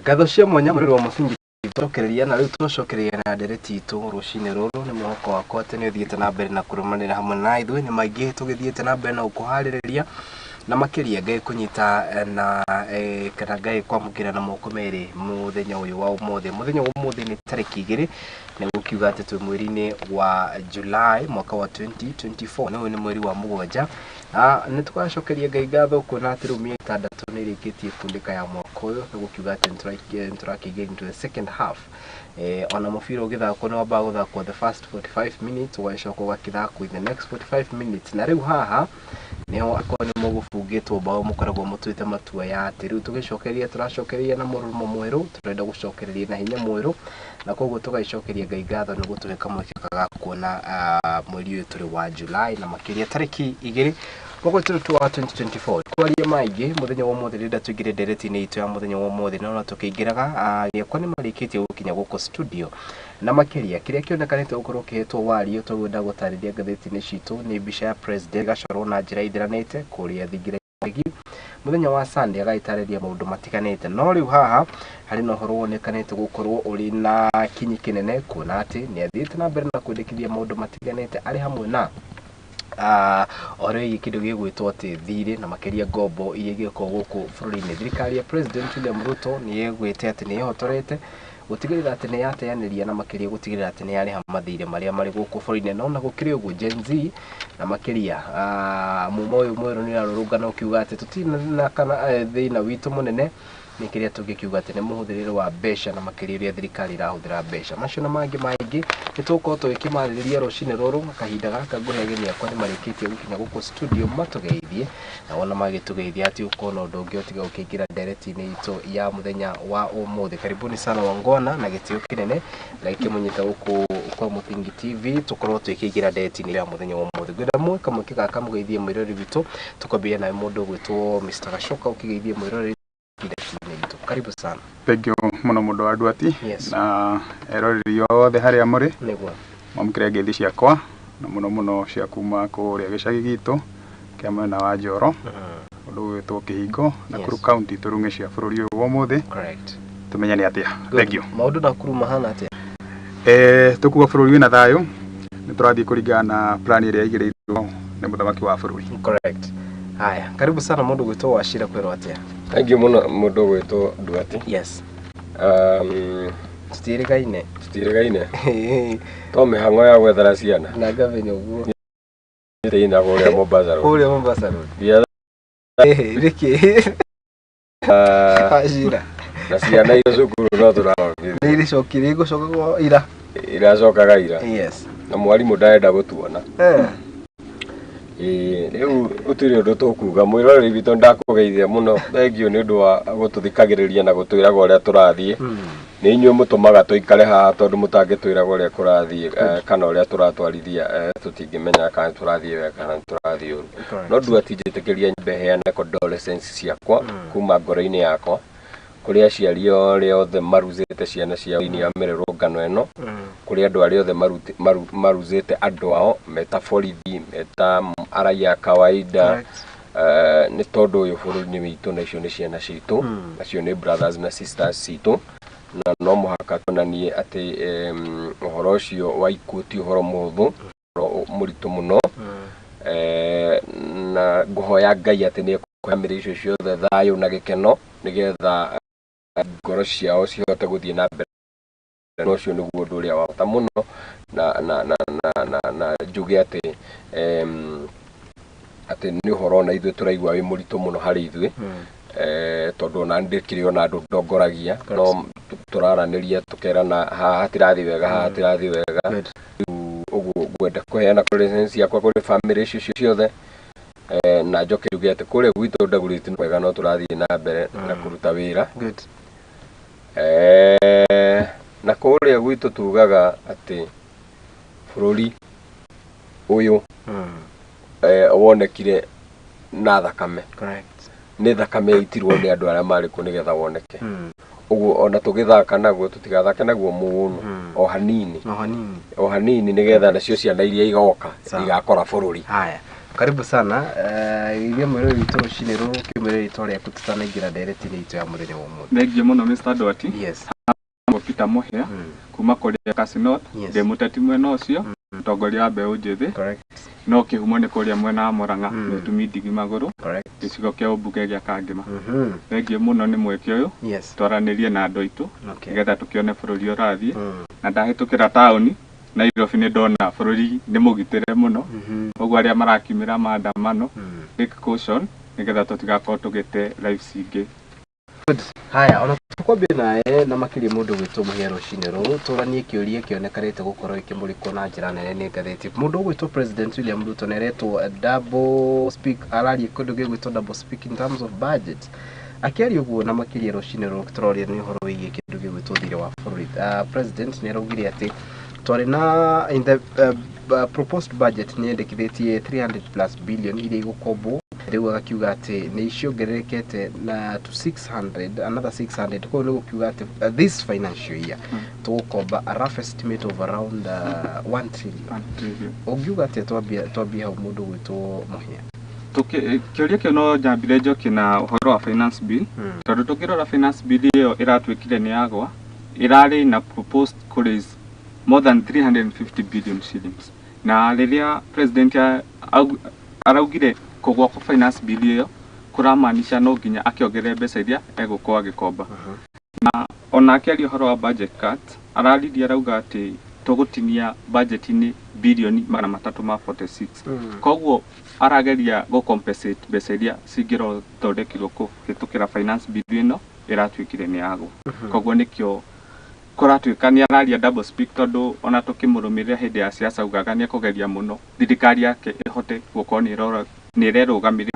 Ngatho cia mwanya mũrĩrĩ wa mũthingi tũcokereria na rĩu tũcokereria na ndereti itũ rũcinĩ rũrũ. Nĩ mwĩhoko wakwa atĩ nĩ ũthiĩte na mbere na kũrũmanĩra hamwe na ithuĩ. Nĩ maingĩ tũgĩthiĩte na mbere na gũkũharĩrĩria na makĩria Ngai kũnyita na kana Ngai kwamũkĩra na moko merĩ mũthenya ũyũ wa ũmũthĩ. Mũthenya wa ũmũthĩ nĩ tarĩki 2, nĩ gũkiuga atĩ twĩ mweri-inĩ wa July mwaka wa 2024, nĩ ũyũ nĩ mweri wa 7. Nĩ tũgacokeria Ngai ngatho kuona atĩ rĩu mĩeri 6 nĩ ĩrĩkĩtie kundĩka ya mwaka ũyũ, nĩ gũkiuga atĩ nĩ tũrakĩingĩra into the second half. Ona mũbira ũgĩthakwo nĩ wambaga gũthakwo the first 45 minutes, ũgagĩcoka ũgakĩthakwo in the next 45 minutes, na rĩu haha nĩho akorwo nĩ mũgũbungĩtwo mbaũ mũkoragwo mũtuĩte matua ya atĩ rĩu tũgĩcokereria tũracokereria na mũrurumo mwerũ, tũrenda gũcokereria na hinya mwerũ, na koguo tũgagĩcokeria Ngai ngatho nĩ gũtũhe kamweke ga kuona mweri ũyũ tũrĩ wa July na makĩria tarĩki 2 mwaka ũyũ wa 2024. Kwaria maingĩ mũthenya wa ũmũthĩ, rĩrĩa tũingĩre ndereti-inĩ itũ ya mũthenya wa ũmũthĩ, no tũkĩingĩraga akwa nĩ marĩkĩtie gũkinya gũkũ studio, na makĩria kĩrĩa kĩonekanĩte gũkorwo kĩhetwo wario tũgwenda gũtarĩria ngathĩti-inĩ citũ nĩ mbica ya president ĩgacorwo na njĩra ithĩranĩte kũrĩa thingira mũthenya wa Sunday, agagĩtarĩria maũndũ matiganĩte. No rĩu haha harĩ na ũhoro wonekanĩte gũkorwo ũrĩ na kinyi kĩnene, kuona atĩ nĩ athiĩte na mbere na kwendekithia maũndũ matiganĩte arĩ hamwe na ũhoro wĩgiĩ kĩndũ gĩgwĩtwo atĩ thirĩ na makĩria ngombo iria igĩkorwo gũkũ bũrũri-inĩ. Thirikari ya President William Ruto nĩ ĩgwĩte atĩ nĩ ĩhotorete gũtigĩrĩra atĩ nĩ yateanĩria na makĩria gũtigĩrĩra atĩ nĩ yarĩha mathirĩ marĩa marĩ gũkũ bũrũri-inĩ. No na gũkĩrĩ ũguo, Gen Z na makĩria mumo ũyũ mwerũ nĩ ũrarũrũngana ũkiuga atĩ tũtirĩ na kana thĩna witũ mũnene nĩ kĩrĩa tũngĩkiuga atĩ nĩ mũhũthĩrĩre wa mbeca na makĩria ũrĩa thirikari ĩrahũthĩra mbeca. Macio na mangĩ maingĩ nĩ tũgũkorwo tũgĩkĩmarĩrĩria rũcinĩ rũrũ. Kahinda gaka ngũhe ageni akwa nĩ marĩkĩtie gũkinya gũkũ studio matũgeithie, na wona magĩtũgeithia ati ũkorwo na ũndũ ũngĩ ũtiga gũkĩingĩra ndereti-inĩ itũ ya mũthenya wa ũmũthĩ. Karibuni sana wangwana, na gĩtĩo kĩnene ngagĩkĩmũnyita gũkũ kwa Mũthingi TV, tũkorwo tũkĩingĩra ndereti-inĩ ya mũthenya wa ũmũthĩ. Ngwenda mwe kamweke gaka mũgeithie mwĩroreri witũ, tũkwambĩrĩria nawe mũndũ ũgwĩtwo Mr. Gacoka, ũkĩgeithie mwĩroreri ndereti-inĩ itũ. Karibu sana. Thank you mũno mũndũ wa Nduati. Yes. Na eroreri othe harĩa mũrĩ, Nĩguo. Mwamũkĩre ngeithi ciakwa na mũno mũno cia kuma kũrĩa gĩcagi gitũ kĩa mwena wa Njoro, ũndũ ũgwĩtwo Kĩhingo, Nakuru County, tũrung'e cia bũrũri ũyũ wa ũmũthĩ. Tũmenyane atĩa. Thank you. Maũndũ Nakuru mahana atĩa? Tũkuga bũrũri wĩna thayũ, nĩ tũrathiĩ kũringana na plan ĩrĩa ĩigĩrĩirwo nĩ mũthamaki wa bũrũri. Correct. Haya, karibu sana mũndũ gwĩtwo Wachira, kwĩrwo atĩa? Thank you mũno mũndũ ũgwĩtwo Nduati. Tũtiĩrĩgaine. Tũtiĩrĩgaine to mĩhang'o ya gwethera ciana. Na ngavenya ũguo. Thĩina kũrĩa Mombasa Road. Kũrĩa Mombasa Road. Nĩkĩ? Wachira. Na ciana iria cukuru no tũrathomithia. Nĩ irĩcokire igũcoka kwa ira. Iracokaga ira. Na mwarimũ ndarenda gũtuona. Ĩĩ, rĩu gũtirĩ ũndũ tũkuga. Mwĩroreri witũ, ndakũgeithia mũno, thank you nĩ ũndũ wa gũtũthikagĩrĩria na gũtwĩraga ũrĩa tũrathiĩ. Nĩ inyuĩ mũtũmaga tũikare haha, tondũ mũtangĩtwĩraga ũrĩa kũrathiĩ kana ũrĩa tũratwarithia, tũtingĩmenya kana tũrathiĩ wega kana tũrathiĩ ũru. No Nduati, njĩtĩkĩria nyambe heane condolences ciakwa kuma ngoro-inĩ yakwa kũrĩ aciari arĩa othe maruzĩte ciana ciao thĩinĩ wa mĩrũrũngano ĩno, kũrĩ andũ arĩa othe maruzĩte andũ ao meta borithi, meta raia a kawaida. Nĩ tondũ ũyũ bũrũri nĩ witũ na icio nĩ ciana citũ, nacio nĩ brothers na sisters citũ, na no mũhaka tuonanie atĩ ũhoro ũcio wa ikuũ ti ũhoro mũhũthũ, ũhoro mũritũ mũno. Na ngũhoya Ngai atĩ nĩ ekũhe bamĩrĩ icio ciothe thayũ na gĩkeno, nĩgetha ngoro ciao cihote gũthiĩ na mbere, na ũcio nĩguo ũndũ ũrĩa wa bata mũno. Na njuge atĩ nĩ ũhoro ona ithuĩ tũraigua wĩ mũritũ mũno harĩ ithuĩ, tondũ ona ndĩkĩrĩ ona andũ ndongoragia, no tũraranĩria tũkerana haha hatirathiĩ wega, haha hatirathiĩ wega. Rĩu ũguo ngwenda kũheana condolences ciakwa kũrĩ bamĩrĩ icio ciothe, na njoke njuge atĩ kũrĩa gwitũ Dagoretti wega no tũrathiĩ na mbere na kũruta wĩra. Na kũrĩa gwitũ tugaga atĩ bũrũri ũyũ wonekire na thakame. Nĩ thakame yaitirwo nĩ andũ arĩa marĩ kuo nĩgetha woneke. Ũguo ona tũgĩthaka naguo, tũtigathake naguo mũno, o hanini. O hanini. O hanini, nĩgetha nacio ciana iria igoka Sawa. igakora bũrũri. Haya. Karibu sana. Iria mwĩrori witũ rũcinĩ rũrũ ũkĩmwĩra rĩtwa rĩaku tũtanaingĩra ndereti-inĩ itũ ya mũthenya wa ũmũthĩ. Thengiũ mũno Mr. Ndwati. Yes. Peter Mũhĩa kuma kũrĩa Kasi North. Yes. Ndĩ mũteti mwena ũcio, mũtongoria wa mbeũ njĩthĩ. Correct. No kĩhumo nĩ kũrĩa mwena wa Murang'a, nĩ ndigi magũrũ, Correct. gĩcigo kĩa ũmbunge gĩa Kangema. Thengiũ mũno nĩ mweke ũyũ Yes. twaranĩrie na andũ aitũ Okay. nĩgetha tũkĩone bũrũri ũrathiĩ. Na ndahĩtũkĩra taũni Nairobi nĩ ndona bũrũri nĩ mũgitĩre mũno, koguo arĩa marakiumĩra maandamano, take caution nĩgetha tũtigakorwo tũgĩte lives ingĩ. Haya, ona tukwambia nawe na makiria mũndũ gwĩtwo Mũhĩa rũcinĩ rũrũ tũranie kĩũria kĩonekanĩte gũkorwo ĩkĩmũrĩkwo na njĩra nene nĩ ngathĩti. Mũndũ ũgwĩtwo President William Ruto nĩaretwo double speak, araria kĩndũ gĩgwĩtwo double speak in terms of budget. Akĩaria ũguo na makĩria rũcinĩ rũrũ tũroria nĩ ũhoro wĩgiĩ kĩndũ gĩgwĩtwo thirĩ wa bũrũri. President nĩaraugire atĩ twarĩ na in the proposed budget nĩ yendekithĩtie 300 plus billion iria igũkombwo, rĩu agakiuga atĩ nĩ ciongererekete na to 600, another 600, koguo nĩ gũkiuga atĩ this financial year tũgũkomba a rough estimate of around 1 trillion. Ũngiuga atĩa twambie hau mũndũ gwĩtwo Mũhĩa? Kĩũria kĩu no njambire njokie na ũhoro wa finance bill, tondũ tũngĩrora finance bill ĩyo ĩratuĩkire nĩ yagwa, ĩrarĩ na proposed kũ raise more than 350 billion shillings, na rĩrĩa president araugire kũgwa kwa finance bill ĩyo kũramaanisha no nginya akĩongerere mbeca iria egũkorwo agĩkomba. Na ona akĩaria ũhoro wa budget cut, araririe arauga atĩ tũgũtinia budget-inĩ bilioni 346. Koguo arageria gũ compensate mbeca iria cingĩrothondekirwo kũhĩtũkĩra finance bill ĩno ĩratuĩkire nĩ yagwa. Koguo nĩkĩo kũratuĩka nĩ araria double speak, tondũ ona tũkĩmũrũmĩrĩra hĩndĩ ya siasa augaga nĩ ekũgeria mũno thirikari yake ĩhote gũkorwo nĩ ĩrerũgamĩrĩra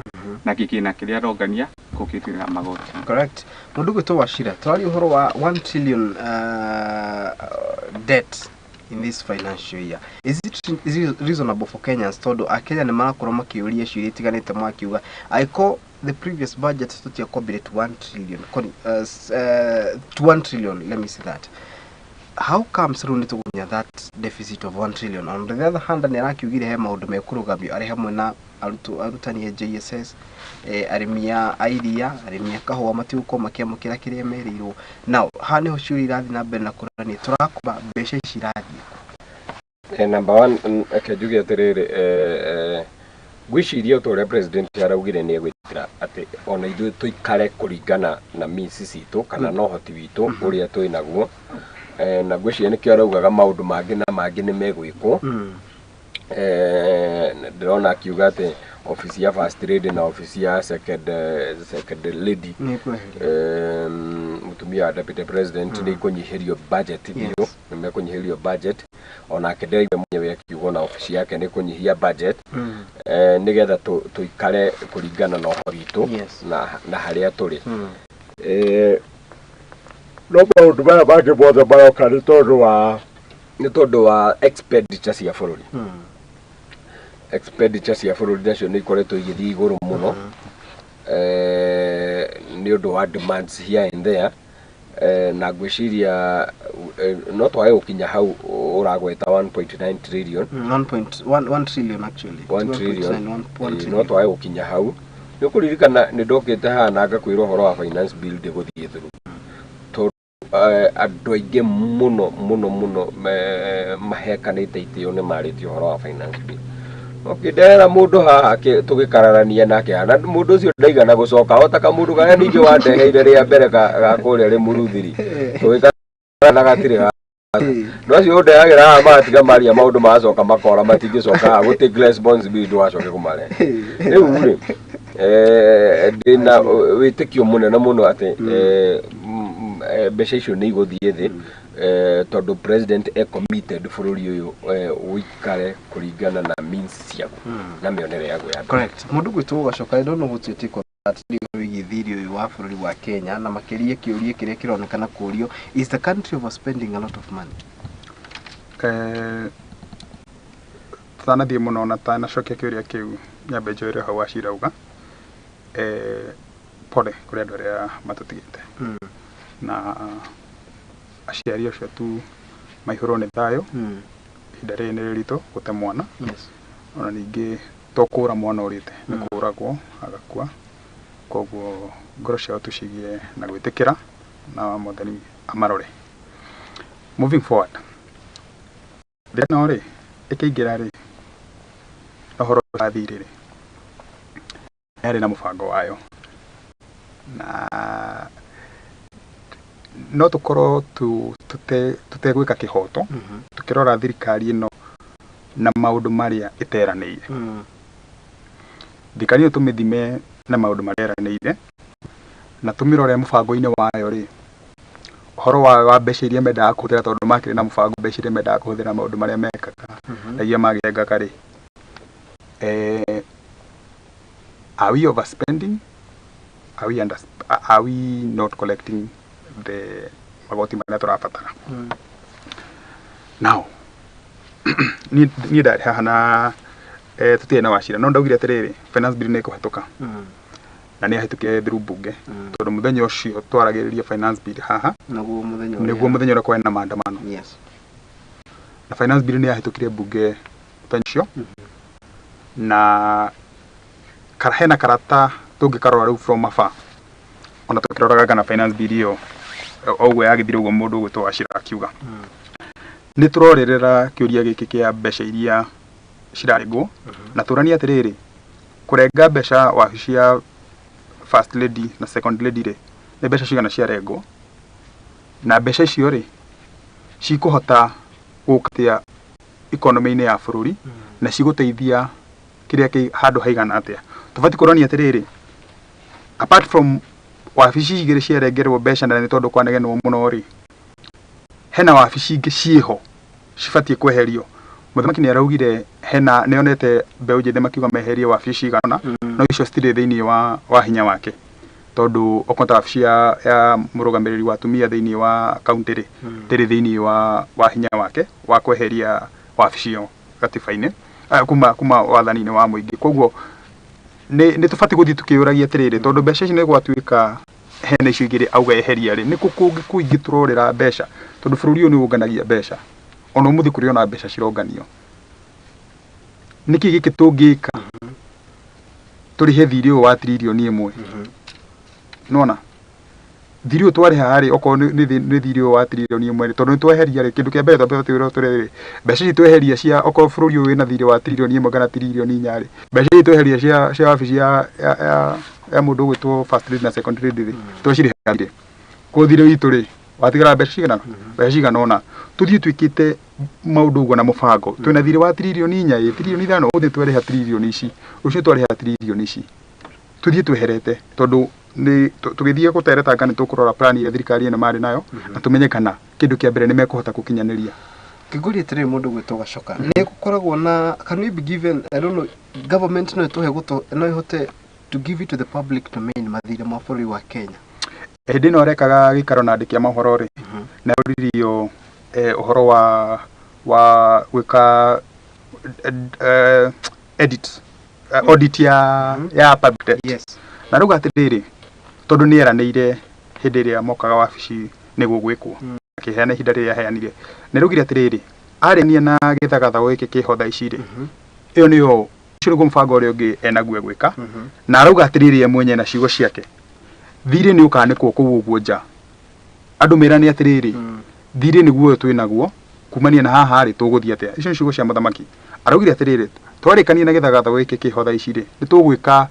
na gĩkĩna kĩrĩa arongania kũkĩrĩra magoti. Correct. Mũndũ gwĩtwo Wachira, tũraria ũhoro wa 1 trillion debt in this financial year. Is it reasonable for Kenyans, tondũ akenya nĩ marakorwo makĩũria ciũria itiganĩte makiuga angĩkorwo the previous budget tũtiakombire to 1 trillion, to 1 trillion, let me say that, how comes rĩu nĩ tũgũkinya that deficit of 1 trillion? On the other hand, nĩ arakiugire he maũndũ mekũrũgamio arĩ hamwe na arutwo, arutani a JSS, arĩmi a iria, arĩmi a kahũa matigũkorwo makĩamũkĩra kĩrĩa merĩirwo. Now haha nĩho ciũria irathiĩ na mbere na kũrania, tũrakomba mbeca ici irathiĩ kũ? Number one, reke njuge atĩrĩrĩ, ngwĩciria o ta ũrĩa president araugire nĩ egwĩtĩkĩra atĩ ona ithuĩ tũikare kũringana na means citũ kana na ũhoti witũ ũrĩa twĩ naguo. Na ngwĩciria nĩkĩo araugaga maũndũ mangĩ na mangĩ nĩ megwĩkwo. Ndĩrona akiuga atĩ obici ya first lady na obici ya second lady, nĩ kweheria, mũtumia wa deputy president, nĩ ikũnyihĩrio budget biũ. Nĩ mekũnyihĩrio budget. Onake ndĩraigua mwenyewe akiuga ona obici yake nĩ kũnyihia budget, nĩgetha tũikare kũringana na ũhoro witũ na harĩa tũrĩ. No maũndũ maya mangĩ mothe maroka nĩ tondũ wa expenditure cia bũrũri. Expenditure cia bũrũri nacio nĩ ikoretwo igĩthiĩ igũrũ mũno, nĩ ũndũ wa demands here and there. Na ngwĩciria no twage gũkinya hau ũragweta 1.9 trillion. 1.1 trillion actually. 1 trillion. 1.9, 1 No trillion. Twage gũkinya hau. Nĩ ũkũririkana nĩ ndokĩte haha na ngakwĩra ũhoro wa finance bill ndĩgũthiĩ through, tondũ andũ aingĩ mũno mũno mũno mahekanĩte itĩo nĩ marĩtie ũhoro wa finance bill. Ũkĩndehera mũndũ haha tũgĩkararania nake haha, na mũndũ ũcio ndaigana gũcoka o ta kamũndũ karĩa ningĩ wandeheire rĩa mbere ga kũrĩa Rĩmuruthiri, tũgĩkararania na gatirĩ ga no acio ũndehagĩra haha magatiga maria maũndũ magacoka makora matingĩcoka haha gũtĩ responsibility ndũgacoke kũmarehe. Rĩu rĩ, ndĩna wĩtĩkio mũnene mũno atĩ mbeca icio nĩ igũthiĩ thĩ, tondũ president e committed bũrũri ũyũ ũikare kũringana na means ciaguo na mĩonere yaguo ya mbeca. Correct. Mũndũ gwĩtwo Gacoka, I don't know what your take on that nĩ wĩgiĩ thirĩ ũyũ wa bũrũri wa Kenya, na makĩria kĩũria kĩrĩa kĩronekana kũũrio, is the country overspending a lot of money? Tũtanathiĩ mũno na tanacokia kĩũria kĩu, nyambe njũĩre hau Wachira auga, pole kũrĩ andũ arĩa matũtigĩte na aciari acio tu maihũrwo nĩ thayũ. Ihinda rĩrĩ nĩ rĩritũ gũte mwana. Ona ningĩ To kũra mwana ũrĩte nĩ kũragwo agakua. Koguo ngoro ciao tũcigie na gwĩtĩkĩra na Mwathani amarore. Moving forward, thĩna rĩ ĩkĩingĩra rĩ na ũhoro wa thirĩ rĩ, yarĩ na mũbango wayo, na no tũkorwo tũtegwĩka kĩhoto tũkĩrora thirikari ĩno na maũndũ marĩa ĩteranĩire. Thirikari ĩno tũmĩthime na maũndũ marĩa ĩranĩire na tũmĩrore mũbango-inĩ wayo rĩ, ũhoro wa mbeca iria mendaga kũhũthĩra, tondũ makĩrĩ na mũbango mbeca iria mendaga kũhũthĩra maũndũ marĩa mekaga na iria magĩtengaga rĩ, are we overspending? Are we not collecting the magoti marĩa tũrabatara? Now niĩ ndarĩ haha na tũtirĩ na Wachira, no ndaugire atĩrĩrĩ, finance bill nĩ ĩkũhetũka na nĩ yahĩtũkire through bunge, tondũ mũthenya ũcio twaragĩrĩria finance bill haha naguo mũthenya nĩguo mũthenya ũrĩa kwarĩ na maandamano. Na finance bill nĩ yahĩtũkire bunge mũthenya ũcio, na hena karata tũngĩkarora rĩu from afar, ona tũkĩroraga kana finance bill ĩyo o ũguo yagĩthire ũguo mũndũ ũgwĩtwo Wachira akiuga. Nĩ tũrorerera kĩũria gĩkĩ kĩa mbeca iria cirarengwo, na tũranie atĩrĩrĩ, kũrenga mbeca wabici ya first lady na second lady rĩ, nĩ mbeca cigana ciarengwo, na mbeca icio rĩ cikũhota gũka atĩa economy-inĩ ya bũrũri, na cigũteithia kĩrĩa kĩ handũ haigana atĩa. Tũbatiĩ kũrania atĩrĩrĩ, apart from wabici igĩrĩ ciarengerwo mbeca na nĩ tondũ kwanegenwo mũno rĩ, hena wabici ingĩ ciĩho cibatiĩ kweherio. Mũthamaki nĩ araugire hena nĩ onete mbeũ njĩthĩ makiuga meherie wabici cigana ũna, no icio citirĩ thĩinĩ wa hinya wake, tondũ okorwo ta wabici ya mũrũgamĩrĩri wa atumia thĩinĩ wa kaunti rĩ, ndĩrĩ thĩinĩ wa hinya wake wa kweheria wabici ĩyo gatiba-inĩ, kuma wathani-inĩ wa mũingĩ. Koguo nĩ tũbatiĩ gũthiĩ tũkĩũragia atĩrĩrĩ, tondũ mbeca ici nĩ gwatuĩka hena icio igĩrĩ auga eheria rĩ, nĩ kũ kũngĩ kũingĩ tũrorĩra mbeca, tondũ bũrũri ũyũ nĩ ũnganagia mbeca, ona ũmũthĩ kũrĩ ona mbeca cironganio. Nĩkĩ gĩkĩ tũngĩka tũrĩhe thirĩ ũyũ wa 1 trillion? Nĩwona thirĩ ũyũ twarĩha rĩ, okorwo nĩ thirĩ ũyũ wa 1 trillion rĩ, tondũ nĩ tweheria rĩ, kĩndũ kĩa mbere twambe twĩrwo tũrĩ mbeca ici tweheria cia, okorwo bũrũri ũyũ wĩna thirĩ wa 1 trillion kana 4 trillion rĩ, mbeca ici tweheria cia wabici ya mũndũ ũgwĩtwo first lady na second lady rĩ, twacirĩha thirĩ, koguo thirĩ witũ rĩ watigara mbeca cigana, mbeca cigana ũna. Tũthiĩ twĩkĩte maũndũ ũguo na mũbango, twĩna thirĩ wa 4 trillion ĩ 5 trillion, ũmũthĩ twarĩha trillion ici, rũciũ twarĩha trillion ici, tũthiĩ tweherete, tondũ nĩ tũgĩthiĩ gũteretanga nĩ tũkũrora plan ĩrĩa thirikari ĩno marĩ nayo na tũmenye kana kĩndũ kĩa mbere nĩ mekũhota gũkinyanĩria. Ngĩngũria atĩrĩrĩ, mũndũ gwĩtwo Gacoka, nĩ gũkoragwo na, can we be given, I don't know, government no ĩtũhe gũtũ no ĩhote to give it to the public domain mathirĩ ma bũrũri wa Kenya? Hĩndĩ ĩno arekaga gĩikaro na andĩki a mohoro rĩ, na oririo ũhoro wa gwĩka edit audit ya public debt, na rauga atĩrĩrĩ, tondũ nĩ eranĩire hĩndĩ ĩrĩa mokaga wabici nĩguo gwĩkwo, akĩheana ihinda rĩrĩa aheanire, nĩ raugire atĩrĩrĩ, arĩania na gĩthagathago gĩkĩ kĩho thaa ici rĩ, ĩyo nĩyo ũcio nĩguo mũbango ũrĩa ũngĩ enaguo gwĩka. Na arauga atĩrĩrĩ, ye mwenye na ciugo ciake, thirĩ nĩ ũkanĩkwo kũu ũguo nja, andũ merane atĩrĩrĩ, thirĩ nĩguo ũyũ twĩnaguo, kumania na haha rĩ, tũgũthiĩ atĩa? Icio nĩ ciugo cia mũthamaki. Araugire atĩrĩrĩ, twarĩkania na gĩthagathago gĩkĩ kĩho thaa ici rĩ, nĩ tũgwĩka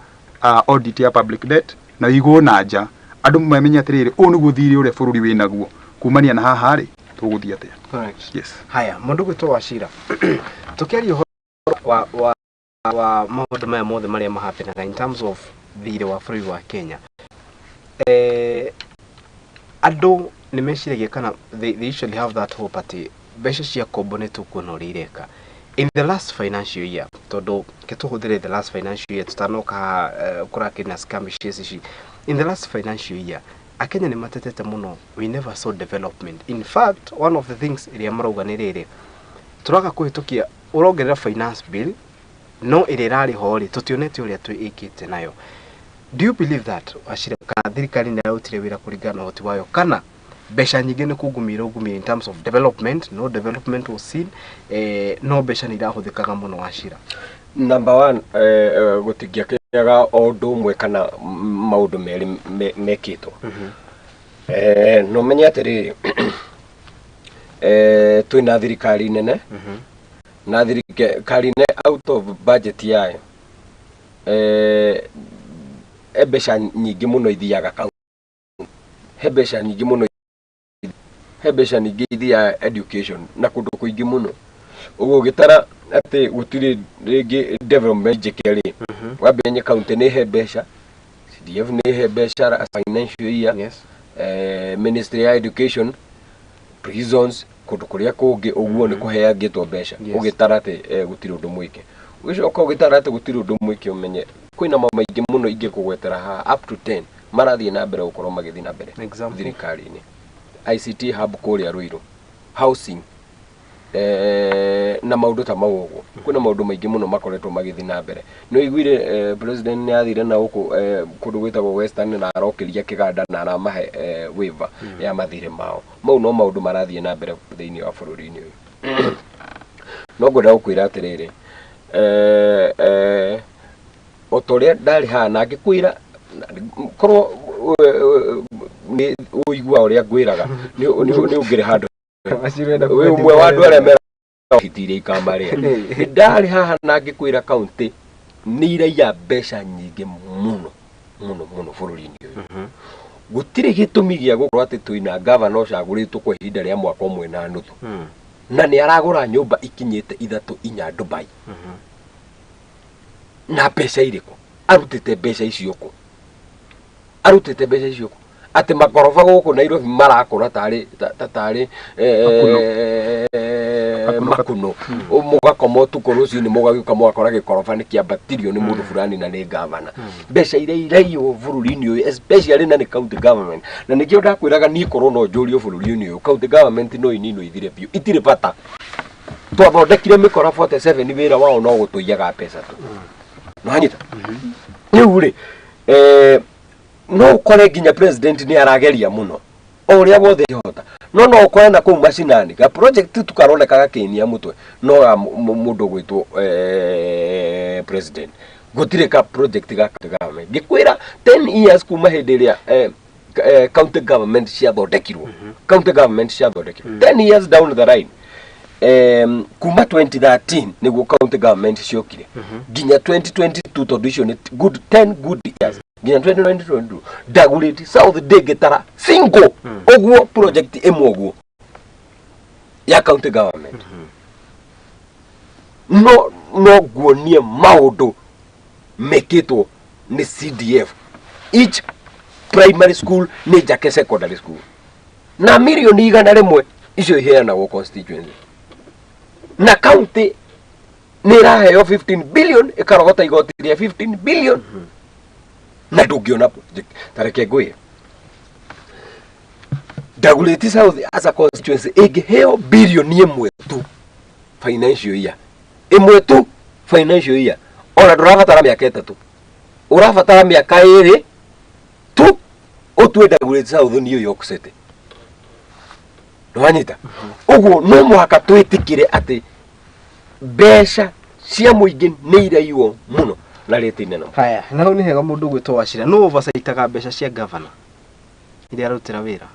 audit ya public debt na ĩigwo na nja, andũ mamenye atĩrĩrĩ, ũyũ nĩguo thirĩ ũrĩa bũrũri wĩnaguo, kumania na haha rĩ, tũgũthiĩ atĩa? Yes. Haya, mũndũ gwĩtwo Wachira, tũkĩaria ũhoro wa maũndũ maya mothe marĩa mahapenaga in terms of thirĩ wa bũrũri wa Kenya, andũ nĩ meciragia kana they usually have that hope atĩ mbeca cia kombo nĩ tũkuona ũrĩa ireka in the last financial year, tondũ ke tũhũthĩre the last financial year tũtanoka haha, kũrakĩrĩ na skirmishes ici. In the last financial year, Akenya nĩ matetete mũno, we never saw development. In fact, one of the things ĩrĩa marauga nĩ rĩrĩ, tũraga kũhĩtũkia ũrongerera finance bill, no ĩrĩa ĩrarĩ ho rĩ, tũtionete ũrĩa twĩkĩte nayo. Do you believe that, Wachira, kana thirikari nĩ yarutire wĩra kũringana na ũhoti wayo, kana mbeca nyingĩ nĩ kungumia iraungumia in terms of development? No development was seen, no mbeca nĩ irahũthĩkaga mũno, Wachira? Number one, gũtingĩakĩaga o ũndũ ũmwe kana maũndũ merĩ mekĩtwo. No menye atĩrĩrĩ, twĩna thirikari nene na thirikari nene out of budget yayo, he mbeca nyingĩ mũno ithiaga county, he mbeca nyingĩ mũno, he mbeca nyingĩ ithiaga education na kũndũ kũingĩ mũno. Ũguo ũgĩtara atĩ gũtirĩ rĩngĩ development njĩke rĩ, wambe menye county nĩ he mbeca, CDF nĩ he mbeca financial year, ministry ya education, prisons, kũndũ kũrĩa kũngĩ ũguo nĩ kũheangĩtwo mbeca. Ũgĩtara atĩ gũtirĩ ũndũ mwĩke, ũgĩcoka ũgĩtara atĩ gũtirĩ ũndũ mwĩke, ũmenye kwĩna maũndũ maingĩ mũno ingĩkũgwetera haha up to 10 marathiĩ na mbere gũkorwo magĩthiĩ na mbere Example? thirikari-inĩ. ICT hub kũrĩa Ruiru, housing, na maũndũ ta mau ũguo. Kwĩna maũndũ maingĩ mũno makoretwo magĩthiĩ na mbere. Nĩ ũiguire president nĩ athire na gũkũ kũndũ gwĩtagwo Western na arokĩria kĩganda na aramahe waiver ya mathirĩ mao. Mau no maũndũ marathiĩ na mbere thĩinĩ wa bũrũri-inĩ ũyũ. No ngwenda gũkwĩra atĩrĩrĩ, o ta ũrĩa ndarĩ haha na ngĩkwĩra, korwo nĩ ũigua ũrĩa ngwĩraga, nĩ ũngĩrĩ handũ wĩ ũmwe wa andũ arĩa mera hiti iria ikamarĩa. Nĩ ndarĩ haha na ngĩkwĩra county nĩ iraiya mbeca nyingĩ mũno mũno mũno bũrũri-inĩ ũyũ. Gũtirĩ gĩtũmi gĩa gũkorwo atĩ twĩna gavana ũcagũrĩtwo kwa ihinda rĩa mwaka ũmwe na nuthu na nĩ aragũra nyũmba ikinyĩte ithatũ inya Dubai. Na mbeca irĩkũ arutĩte mbeca icio kũ? Arutĩte mbeca icio kũ atĩ makoroba gũkũ Nairobi marakũra tarĩ tarĩ makuno? Mũgakoma ũtukũ, rũcinĩ mũgagĩũka mũgakora gĩkoroba nĩ kĩambatirio nĩ mũndũ fulani na nĩ gavana. Mbeca iria iraiywo bũrũri-inĩ ũyũ, especially na nĩ county government, na nĩkĩo ndakwĩraga niĩ korwo no njũrio bũrũri-inĩ ũyũ, county government no ininwo ithire biũ, itirĩ bata. Twathondekire mĩkora 47, wĩra wao no gũtũiyaga mbeca tu. Nĩwanyita? Rĩu rĩ, no ũkore nginya president nĩ arageria mũno o ũrĩa wothe angĩhota, no no ũkore na kũu macinani ga project tu karoneka gakĩinia mũtwe no ga mũndũ ũgwĩtwo president. Gũtirĩ ka project ga county government. Ngĩkwĩra 10 years kuma hĩndĩ ĩrĩa county government ciathondekirwo, county government ciathondekirwo 10 years down the line, kuma 2013 nĩguo county government ciokire nginya 2022, tondũ icio nĩ good 10 good years, nginya 2022 Dagoretti South ndĩngĩtara single ũguo project ĩmwe ũguo ya county government. No nguonie maũndũ mekĩtwo nĩ CDF, each primary school nĩ njake, secondary school na mirioni 100 icio iheanagwo constituency, na county nĩ ĩraheo 15 billion, ĩkarogota igoti rĩa 15 billion na ndũngĩona project. Ta reke ngwĩre, Dagoretti South as a constituency ĩngĩheo birioni 1 tu financial year, ĩmwe tu financial year, ona ndũrabatara mĩaka 3, ũrabatara mĩaka 2 tu ũtue Dagoretti South New York City. Nĩwanyita? Ũguo no mũhaka twĩtĩkĩre atĩ mbeca cia mũingĩ nĩ iraiywo mũno na rĩti nene. Haya, na hau nĩ hega. Mũndũ gwĩtwo Wachira, nũ oversightaga mbeca cia governor iria ararutĩra wĩra?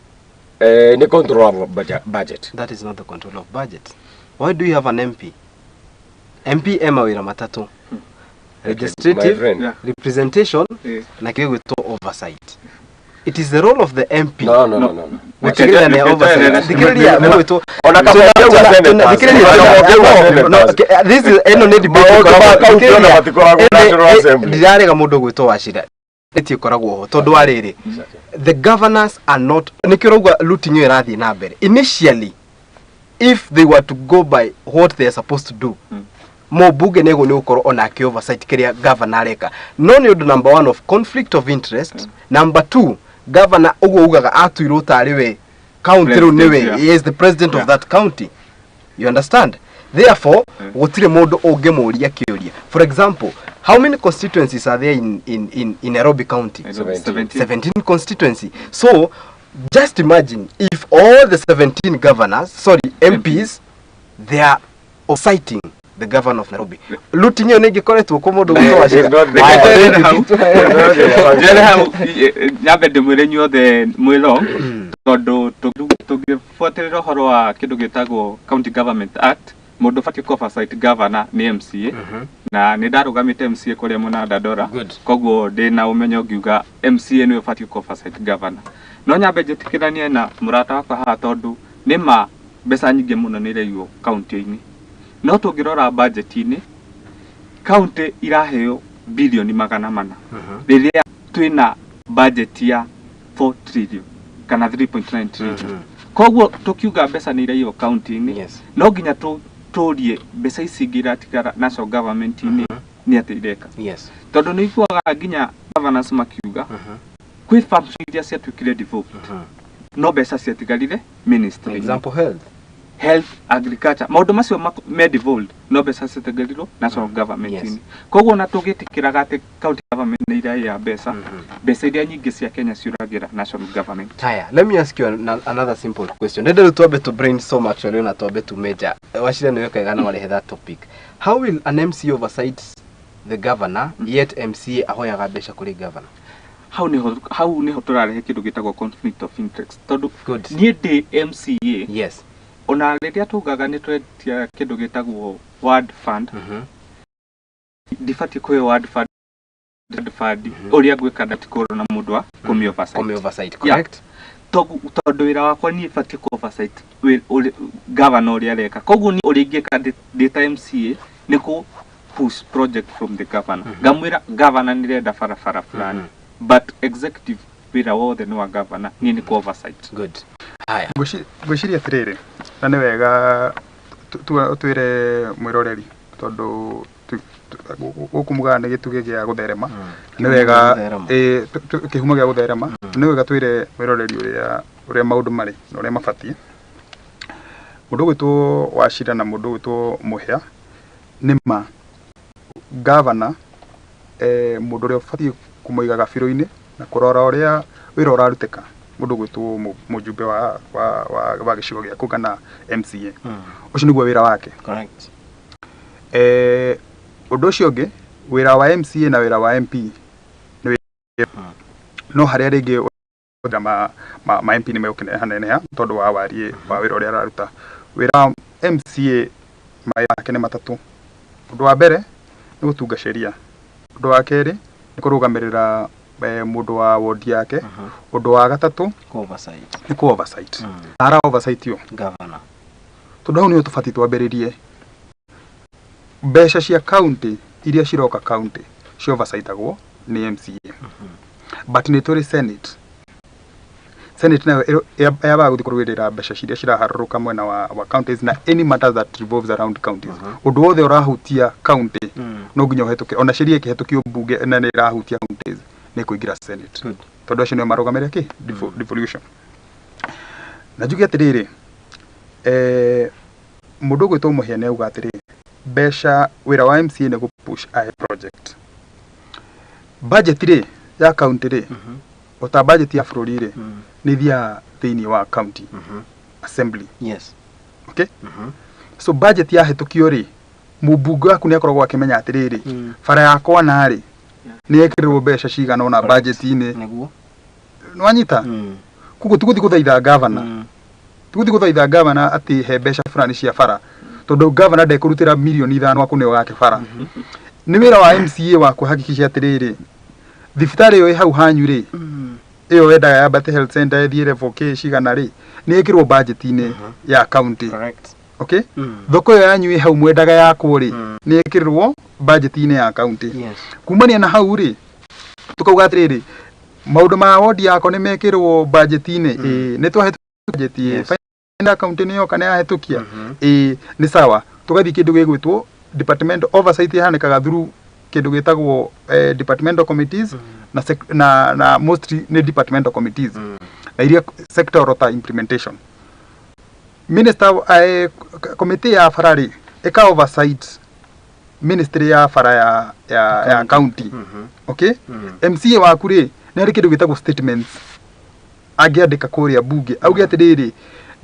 Nĩ control of budget. That is not the control of budget. Why do you have an MP? MP e mawĩra matatũ: My legislative, friend. Representation na kĩrĩa gwĩtwo oversight. It is the role of the MP No, no, no, no, no. Gũtigĩrĩra nĩ oversight. Thikĩrĩria, mũgwĩtwo Ona kaba ũngĩauga senators, Thikĩrĩria, ona kaba ũngĩauga senators. This is ĩno nĩ debate Maũndũ ma county ona thikĩrĩria, matikoragwo National Assembly. Ndirarega mũndũ gwĩtwo Wachira ĩti ĩkoragwo ho tondũ wa rĩrĩ, the governors are not, nĩkĩo ũrauga looting ĩyo ĩrathiĩ na mbere. Initially, if they were to go by what they are supposed to do, mũmbunge nĩguo nĩ gũkorwo onake oversight kĩrĩa governor areka, no nĩ ũndũ number one of conflict of interest, number two, governor ũguo ugaga atuirwo tarĩ we county rĩu nĩwe he is the president of that county, you understand? Therefore gũtirĩ mũndũ ũngĩmũria kĩũria. For example, how many constituencies are there in Nairobi County? 17. 17 constituency. So just imagine if all the 17 governors, sorry, MPs, they are oversighting. The governor of Nairobi. Looting ĩyo nĩ ĩngĩkoretwo kũ mũndũ gwĩtwo It's Wachira? not the Aya, case. David, Njere hau nyambe ndĩmwĩre inyuothe mwĩ wrong, tondũ tũngĩbuatĩrĩra ũhoro wa kĩndũ gĩtagwo County Government Act, mũndũ ũbatiĩ kũ oversight governor nĩ MCA, na nĩ ndarũgamĩte MCA kũrĩa mwena Dandora. Good. Koguo ndĩna ũmenyo ngiuga MCA nĩwe ũbatiĩ kũ oversight governor. No nyambe njĩtĩkĩranie na mũrata wakwa haha, tondũ nĩ ma mbeca nyingĩ mũno nĩ iraiywo kaunti-inĩ, no tũngĩrora budget-inĩ, kaunti iraheo bilioni 400 rĩrĩa twĩna budget ya 4 trillion kana 3.9 trillion. Koguo tũkiuga mbeca nĩ iraiywo kaunti-inĩ, no nginya tũrie mbeca ici ingĩ iratigara national government-inĩ nĩ atĩ ireka, tondũ nĩ iguaga nginya governors makiuga kwĩ function iria ciatuĩkire devolved no mbeca ciatigarire ministry. Example, health. Health, agriculture, maũndũ macio me devolved no mbeca ciatigarirwo national government. Koguo ona tũgĩtĩkĩraga atĩ county government nĩ iraiya mbeca, mbeca iria nyingĩ cia Kenya ciũragĩra national government. Haya, let me ask you another simple question. Ndende rĩu twambe to brainstorm actually, na twambe to major. Wachira nĩwe kaigana warehe that topic. How will an MCA oversight the governor yet MCA ahoyaga mbeca kũrĩ governor? Hau nĩho tũrarehe kĩndũ gĩtagwo conflict of interest, tondũ niĩ ndĩ MCA, ona rĩrĩa tugaga nĩ twetia kĩndũ gĩtagwo ward fund, ndibatiĩ kũheo ward fund ũrĩa ngwĩka ndatikorwo na mũndũ wa kũmĩ oversight. Kũmĩ oversight, correct? Tondũ wĩra wakwa niĩ batiĩ kũ oversight governor ũrĩa areka. Koguo niĩ ũrĩa ingĩka ndĩ ta MCA nĩ kũ push project from the governor, ngamwĩra governor nĩrenda barabara fulani, but executive wĩra wothe nĩ wa governor, niĩ nĩ kũ oversight. Good. Haya. Ngwĩciria atĩrĩrĩ, na nĩ wega twĩre mwĩroreri, tondũ gũkũ mugaga nĩ gĩtugĩ gĩa gũtherema, nĩ wega Gũtherema. Ĩ, kĩhumo gĩa gũtherema. Nĩ wega twĩre mwĩroreri ũrĩa maũndũ marĩ na ũrĩa mabatiĩ. Mũndũ ũgwĩtwo Wachira na mũndũ ũgwĩtwo Mũhĩa, nĩ ma gavana, mũndũ ũrĩa ũbatiĩ kũmũiga gabirũ-inĩ na kũrora ũrĩa wĩra ũrarutĩka, mũndũ ũgwĩtwo mũjumbe wa gĩcigo gĩaku kana MCA, ũcio nĩguo wĩra wake. Ũndũ ũcio ũngĩ, wĩra wa MCA na wĩra wa MP nĩ no harĩa rĩngĩ wĩra ma MP nĩ megũkĩnehaneneha tondũ wa wariĩ wa wĩra ũrĩa araruta. Wĩra wa MCA mawĩra make nĩ matatũ. Ũndũ wa mbere nĩ gũtunga sheria, ũndũ wa kerĩ nĩ kũrũgamĩrĩra mũndũ wa wodi yake, ũndũ wa gatatũ Oversight. Nĩ kũ oversight. Na ara oversight yo Governor. Tondũ hau nĩho tũbatiĩ twambĩrĩrie. Mbeca cia county iria ciroka county ci oversightagwo nĩ MCA, but nĩ tũrĩ Senate. Senate nayo yambaga gũthiĩ kũrũĩrĩra mbeca ciria ciraharũrũka mwena wa counties na any matter that revolves around counties. Ũndũ wothe ũrahutia county no nginya ũhetũke, ona sheria ĩkĩhetũkio mbunge na nĩ ĩrahutia counties, nĩ kũingĩra Senate. Tondũ acio nĩo marũgamĩrĩre kĩ devolution. Na njuge atĩrĩrĩ, mũndũ ũgwĩtwo Mũhĩa nĩ auga atĩrĩrĩ, mbeca, wĩra wa MCA nĩ gũ push ahe project. Budget rĩ ya county rĩ, o ta budget ya bũrũri rĩ, nĩ ithiaga thĩinĩ wa county assembly. Okay, so budget yahetũkio rĩ, mũmbunge waku nĩ akoragwo akĩmenya atĩrĩrĩ, bara yakwa narĩ nĩ yekĩrĩrwo mbeca cigana ũna budget-inĩ. Nĩwanyita? Koguo tũgũthiĩ gũthaitha gavana, tũgũthiĩ gũthaitha gavana atĩ he mbeca fulani cia bara, tondũ gavana ndekũrutĩra 5 million akũneo gake bara. Nĩ wĩra wa MCA wa kũhakikisha atĩrĩrĩ, thibitarĩ ĩyo ĩ hau hanyu rĩ, ĩyo wendaga yambate health center ĩthiĩ level k cigana rĩ, nĩ ĩkĩrwo budget-inĩ ya county. Okay, thoko ĩyo yanyu ĩ hau mwendaga yakwo rĩ, nĩ ĩkĩrĩrwo budget-inĩ ya county. Kumania na hau rĩ, tukauga atĩrĩrĩ, maũndũ ma wodi yakwa nĩ mekĩrwo budget-inĩ. Ĩĩ, nĩ twahĩtũkia budget ĩ ya county nĩ yoka nĩ yahĩtũkia. Ĩĩ, nĩ sawa. Tũgathiĩ kĩndũ gĩgwĩtwo department oversight, ĩhanĩkaga through kĩndũ gĩtagwo departmental committees na mostly nĩ departmental committees na iria sectoral ta implementation minister. Committee ya bara rĩ, ĩka oversight ministry ya bara ya county. Okay, MCA waku rĩ, nĩ harĩ kĩndũ gĩtagwo statements angĩandĩka kũrĩa bunge, auge atĩrĩrĩ,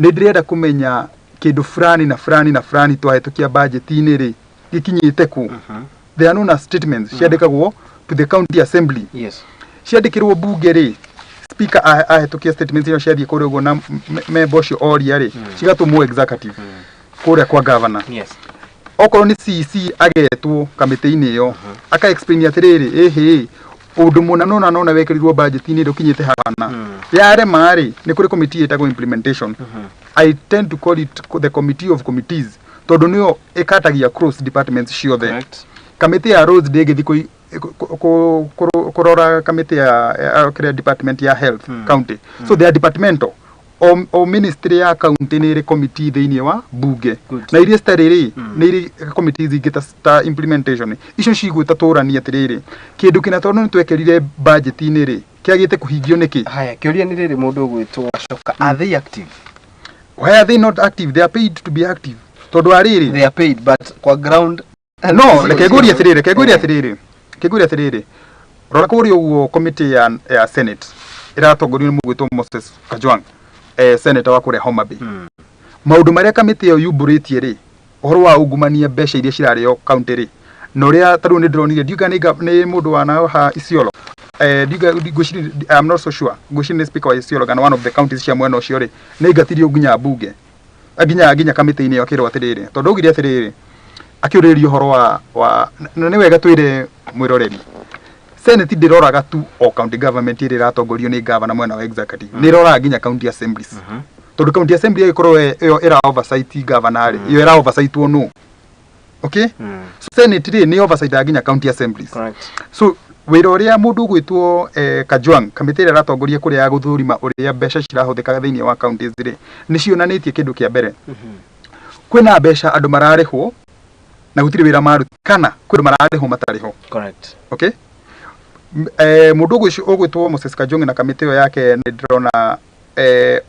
nĩ ndĩrenda kũmenya kĩndũ fulani na fulani na fulani twahĩtũkia budget-inĩ rĩ. Gĩkinyĩte kũ? They are known as statements, ciandĩkagwo to the county assembly. Ciandĩkĩrwo bunge rĩ, speaker ahĩtũkia statements ĩyo, ciathiĩ kũrĩa ũguo na member ũcio oria rĩ, cigatũmwo executive kũrĩa kwa governor. Okorwo nĩ CC, agetwo kamĩtĩ-inĩ ĩyo, aka explain atĩrĩrĩ, ĩhĩ, ũndũ mũna nona nona wekĩrirwo budget-inĩ ndũkinyĩte hana. Yarema rĩ, nĩ kũrĩ committee ĩtagwo implementation. I tend to call it the committee of committees, tondũ nĩyo ĩkatagia cross departments ciothe. Kamĩtĩ ya roads ndĩngĩthiĩ kũrora kamĩtĩ ya kĩrĩa, department ya health county. So they are departmental. O ministry ya county nĩ ĩrĩ committee thĩinĩ wa bunge. Na iria citarĩ rĩ, nĩ irĩ committees ingĩ ta implementation. Icio cigwĩta tũrani atĩrĩrĩ, kĩndũ kĩna tondũ nĩ twekĩrire budget-inĩ rĩ, kĩagĩte kũhingio nĩkĩ? Haya, kĩũria nĩ rĩrĩ, mũndũ ũgwĩtwo Acoka, are they active? Why are they not active? They are paid to be active, tondũ arĩrĩ They are paid, but kwa ground No reke ngũrie atĩrĩrĩ, reke ngũrie atĩrĩrĩ, reke ngũrie atĩrĩrĩ, rora kũrĩa ũguo, committee ya senate ĩratongorio nĩ mũgwĩtwo Moses Kajwang, senator wa kũrĩa Homa Bay. Maũndũ marĩa kamĩtĩ ĩyo yumbũrĩtie rĩ, ũhoro wa ungumania, mbeca iria cirarĩo county rĩ, na ũrĩa ta rĩu nĩ ndĩronire, ndiuga nĩ mũndũ wa naha Isiolo, ndiuga, ngwĩciria, I'm not so sure, ngwĩciria nĩ speaker wa Isiolo kana one of the counties cia mwena ũcio rĩ, nĩ aingatirio nginya bunge, nginya kamĩtĩ-inĩ ĩyo, akĩrwo atĩrĩrĩ, tondũ augire atĩrĩrĩ, akĩũrĩrĩria ũhoro wa na nĩ wega twĩre mwĩroreri, senate ndĩroraga tu o county government ĩrĩa ĩratongorio nĩ governor mwena wa executive, nĩ ĩroraga nginya county assemblies, tondũ county assembly ĩgĩkorwo ĩyo ĩra oversight governor rĩ, ĩyo ĩra oversightwo no okay. So senate rĩ, nĩ oversight nginya county assemblies. So wĩra ũrĩa mũndũ ũgwĩtwo Kajwang, kamĩtĩ ĩrĩa ĩratongoria kũrĩa ya gũthũrima ũrĩa mbeca cirahũthĩka thĩinĩ wa counties rĩ, nĩ cionanĩtie kĩndũ kĩa mbere, kwĩna mbeca andũ mararĩhwo na gũtirĩ wĩra maruta, kana kwĩ andũ mararĩhwo matarĩho. Okay. Mũndũ ũgwĩtwo Moses Kajwang na kamĩtĩ ĩyo yake, nĩ ndĩrona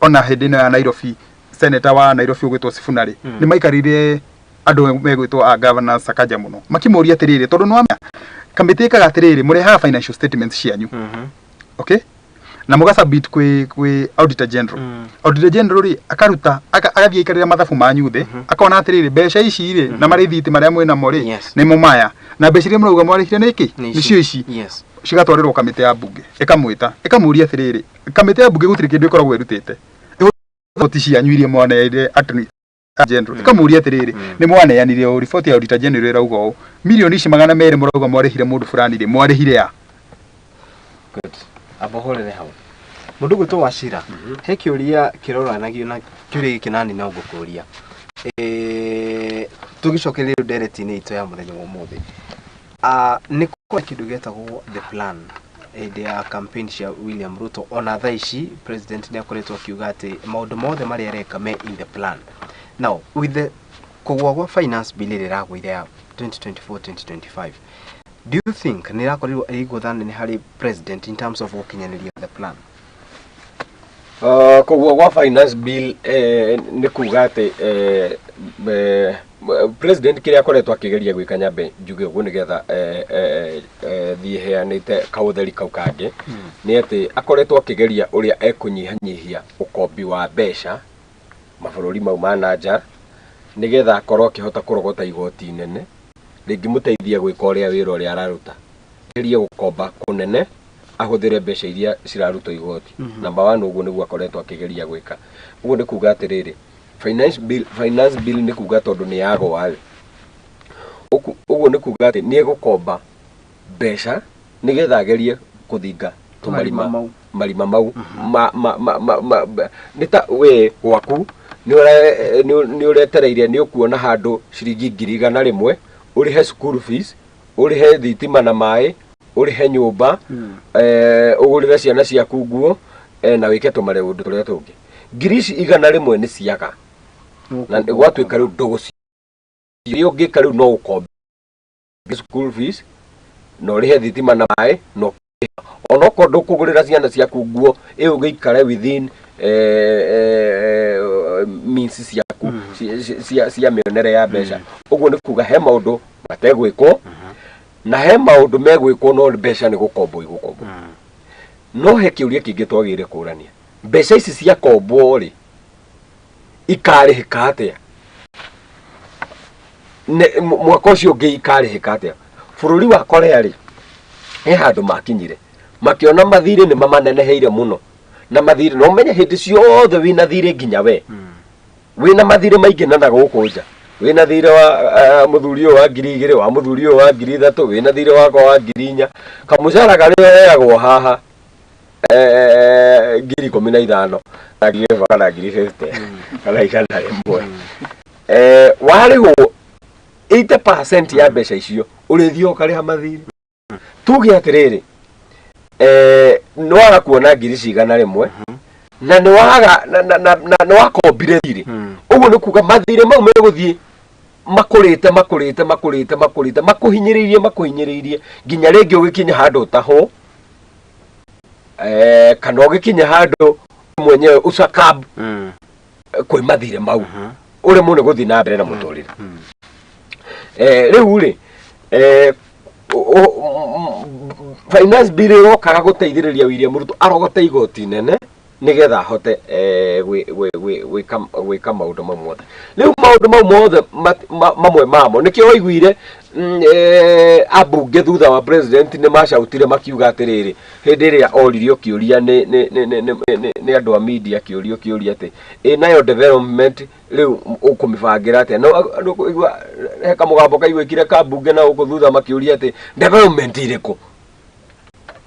ona hĩndĩ ĩno ya Nairobi, senator wa Nairobi ũgwĩtwo Sifuna rĩ, nĩ maikarire andũ megwĩtwo a governor Sakaja mũno, makĩmũria atĩrĩrĩ, tondũ nĩwamenya kamĩtĩ ĩkaga atĩrĩrĩ, mũrehaga financial statements cianyu, okay, na mũgasubmit kwĩ auditor general. Auditor general rĩ, akaruta agathiĩ aikarĩra mathabu manyu thĩ, akona atĩrĩrĩ, mbeca ici rĩ, na marĩthiti marĩa mwĩnamo rĩ, nĩmo maya, na mbeca iria mũrauga mwarĩhire nĩ kĩ? Nĩ ici. Nĩcio ici. Cigatwarĩrwo kamĩtĩ ya bunge, ĩkamwĩta, ĩkamũria atĩrĩrĩ, kamĩtĩ ya bunge gũtirĩ kĩndũ ĩkoragwo ĩrutĩte, riboti cianyu iria mwaneire attorney general, ĩkamũria atĩrĩrĩ, nĩ mwaneanire ũũ, riboti ya auditor general ĩrauga ũũ, mirioni ici 200 mũrauga mwarĩhire mũndũ fulani rĩ, mwarĩhire a? Good. Amba ũhorere hau. Mũndũ ũgwĩtwo Wachira, he kĩũria kĩroranagio na kĩũria gĩkĩ, nani no ngũkũria. Tũgĩcokeria rĩu ndereti-inĩ itũ ya mũthenya wa ũmũthĩ. Ah, nĩ kũrĩ kĩndũ gĩetagwo the plan hĩndĩ ya campaign cia William Ruto. Ona thaa ici president nĩ akoretwo akiuga atĩ maũndũ mothe marĩa areka me in the plan. Now with the kũgũa gwa finance bill ĩrĩa ĩragũire ya 2024-2025, do you think nĩ ĩrakorirwo ĩrĩ igũtha nene harĩ president in terms of gũkinyanĩria the plan? Kũgũa gwa finance bill nĩ kuga atĩ president kĩrĩa akoretwo akĩgeria gwĩka, nyambe njuge ũguo nĩgetha thiĩ heanĩte kaũtheri kau kangĩ, nĩ atĩ akoretwo akĩgeria ũrĩa ekũnyihanyihia ũkombi wa mbeca mabũrũri mau ma na nja, nĩgetha akorwo akĩhota kũrogota igoti inene rĩngĩmũteithia gwĩka ũrĩa wĩra ũrĩa araruta. Gerie gũkomba kũnene, ahũthĩre mbeca iria cirarutwo igoti. Number one, ũguo nĩguo akoretwo akĩgeria gwĩka. Ũguo nĩ kuga atĩrĩrĩ, finance bill nĩ kuga tondũ nĩ yagũa rĩ, ũguo nĩ kuga atĩ nĩ egũkomba mbeca nĩgetha agerie kũthinga tũmarima. Marima mau. Marima mau ma nĩ ta we gwaku nĩ ũretereire nĩ ũkuona handũ ciringi 100,000 ũrĩhe school fees, ũrĩhe thitima na maĩ, ũrĩhe nyũmba, ũgũrĩre ciana ciaku nguo, na wĩke tũmaũndũ tũrĩa tũngĩ. Ngiri ici 100 nĩ ciaga na gwatuĩka rĩu ndũgũci iria ũngĩka rĩu no ũkombe school fees na ũrĩhe thitima na maĩ, na onokorwo ndũkũgũrĩra ciana ciaku nguo, ĩ ũgĩikare within means ciaku cia mĩonere ya mbeca. Ũguo nĩ kuga he maũndũ mategwĩkwo na he maũndũ megwĩkwo, no mbeca nĩ gũkombwo igũkombwo. No he kĩũria kĩngĩ twagĩrĩire kũrania: mbeca ici ciakombwo rĩ, ikarĩhĩka atĩa? Mwaka ũcio ũngĩ ikarĩhĩka atĩa? Bũrũri wa Korea rĩ, he handũ makinyire makiona mathirĩ nĩ mamaneneheire mũno, na mathirĩ no ũmenye hĩndĩ ciothe wĩna thirĩ, nginya we wĩna mathirĩ maingĩ na gũkũ nja wĩna thirĩ wa mũthuri ũyũ wa 2000, wa mũthuri ũyũ wa 3000, wĩna thirĩ wakwa wa 4000, kamũcara karĩa ũheagwo haha 15,000 na 10,000 kana 50,000 kana 100, warĩhwo 80% ya mbeca icio ũrĩthiĩ ũkarĩha mathirĩ. Tuge atĩrĩrĩ, nĩ waga kuona 100,000 na nĩ waga na nĩ wakombire thirĩ, ũguo nĩ kuga mathirĩ mau megũthiĩ makũrĩte makũrĩte makũrĩte makũrĩte, makũhinyĩrĩirie makũhinyĩrĩirie nginya rĩngĩ ũgĩkinya handũ ũtahwo, kana ũgĩkinya handũ mwenyewe ũcakab kwĩ mathirĩ mau, ũremwo nĩ gũthiĩ na mbere na mũtũrĩre. Rĩu rĩ, finance bill ĩrokaga gũteithĩrĩria William Ruto arogote igoti nene nigetha ahote gwĩka maũndũ mau mothe. Rĩu maũndũ mau mothe mamwe mamo nĩkĩo waiguire ambunge thutha wa president nĩ macautire makiuga atĩrĩrĩ, hĩndĩ ĩrĩa oririo kĩũria nĩ andũ a media, kĩũrio atĩ ĩ nayo development rĩu ũkũmĩbangĩra atĩa? No nĩũkũigua he kamũgambo kaiguĩkire ka mbunge na gũkũ thutha makĩũria atĩ development irĩkũ?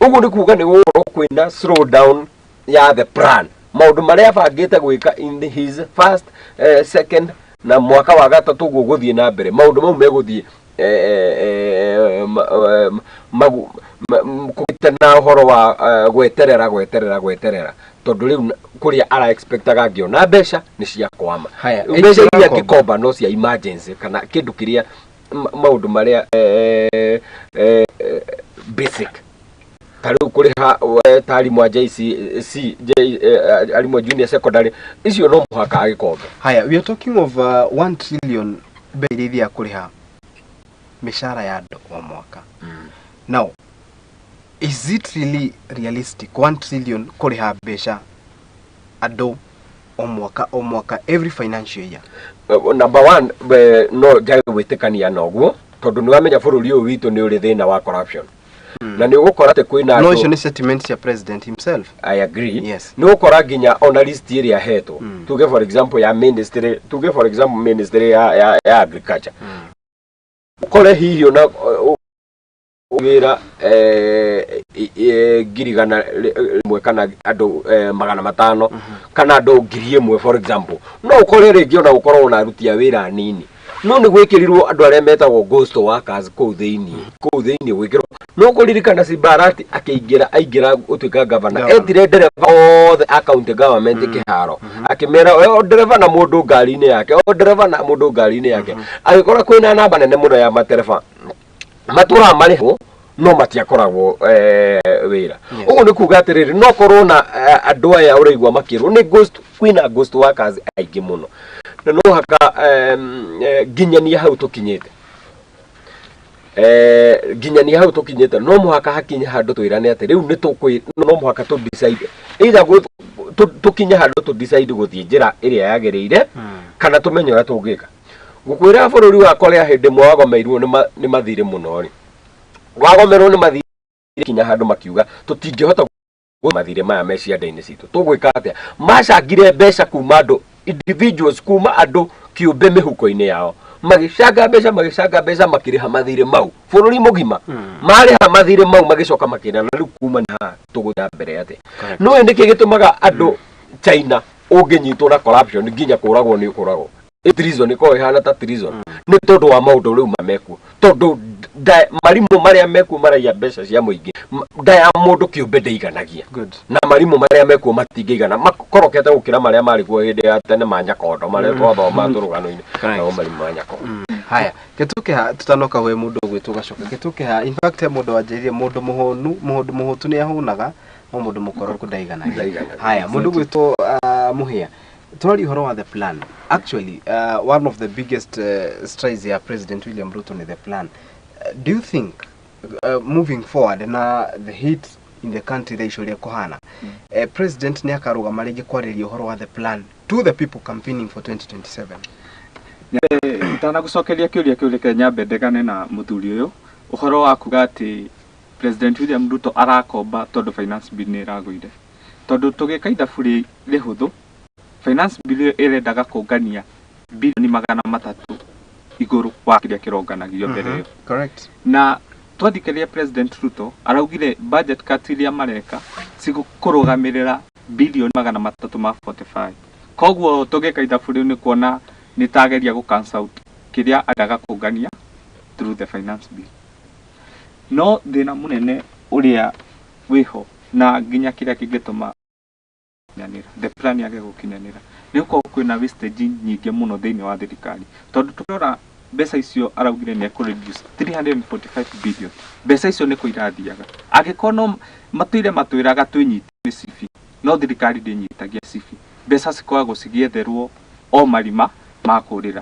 Ũguo nĩ kuga nĩ gũgũkorwo kwĩna slow down ya the plan, maũndũ marĩa abangĩte gwĩka in his first, second na mwaka wa gatatũ ũguo gũthiĩ na mbere. Maũndũ mau megũthiĩ kũgĩte na ũhoro wa gweterera gweterera gweterera, tondũ rĩu kũrĩa ara expectaga angĩona mbeca nĩ cia kwama. Haya, Rĩu mbeca iria angĩkomba no cia emergency kana kĩndũ kĩrĩa maũndũ marĩa basic, ta rĩu kũrĩha ta arimũ a JCC, arimũ a junior secondary, icio no mũhaka agĩkombe. Haya, we are talking of 1 trillion, mbeca iria ithiaga kũrĩha mĩcara ya andũ o mwaka. Now, is it really realistic, 1 trillion kũrĩha mbeca andũ o mwaka o mwaka, every financial year? Number one, no njage gwĩtĩkania na ũguo, tondũ nĩ wamenya bũrũri ũyũ witũ nĩ ũrĩ thĩna wa corruption na nĩ ũgũkora atĩ kwĩna No icio nĩ statement cia president himself. I agree. Yes. Nĩ ũgũkora nginya ona list ĩrĩa ahetwo, tuge for example ya ministry, tuge for example ministry ya agriculture, ũkore hihi ona wĩra 100,000 kana andũ 500 kana andũ 1000 for example, no ũkore rĩngĩ ona gũkorwo na aruti a wĩra anini, no nĩ gwĩkĩrirwo andũ arĩa metagwo ghost workers kũu thĩinĩ gwĩkĩrwo. No kũririkana Simbarati akĩingĩra, aingĩra gũtuĩka governor, Governor. Etire ndereba othe a county government kĩharo, akĩmera o ndereba na mũndũ ngari-inĩ yake, o ndereba na mũndũ ngari-inĩ yake. Agĩkora kwĩna namba nene mũno ya matereba matũraga marĩhwo no matiakoragwo wĩra. Ũguo nĩ kuga atĩrĩrĩ, no korwo na andũ aya ũraigua makĩrwo nĩ ghost, kwĩna ghost workers aingĩ mũno, na no haka nginyania hau tũkinyĩte, nginyania hau tũkinyĩte, no mũhaka hakinye handũ twĩrane atĩ rĩu nĩ tũkwĩ no mũhaka tũ decide either tũkinye handũ tũ decide gũthiĩ njĩra ĩrĩa yagĩrĩire kana tũmenye ũrĩa tũngĩka. Ngũkwĩra bũrũri wa Korea hĩndĩ ĩmwe wagomeirwo nĩ mathirĩ mũno rĩ, wagomerwo nĩ mathirĩ kinya handũ makiuga tũtingĩhota mathirĩ maya me cianda-inĩ citũ, tũgwĩka atĩa? Macangire mbeca kuma andũ individuals, kuma andũ kĩũmbe mĩhuko-inĩ yao, magĩcanga mbeca, magĩcanga mbeca, makĩrĩha mathirĩ mau bũrũri mũgima. Marĩha mathirĩ mau, magĩcoka makĩrana rĩu kuma nĩ haha tũgũthiĩ na mbere atĩa? No nĩkĩ gĩtũmaga andũ China ũngĩnyitwo na corruption nginya kũragwo nĩ ũkũragwo? Treason ĩkoragwo ĩhana ta treason nĩ tondũ wa maũndũ rĩu mekuo, tondũ marimũ marĩa mekuo maraiya mbeca cia mũingĩ. Nda ya mũndũ kĩũmbe ndĩiganagia. Na marimũ marĩa mekuo matingĩigana, makorokete gũkĩra marĩa marĩ kuo hĩndĩ ya tene ma Nyakondo marĩa twathoma tũrũgano-inĩ. Nao marimũ ma Nyakondo. Haya, gĩtũke ha tutanoka hwe mũndũ ũgwĩtwo gacoka gĩtũke ha. In fact, he mũndũ wanjĩrire mũndũ mũhũnu, mũndũ mũhũtu nĩ ahũnaga, no mũndũ mũkoroku ndaiganagia. Ndaiganagia. Haya, mũndũ ũgwĩtwo Mũhĩa, tũraria ũhoro wa the plan. Actually, one of the biggest strides ya President William Ruto ni the plan. Do you think, moving forward na the heat in the country thaa ici ũrĩa kũhana, president nĩ akarũgama rĩngĩ kwarĩria ũhoro wa the plan to the people campaigning for 2027? Itanagũcokeria kĩũria kĩu, reke nyambe ndegane na mũthuri ũyũ ũhoro wa kuga atĩ President William Ruto arakomba tondũ finance bill nĩ ĩragũire. Tondũ tũgĩka ithabu rĩhũthũ, finance bill ĩyo ĩrendaga kũngania bilioni 300 igũrũ wa kĩrĩa kĩronganagio mbere ĩyo. Na twathikĩrĩria President Ruto, araugire budget cuts iria mareka cigũkũrũgamĩrĩra bilioni 345. Koguo tũgĩka ithabu rĩu nĩ kuona nĩ tageria gũ cancel out kĩrĩa endaga kũngania through the finance bill. No thĩna mũnene ũrĩa wĩho na nginya kĩrĩa kĩngĩtũma gũkinyanĩra, the plan yage gũkinyanĩra, nĩ gũkorwo kwĩna wastage nyingĩ mũno thĩinĩ wa thirikari, tondũ tũkĩrora mbeca icio araugire nĩ ekũ reduce 345 billion, mbeca icio nĩ kũ irathiaga? Angĩkorwo no matũire matwĩraga twĩnyite mĩcibi, no thirikari ndĩnyitagia mĩcibi, mbeca cikoragwo cigĩetherwo o marima ma kũrĩra.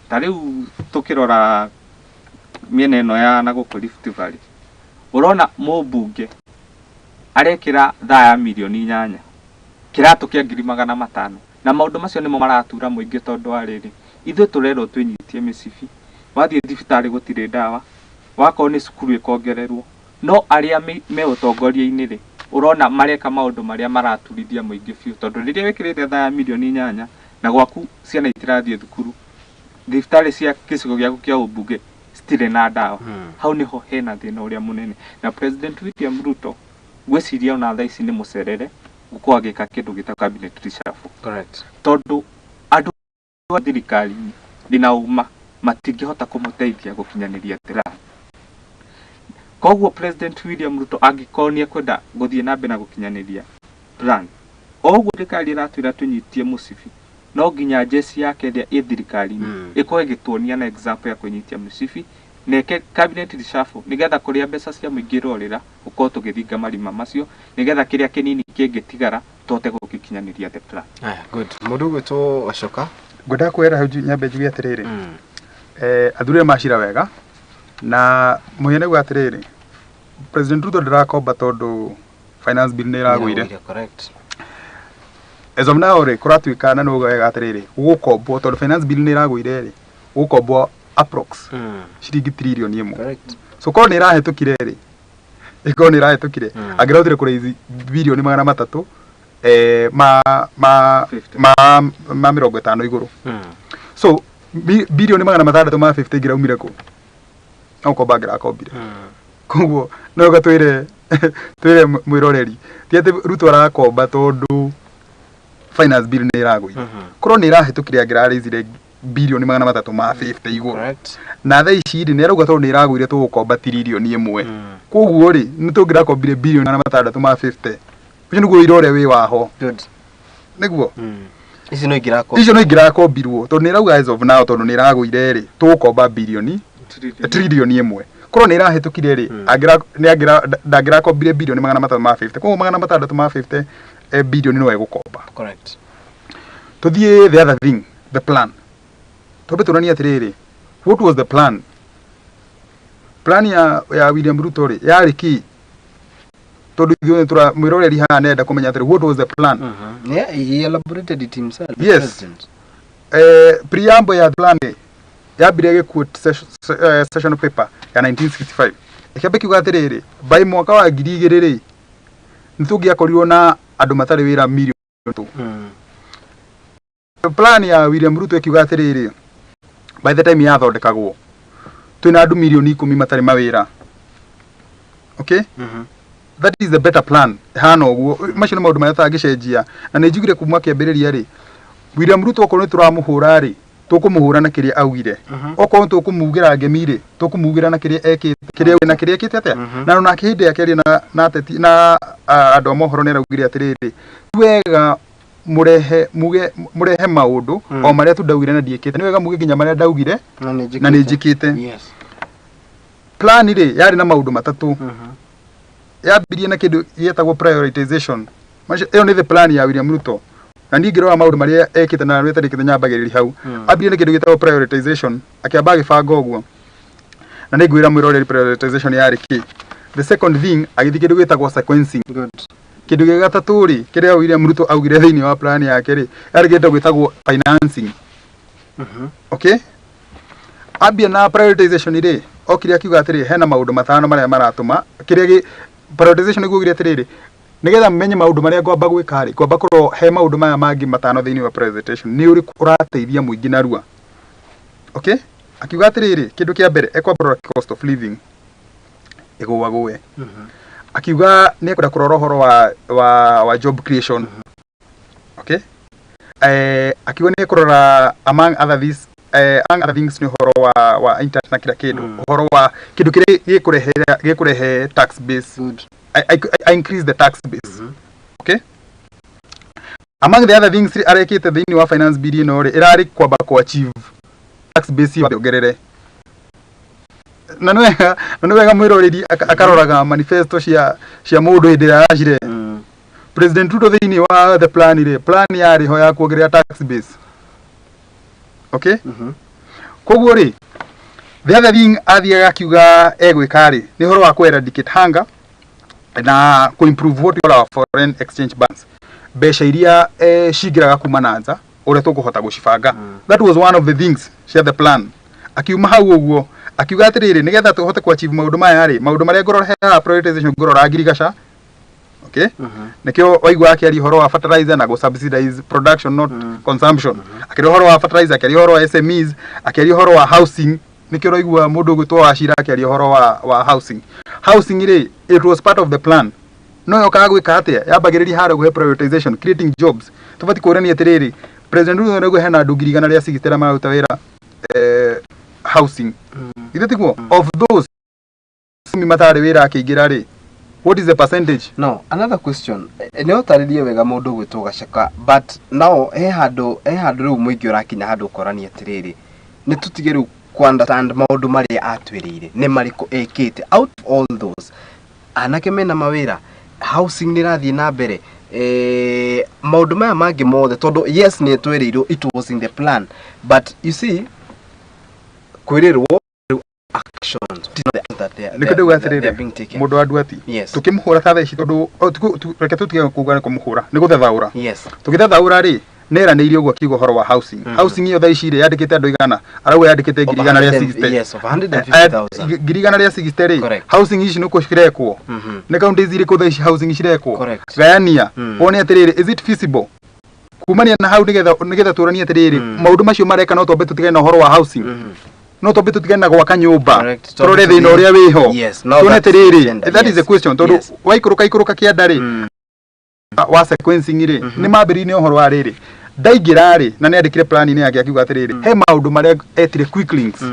Ta rĩu tũkĩrora mĩena ĩno ya na gũkũ Rift Valley, ũrona mũmbunge arekĩra thaa ya mirioni 8, kĩratũ kĩa 500,000, na maũndũ macio nĩmo maratura mũingĩ, tondũ wa rĩrĩ, ithuĩ tũrerwo twĩnyitie mĩcibi. Wathiĩ thibitarĩ gũtirĩ ndawa, wakorwo nĩ cukuru ĩkongererwo, no arĩa me ũtongoria-inĩ rĩ, ũrona mareka maũndũ marĩa maraturithia mũingĩ biũ, tondũ rĩrĩa wĩkĩrĩte thaa ya mirioni 8 na gwaku ciana itirathiĩ thukuru, thibitarĩ cia gĩcigo gĩaku kĩa ũmbunge citirĩ na ndawa, hau nĩho hena thĩna ũrĩa mũnene. Na President William Ruto ngwĩciria ona thaa ici nĩ mũcerere gũkorwo agĩka kĩndũ gĩtagwo cabinet reshuffle, tondũ andũ a thirikari-inĩ ndĩna ũma matingĩhota kũmũteithia gũkinyanĩria plan. Koguo President William Ruto angĩkorwo nĩ ekwenda gũthiĩ na mbere na gũkinyanĩria plan, o ũguo thirikari ĩratwĩra tũnyitie mũcibi, no nginya jeshi yake ĩrĩa ĩ thirikari-inĩ ĩkorwo ĩgĩtuonia na example ya kwĩnyitia mũcibi, na ĩke cabinet reshuffle, nĩgetha kũrĩa mbeca cia mũingĩ irorĩra gũkorwo tũgĩthinga marima macio, nĩgetha kĩrĩa kĩnini kĩngĩtigara tũhote gũgĩkinyanĩria the plan. Aya, good. Mũndũ ũgwĩtwo Wacoka. Ngwendaga kwĩra hau nyambe njuge atĩrĩrĩ, athuri aya macira wega na mũhiano uga atĩrĩrĩ, President Ruto ndarakomba tondũ finance bill nĩ ĩragũire. As of now rĩ, kũratuĩka na nĩ uga wega atĩrĩrĩ, gũgũkombwo tondũ finance bill nĩ ĩragũire rĩ, gũgũkombwo approx ciringi 1 trillion. So korwo nĩ ĩrahĩtũkire rĩ, ĩkorwo nĩ ĩrahĩtũkire, angĩrahotire kũraise 350 bilioni ma 50. ma 50 igũrũ. So 650 bilioni ingĩraumire kũ? No gũkomba angĩrakombire. Koguo no ũka twĩre mwĩroreri ti atĩ Ruto arakomba tondũ finance bill nĩ ĩragũire. Korwo nĩ ĩrahĩtũkire, angĩraraisire 350 bilioni igũrũ. Na thaa ici rĩ, nĩ arauga tondũ nĩ ĩragũire tũgũkomba 1 trillion. Koguo rĩ, nĩ tũngĩrakombire 650 bilioni, ũcio nĩguo ũira ũrĩa wĩ waho. Nĩguo. Ici no ingĩrakomba. Icio no ingĩrakombirwo, tondũ nĩ ĩrauga as of now tondũ nĩ ĩragũire rĩ, tũgũkomba 1 trillion. Korwo nĩ ĩrahĩtũkire rĩ, angĩra nĩ angĩra ndangĩrakombire 350 bilioni. Koguo 650 bilioni no egũkomba. Tũthiĩ the other thing, the plan. Twambe tuonanie atĩrĩrĩ, what was the plan? Plan ya William Ruto rĩ, yarĩ kĩ? Tondũ ithuĩ tũra mwĩroreri haha nenda kũmenya atĩrĩ, what was the plan? Yeah, he elaborated it himself, the president. Preamble ya plan rĩ, yambire gĩquote session paper ya 1965, ĩkĩamba kiuga atĩrĩrĩ, by mwaka wa 2000 rĩ, nĩ tũngĩakorirwo na andũ matarĩ wĩra mirioni 2. Plan ya William Ruto ĩkiuga atĩrĩrĩ, by the time yathondekagwo twĩna andũ 10 milioni matarĩ mawĩra. Okay, that is the better plan. Hana ũguo, macio nĩ maũndũ marĩa tũtangĩcenjia, na nĩ njugire kuma kĩambĩrĩria rĩ, William Ruto okorwo nĩ tũramũhũra rĩ, tũkũmũhũra na kĩrĩa augire. Okorwo tũkũmugĩra ngemi rĩ, tũkũmugĩra na kĩrĩa ekĩte, kĩrĩa na kĩrĩa ekĩte atĩa. Na onake hĩndĩ yake aria na ateti na andũ a mohoro nĩ araugire atĩrĩrĩ, ti wega mũrehe muge mũrehe maũndũ o marĩa tu ndaugire na ndiĩkĩte, nĩ wega muge nginya marĩa ndaugire na nĩ na nĩ njĩkĩte. Plan rĩ, yarĩ na maũndũ matatũ. Yambirie na kĩndũ gĩetagwo prioritization. Ĩyo nĩ the plan ya William Ruto, na niĩ ngĩrora maũndũ marĩa ekĩte na marĩa atarĩkĩte, nyambagĩrĩria hau. Ambirie na kĩndũ gĩtagwo prioritization, akĩamba agĩbanga ũguo, na nĩ ngwĩra mwĩroreri prioritization yarĩ kĩ. The second thing, agĩthiĩ kĩndũ gĩtagwo sequencing. Kĩndũ gĩa gatatũ rĩ, kĩrĩa William Ruto augire thĩinĩ wa plan yake rĩ, yarĩ kĩndũ gĩtagwo financing. Okay, Ambia na prioritization rĩ, okire akiuga atĩrĩ, hena maũndũ matano marĩa maratũma kĩrĩa gĩ prioritization nĩguo augire atĩrĩrĩ, nĩgetha menye maũndũ marĩa ngwamba gwĩka rĩ, ngwamba kũrora he maũndũ maya mangĩ matano thĩinĩ wa prioritization nĩ ũrĩkũ ũrateithia mũingĩ narua. Okay, akiuga atĩrĩrĩ, kĩndũ kĩa mbere ekwamba kũrora cost of living ĩgũagũe. Akiuga nĩ ekwenda kũrora ũhoro wa job creation. Okay, akiuga nĩ ekũrora among other things nĩ ũhoro wa internet na kila kĩndũ, ũhoro wa kĩndũ kĩrĩa gĩkũrehe tax base. Good. I increase the tax base. Okay, among the other things arekĩte thĩinĩ wa finance bill ĩno rĩ, ĩrarĩ kwamba ku achieve tax base yongerere. Na nĩ wega mwĩroreri akaroraga manifesto cia mũndũ hĩndĩ ĩrĩa aracire. President Ruto thĩinĩ wa the plan rĩ, plan yarĩ ho ya kuongerera tax base. Okay, koguo rĩ, the other thing athiaga akiuga egwĩka rĩ, nĩ ũhoro wa ku eradicate hunger na ku improve what we call our foreign exchange balance, mbeca iria cingĩraga kuma na nja, ũrĩa tũkũhota gũcibanga. That was one of the things cia the plan. Akiuma hau ũguo akiuga atĩrĩrĩ, nĩgetha tũhote ku achieve maũndũ maya rĩ, maũndũ marĩa ngũrora haha prioritization, ngũrora agriculture. Okay, nĩkĩo waigua akĩaria ũhoro wa fertilizer na gũ subsidize production, not consumption. Akĩaria ũhoro wa fertilizer, akĩaria ũhoro wa SMEs, akĩaria ũhoro wa housing. Nĩkĩo ũraigua mũndũ ũgwĩtwo Wachira akĩaria ũhoro wa housing. Housing rĩ, it was part of the plan, no yokaga gwĩka atĩa? Yambagĩrĩria harĩa kũhe prioritization, creating jobs. Tũbatiĩ kũrania atĩrĩrĩ, President Ruto nĩguo hena andũ 160,000 arĩa mararuta wĩra housing, ithe tiguo? Of those matarĩ wĩra akĩingĩra rĩ, what is the percentage? No another question, nĩ ũtarĩrie wega mũndũ ũgwĩtwo Gacaka, but now he handũ rĩu mũingĩ ũrakinya handũ ũkorania atĩrĩrĩ, nĩ tũtige rĩu ku understand maũndũ marĩa atwĩrĩire nĩ marĩkũ ekĩte. Out of all those, anake mena mawĩra, housing nĩ ĩrathiĩ na mbere, maũndũ maya mangĩ mothe, tondũ yes, nĩ twĩrĩirwo, it was in the plan, but you see, kwĩrĩrwo rĩu actions that they are, Nĩkĩo ndauga they are atĩrĩrĩ, being taken. Mũndũ wa nduati, tũkĩmũhũra ta thaa ici, tondũ reke tũtige kuga nĩ kũmũhũra, nĩ gũthathaũra. Tũgĩthathaũra rĩ, nĩeranĩire ũguo akiuga ũhoro wa housing. Housing ĩyo thaa ici rĩ, yandĩkĩte andũ igana, arauga yandĩkĩte 160,000. Yes, of 150,000. 160,000 rĩ, housing ici nĩkuo cirekwo? Nĩ kaunti irĩkũ thaa ici housing cirekwo? Gayania wone atĩrĩrĩ, is it feasible kumania na hau, nĩgetha tũranie atĩrĩrĩ, maũndũ macio mareka, no twambe tũtigane na ũhoro wa housing, no twambe tũtigane na gwaka nyũmba, Twambe tũrore thĩna ũrĩa wĩho, Yes, now tuone that's the atĩrĩrĩ, agenda, that is the question, tondũ waikũrũka ikũrũka kĩanda rĩ, wa sequencing rĩ, nĩ mambĩrĩirie ũhoro wa rĩrĩ, ndaingĩra rĩ, na nĩ andĩkire plan-inĩ yake akiuga atĩrĩrĩ, he maũndũ marĩa etire quick links,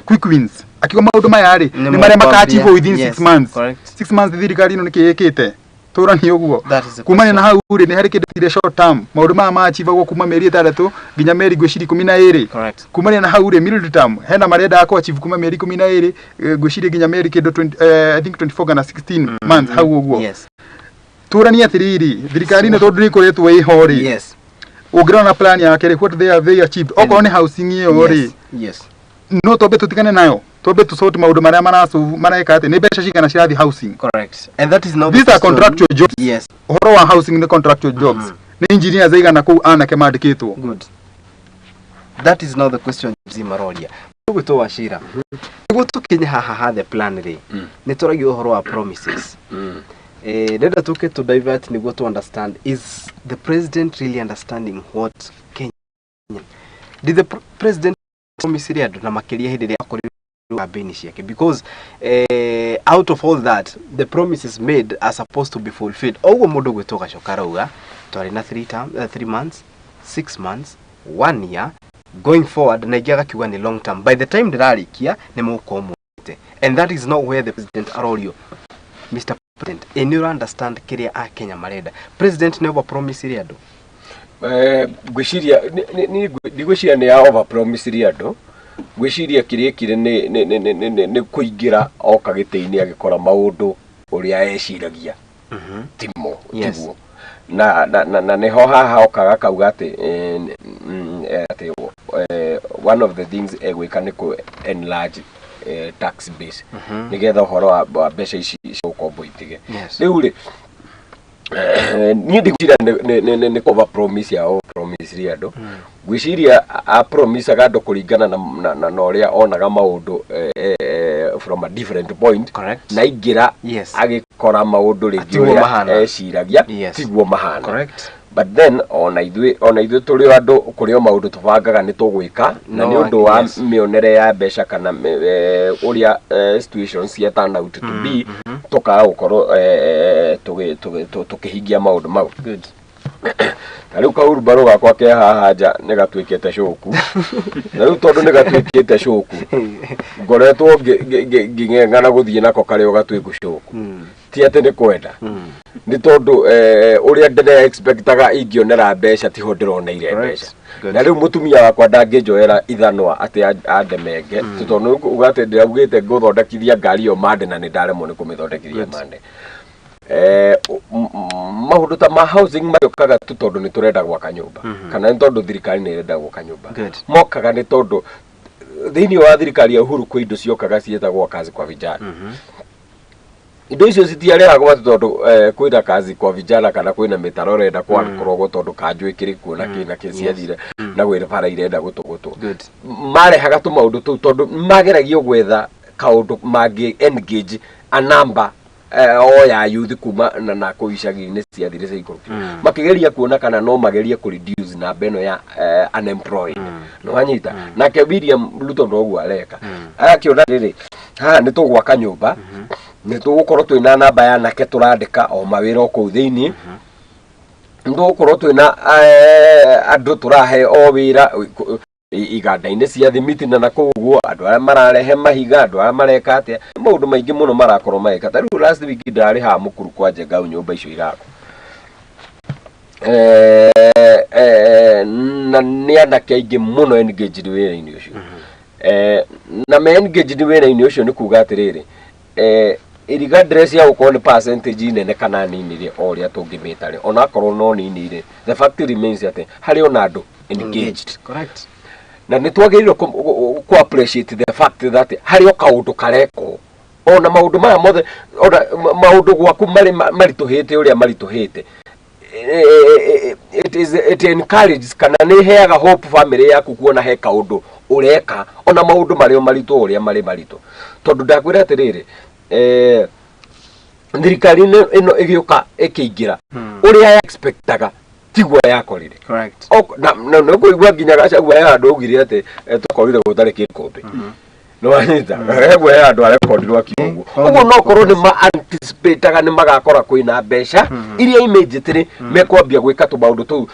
quick wins. Akiuga maũndũ maya rĩ, Nĩ nĩ marĩa mekwambia. makachieve within 6 months. 6 months thirikari ĩno nĩkĩ ĩkĩte? Tũranie ũguo. That is the Kumania na hau rĩ, nĩ harĩ kĩndũ tire short term, maũndũ maya maachivagwo kuma mĩeri 6 nginya mĩeri ngwĩciria 12. Kumania na hau rĩ, middle term, hena marĩa endaga kũ achieve kuma mĩeri 12, ngwĩciria nginya mĩeri kĩndũ 20, I think 24 kana 16 months hau ũguo. Tũranie atĩrĩrĩ, thirikari ĩno tondũ nĩ ĩkoretwo ĩho rĩ, ũngĩrora na plan yake rĩ, what they have they achieved? Okorwo nĩ housing ĩyo rĩ, no twambe tũtigane nayo, twambe tũsort maũndũ marĩa marasolve, mareka atĩ nĩ mbeca cigana cirathiĩ housing. Correct. And that is now the These are question. contractual jobs. Ũhoro wa housing nĩ contractual jobs. Nĩ engineers aigana kũu anake mandĩkĩtwo? Good. That is now the question Zimaroria. Gwĩtwo Wachira. Nĩguo tũkinye haha ha the plan rĩ, nĩ tũragia ũhoro wa promises. Ndĩrenda tũke to divert nĩguo to understand, is the president really understanding what Kenya did the president promise rĩ andũ, na makĩria hĩndĩ ĩrĩa akorirwo campaign ciake? Because out of all that, the promises made are supposed to be fulfilled. Oguo mũndũ gwĩtwo Gacoka arauga twarĩ na 3 months, 6 months, one year going forward, na ingĩ agakiuga nĩ long term, by the time ndĩrarĩkia nĩ mũgũkorwo mũte. And that is not where the president arorio. Mr President, ĩ nĩ ũra understand kĩrĩa akenya marenda? President nĩ over promise rĩ andũ? Ngwĩciria ndigwĩciria nĩ ya over promise rĩ andũ. Ngwĩciria kĩrĩa ekire nĩ kũingĩra oka gĩtĩ-inĩ agĩkora maũndũ ũrĩa eciragia timo. Tiguo na nĩho haha okaga akauga atĩ one of the things egwĩka nĩ kũ enlarge tax base, nĩgetha ũhoro wa mbeca ici cia ũkombo itige. Rĩu rĩ, niĩ ndigwĩciria nĩ over promise ya over promise. promisire andũ. Ngwĩciria a promisaga andũ kũringana na ũrĩa onaga maũndũ from a different point. Correct. Na aingĩra agĩkora maũndũ rĩngĩ Tiguo ũrĩa mahana. eciragia tiguo mahana. But then ona ithuĩ tũrĩ o andũ, kũrĩ o maũndũ tũbangaga nĩ tũgwĩka na No, nĩ ũndũ wa mĩonere ya mbeca kana ũrĩa situations cia turn out to be, tũkaga gũkorwo tũkĩhingia maũndũ mau. Ta rĩu kaurumbarũ gakwa ke haha nja nĩ gatuĩkĩte cũku, na rĩu tondũ nĩ gatuĩkĩte cũku, ngoretwo ngĩng'eng'ana gũthiĩ nako karĩ o gatuĩku cũku. Ti atĩ nĩ kwenda, nĩ tondũ ũrĩa ndĩre expectaga ingĩonera mbeca tiho ndĩroneire mbeca. Na rĩu mũtumia wakwa ndangĩnjoera ithanwa atĩ andemenge, tondũ nĩ kuga atĩ ndĩraugĩte ngũthondekithia ngari ĩyo mande na nĩ ndaremwo nĩ kũmĩthondekithia mande. Maũndũ ta ma housing marĩũkaga tu tondũ nĩ tũrenda gwaka nyũmba kana nĩ tondũ thirikari nĩ ĩrenda gwaka nyũmba. Mokaga nĩ tondũ thĩinĩ wa thirikari ya Uhuru kwĩ indo ciokaga ciĩtagwo Kazi kwa Vijana. Indo icio citiarehagwo atĩ tondũ kwĩna Kazi kwa Vijana kana kwĩna mĩtaro ĩrenda kwarwo, tondũ kanjũ ĩkĩrĩ kuo na kĩ na kĩ ciathire na gwĩ bara irenda gũtũgũtwo. Marehaga tũmaũndũ tũu tondũ mageragio gwetha kaũndũ mangĩ engage a number o ya youth kuma na kũu icagi-inĩ ciathire ciaikũrũkire, makĩgeria kuona kana no magerie kũ reduce namba ĩno ya unemployed. No wanyita nake William Ruto noguo areka, agakĩona rĩrĩ haha nĩ tũgwaka nyũmba, nĩ tũgũkorwo twĩna namba ya anake tũrandĩka o mawĩra o kũu thĩinĩ, nĩ tũgũkorwo twĩna andũ tũrahe o wĩra iganda-inĩ cia thimiti na nakũu ũguo, andũ arĩa mararehe mahiga, andũ arĩa mareka atĩa, maũndũ maingĩ mũno marakorwo magĩka. Ta rĩu last week ndarĩ haha mũkuru kwa Njengau, nyũmba icio irakwo na nĩ anake aingĩ mũno engaged wĩra-inĩ ũcio. Na me engaged wĩra-inĩ ũcio nĩ kuga atĩrĩrĩ, regardless ya gũkorwo nĩ percentage nene kana nini rĩ, o ũrĩa tũngĩmĩta rĩ, onakorwo no nini rĩ, the fact remains atĩ harĩ ona andũ engaged. Na nĩ twagĩrĩirwo kũ appreciate the fact that harĩ o kaũndũ karekwo, ona maũndũ maya mothe, ona maũndũ gwaku marĩ maritũhĩte ũrĩa maritũhĩte. It encourages kana nĩ ĩheaga hope family yaku kuona he kaũndũ ũreka, ona maũndũ marĩ o maritũ ũrĩa marĩ maritũ. Tondũ ndakwĩra atĩrĩrĩ, thirikari ĩno ĩgĩũka ĩkĩingĩra, ũrĩa ya expectaga tiguo yakorire. Na nĩ kũigua nginya Gachagua he handũ augire atĩ twakorire gũtarĩ kĩkombe. Nĩ wanyita, Gachagua he handũ arekondirwo akiuga ũguo. Ũguo no korwo nĩ ma anticipataga nĩ magakora kwĩna mbeca iria immediately mekwambia gwĩka tũmaũndũ tũu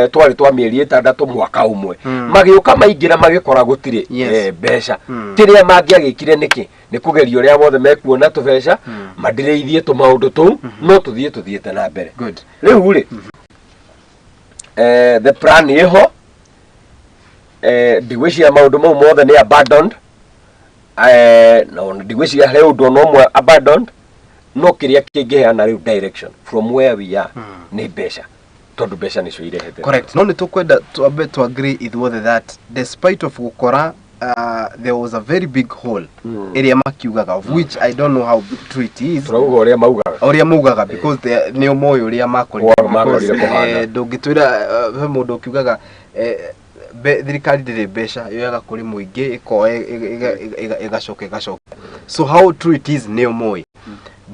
twarĩ twa mĩeri 6, mwaka ũmwe. Magĩũka maingĩra magĩkora gũtirĩ mbeca. Kĩrĩa mangĩagĩkire nĩkĩ? Nĩ kũgeria ũrĩa wothe mekuona tũbeca mandirĩithie tũmaũndũ tũu, no tũthiĩ tũthiĩte na mbere. Rĩu rĩ, the plan ĩho, ndigwĩciria maũndũ mau mothe nĩ abandoned, na ona ndigwĩciria harĩ ũndũ ona ũmwe abandoned. No kĩrĩa kĩngĩheana rĩu direction from where we are nĩ mbeca, tondũ mbeca nĩcio irehete. Correct. No nĩ tũkwenda twambe tu agree ithuothe that despite of gũkora there was a very big hole ĩrĩa makiugaga, of which I don't know how true it is. Tũrauga ũrĩa maugaga. Ũrĩa maugaga, because nĩo moĩ ũrĩa makorire. Makorire Because, kũhana. Ndũngĩtwĩra he mũndũ ũkiugaga thirikari ndĩrĩ mbeca, yoyaga kũrĩ mũingĩ ĩkoya ĩgacoka ĩgacoka. So how true it is nĩo moĩ.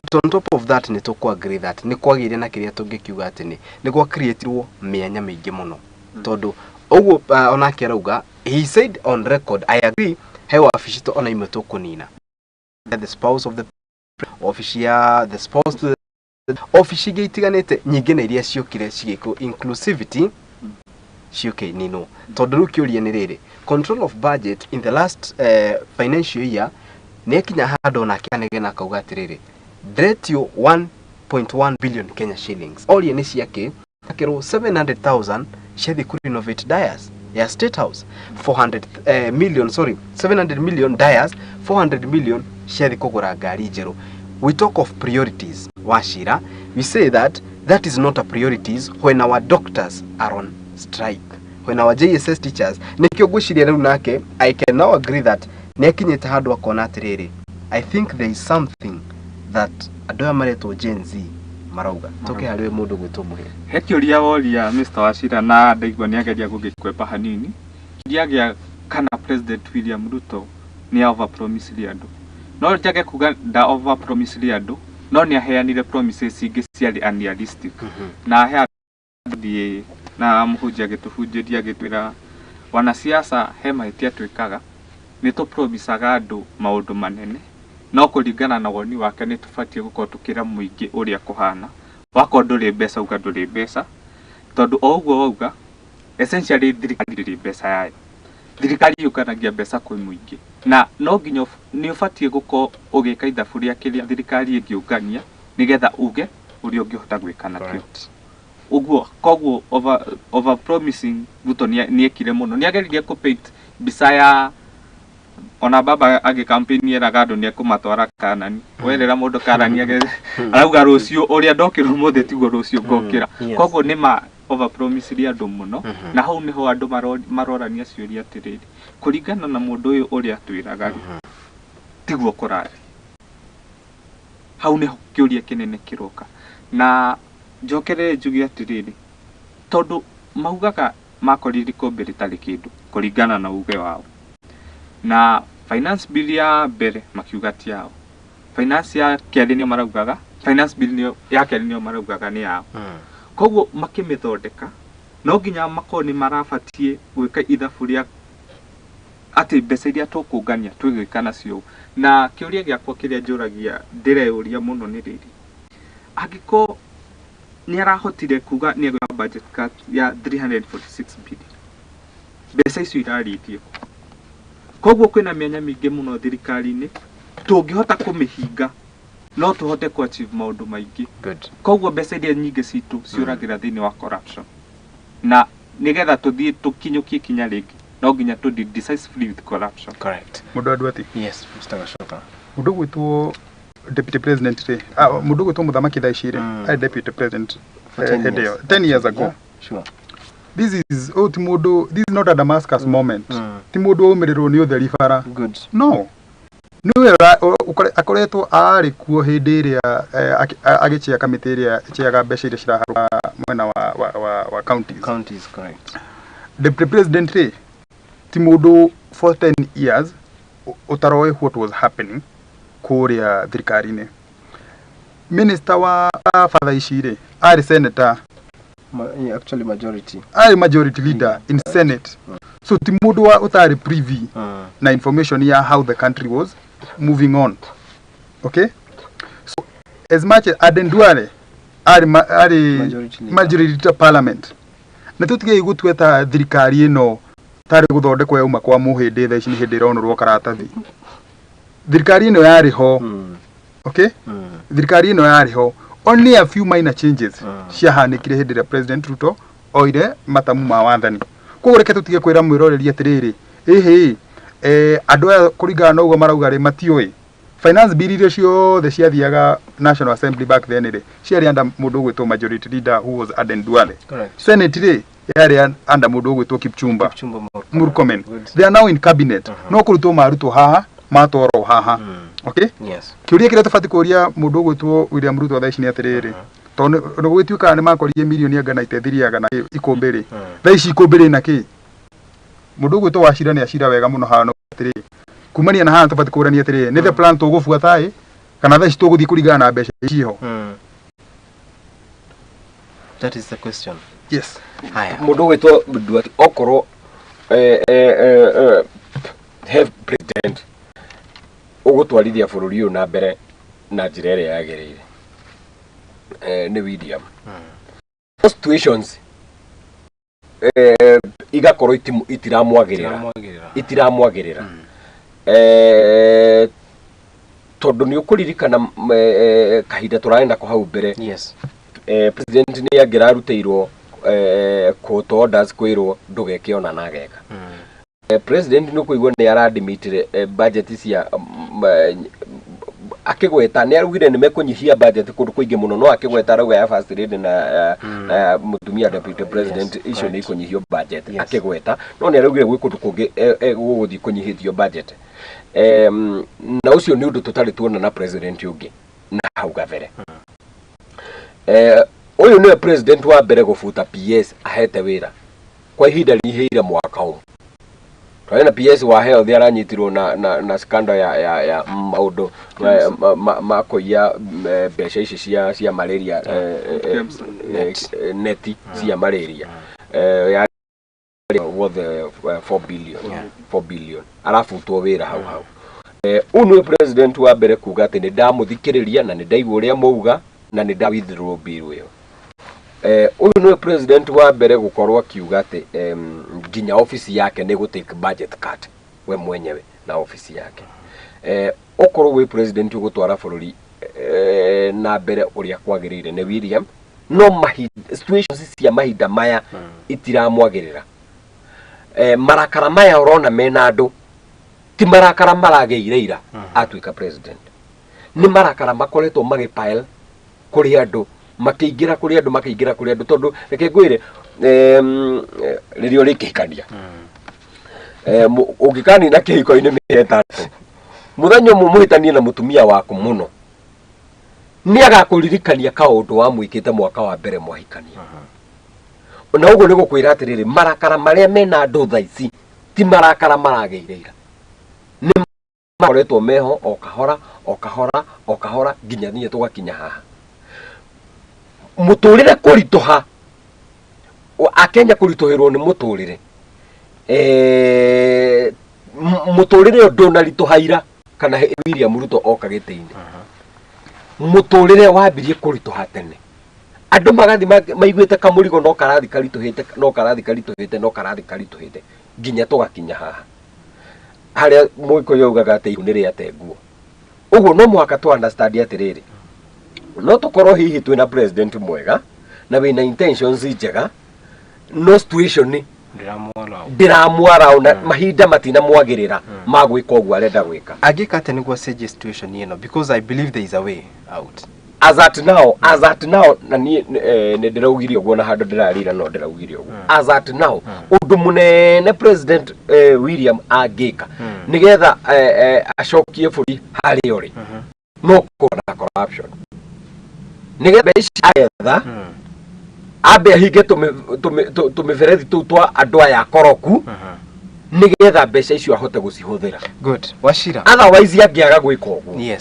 But on top of that, nĩ tũkũ agree that nĩ kwagĩire na kĩrĩa tũngĩkiuga atĩ nĩ gwa creatirwo mĩanya mĩingĩ mũno, tondũ ũguo onake arauga, he said on record, I agree, he wabici ona imwe tũkũnina, the spouse of the ofici ya the spouse to the ofici ingĩ itiganĩte nyingĩ, na iria ciokire cigĩkwo inclusivity ciũke ininwo. Tondũ rĩu kĩũria nĩ rĩrĩ, control of budget in the last financial year nĩ akinya handũ onake anegena akauga atĩrĩrĩ, ndĩretio 1.1 billion Kenya shillings. Oria nĩ ciakĩ, akĩrwo 700,000 ciathiĩ kũ renovate dais ya State House, 400 million, sorry, 700 million dais, 400 million ciathiĩ kũgũra ngari njerũ. We talk of priorities, Wachira. We say that that is not a priorities when our doctors are on strike, when our JSS teachers. Nĩkĩo ngwĩciria rĩu nake I can now agree that nĩ akinyĩte handũ akona atĩrĩrĩ, I think there is something that andũ aya maretwo Gen Z Marauga tũke harĩ we mũndũ gwĩtwo Mũhĩa. He kĩũria woria Mr. Wachira na ndaigua nĩ ageria gũgĩkwepa hanini. Kĩũria gĩa kana President William Ruto nĩ over promisire andũ. No njage kuga nda over promisire andũ, no nĩ aheanire promises ingĩ ciarĩ unrealistic. Na he thiĩ na mũhunjia agĩtũhunjĩria agĩtwĩra wanasiasa he mahĩtia twĩkaga, nĩ tũpromisaga andũ maũndũ manene, no kũringana na woni wake nĩ tũbatiĩ gũkorwo tũkĩra mũingĩ ũrĩa kũhana. Wakorwo ndũrĩ mbeca uga ndũrĩ mbeca, tondũ o ũguo wauga essentially thirikari ndĩrĩ mbeca yayo. Thirikari yũnganagia mbeca kwĩ mũingĩ, na no nginya nĩ ũbatiĩ gũkorwo ũgĩka ithabu rĩa kĩrĩa thirikari ĩngĩũngania nĩgetha uge ũrĩa ũngĩhota gwĩka nakĩo. Ũguo koguo over promising Ruto nĩ ekire mũno, nĩ ageririe kũ paint mbica ya ona baba agĩ campaign eraga andũ nĩ ekũmatwara Kanani. Werĩra mũndũ Kanani arauga rũciũ ũrĩa ndokĩra ũmũthĩ tiguo rũciũ ngokĩra. Koguo nĩ ma over promisire andũ mũno, na hau nĩho andũ marorania ciũria atĩrĩrĩ, kũringana na mũndũ ũyũ ũrĩa atwĩraga rĩ, tiguo kũrathiĩ. Hau nĩho kĩũria kĩnene kĩroka. Na njokerere njuge atĩrĩrĩ, tondũ maugaga makorire ikũmbĩ rĩtarĩ kĩndũ kũringana na uge wao, na finance bill ya mbere makiuga ti yao, finance ya kerĩ nĩo maraugaga, finance bill nĩo ya kerĩ nĩo maraugaga nĩ yao. Koguo makĩmĩthondeka no nginya makorwo nĩ marabatiĩ gwĩka ithabu rĩa atĩ mbeca iria tũkũngania twĩgwĩka nacio. Na kĩũria gĩakwa kĩrĩa njũragia ndĩreyũria mũno nĩ rĩrĩ, angĩkorwo nĩ arahotire kuga nĩ egwĩka budget cut ya 346 billion, mbeca icio irarĩtie kũ? Koguo kwĩna mĩanya mĩingĩ mũno thirikari-inĩ tũngĩhota kũmĩhinga no tũhote kũ achieve maũndũ maingĩ. Koguo mbeca iria nyingĩ citũ ciũragĩra thĩinĩ wa corruption, na nĩgetha tũthiĩ tũkinyũkie ikinya rĩngĩ no nginya tũ deal decisively with corruption. Correct. Mũndũ andũ ati. Yes, Mr. Gachoka. Mũndũ gwĩtwo deputy president rĩ, mũndũ gwĩtwo mũthamaki thaa ici rĩ, arĩ deputy president For 10 hĩndĩ years. ĩyo, 10 years ago. Yeah, sure. This is oh, ti mũndũ, this is not a Damascus moment. Ti mũndũ waumĩrĩrwo nĩ ũtheri bara. Good. No. Nĩwe akoretwo arĩ kuo hĩndĩ ĩrĩa agĩchia kamĩtĩ ĩrĩa ĩchĩaga mbeca iria ciraharũka mwena wa counties. Counties, correct. Deputy president rĩ, ti mũndũ for 10 years ũtaroĩ what was happening kũrĩa thirikari-inĩ. Minister wa batha ici rĩ, arĩ senator. Yeah, actually majority. Arĩ majority leader in Senate. So ti mũndũ wa ũtarĩ privy na information ya how the country was moving on. Okay? So as much as Aden Duale arĩ Majority leader. majority leader parliament. Na tũtigei gũtua ta thirikari ĩno tarĩ gũthondekwo yauma kwa mũhĩndĩ thaa ici nĩ hĩndĩ ĩronũrwo karatathi. Thirikari ĩno yarĩ ho. Okay? Thirikari ĩno yarĩ ho. Only a few minor changes ciahanĩkire hĩndĩ ĩrĩa President Ruto oire matamu ma wathani. Koguo reke tũtige kwĩra mwĩroreri atĩrĩrĩ, ĩhĩ, andũ aya kũringana na ũguo marauga rĩ, matiũĩ. Finance bill iria ciothe ciathiaga National Assembly back then rĩ, ciarĩ under mũndũ ũgwĩtwo majority leader who was Aden Duale. Correct. Senate rĩ, yarĩ under mũndũ ũgwĩtwo Kipchumba. Kipchumba Murkomen. Murkomen. Good. They are now in cabinet. No kũrutwo marutwo haha, matwarwo haha. Okay? Yes. Kĩũria kĩrĩa tũbatiĩ kũria mũndũ ũgwĩtwo William Ruto thaa ici nĩ atĩrĩrĩ, tondũ nĩ gũgĩtuĩkaga nĩ makorire mirioni anga na itethiriaga na ikũmbĩ rĩ, thaa ici ikũmbĩ rĩna kĩ? Mũndũ ũgwĩtwo Wachira nĩ acira wega mũno haha, no atĩrĩrĩ, kumania na haha tũbatiĩ kũrania atĩrĩrĩ, nĩ the plan tũgũbuata ĩ, kana thaa ici tũgũthiĩ kũringana na mbeca ici ho? That is the question. Yes. Haya. Mũndũ ũgwĩtwo Nduati, okorwo he president ũgũtwarithia bũrũri ũyũ na mbere na njĩra ĩrĩa yagĩrĩire, nĩ William. Situations igakorwo itiramwagĩrĩra. Itiramwagĩrĩra. Itiramwagĩrĩra. Tondũ nĩ ũkũririkana kahinda tũrarĩ nako hau mbere. Yes. President nĩ angĩrarutĩirwo court orders kwĩrwo ndũgeke ona na ageka. President nĩ ũkũigua nĩ aradimitire budget cia, akĩgweta nĩ araugire nĩ mekũnyihia budget kũndũ kũingĩ mũno, no akĩgweta arauga ya first lady na mũtumia deputy president icio nĩ ikũnyihio budget. Akĩgweta, no nĩ araugire gwĩ kũndũ kũngĩ gũgũthiĩ kũnyihĩtio budget. Na ũcio nĩ ũndũ tũtarĩ tuona na president ũngĩ na hau gabere. Ũyũ nĩwe president wa mbere gũbuta PS ahete wĩra kwa ihinda rĩnyihĩire mwaka ũmwe. Twarĩ na PS wa health aranyitirwo na scandal ya maũndũ ma kũiya mbeca ici cia malaria, neti cia malaria ya worth 4 billion. 4 billion arabutwo wĩra hau hau. Ũyũ nĩwe president wa mbere kuga atĩ nĩ ndamũthikĩrĩria na nĩ ndaigua ũrĩa mwauga na nĩ nda withdraw bill ĩyo. Ũyũ nĩwe president wa mbere gũkorwo akiuga atĩ nginya ofici yake nĩ gũ take budget cut we mwenyewe na ofici yake. Ũkorwo wĩ president ũgũtwara bũrũri na mbere ũrĩa kwagĩrĩire nĩ William, no mahinda situations cia mahinda maya itiramwagĩrĩra. Marakara maya ũrona mena andũ ti marakara maragĩire ira atuĩka president, nĩ marakara makoretwo magĩpile kũrĩ andũ, makĩingĩra kũrĩ andũ, makĩingĩra kũrĩ andũ, tondũ reke ngwĩre, rĩrĩa ũrĩkĩhikania, ũngĩkanina kĩhiko-inĩ mĩeri 6, mũthenya ũmwe mũhĩtanie na mũtumia waku mũno, nĩ agakũririkania kaũndũ wamwĩkĩte mwaka wa mbere mwahikania. Na ũguo nĩ gũkwĩra atĩrĩrĩ, marakara marĩa mena andũ thaa ici ti marakara maragĩire ira, nĩ makoretwo meho o kahora o kahora o kahora nginya tũgakinya haha. Mũtũrĩre kũritũha, Akenya kũritũhĩrwo nĩ mũtũrĩre, mũtũrĩre ũyũ ndũnaritũha ira kana William Ruto oka gĩtĩ-inĩ. Mũtũrĩre wambirie kũritũha tene, andũ magathi maiguĩte kamũrigo no karathi karitũhĩte, no karathi karitũhĩte, no karathi karitũhĩte nginya tũgakinya haha harĩa Mũgĩkũyũ augaga atĩ ihu nĩ rĩate nguo. Ũguo no mũhaka tũ understand atĩrĩrĩ, no tũkorwo hihi twĩna president mwega na wĩna intentions njega, no situation ndĩramwara na mahinda matinamwagĩrĩra ma gwĩka ũguo arenda gwĩka. Angĩka atĩa nĩguo acenjie situation ĩno? Because I believe there is a way out. As at now na niĩ nĩ ndĩraugire ũguo na handũ ndĩrarĩra, no ndĩraugire ũguo. As at now, ũndũ mũnene President William angĩka nĩgetha acokie bũrũri harĩa ũrĩ no kũrũa na corruption, nĩgetha ici agetha ambe ahinge tũmĩberethi tũu twa andũ aya akoroku, nĩgetha mbeca icio ahote gũcihũthĩra. Good. Wachira. Otherwise angĩaga gwĩka ũguo,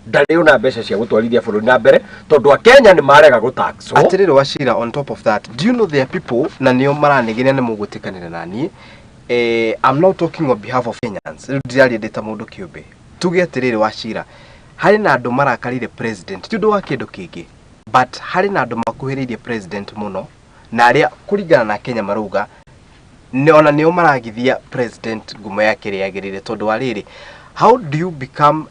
ndarĩ ona mbeca cia gũtwarithia bũrũri na mbere, tondũ akenya nĩ marega gũtaxwo. Atĩrĩrĩ Wachira, on top of that, do you know there are people na nĩo maranegenia nĩ mũgwĩtĩkanĩra na niĩ? I'm not talking on behalf of Kenyans, rĩu ndiraria ndĩ ta mũndũ kĩũmbe. Tuge atĩrĩrĩ Wachira, harĩ na andũ marakarire president ti ũndũ wa kĩndũ kĩngĩ, but harĩ na andũ makuhĩrĩirie president mũno na arĩa kũringana na Kenya marauga nĩ ona nĩo maragithia president ngumo yake ĩrĩa yagĩrĩire, tondũ wa rĩrĩ, how do you become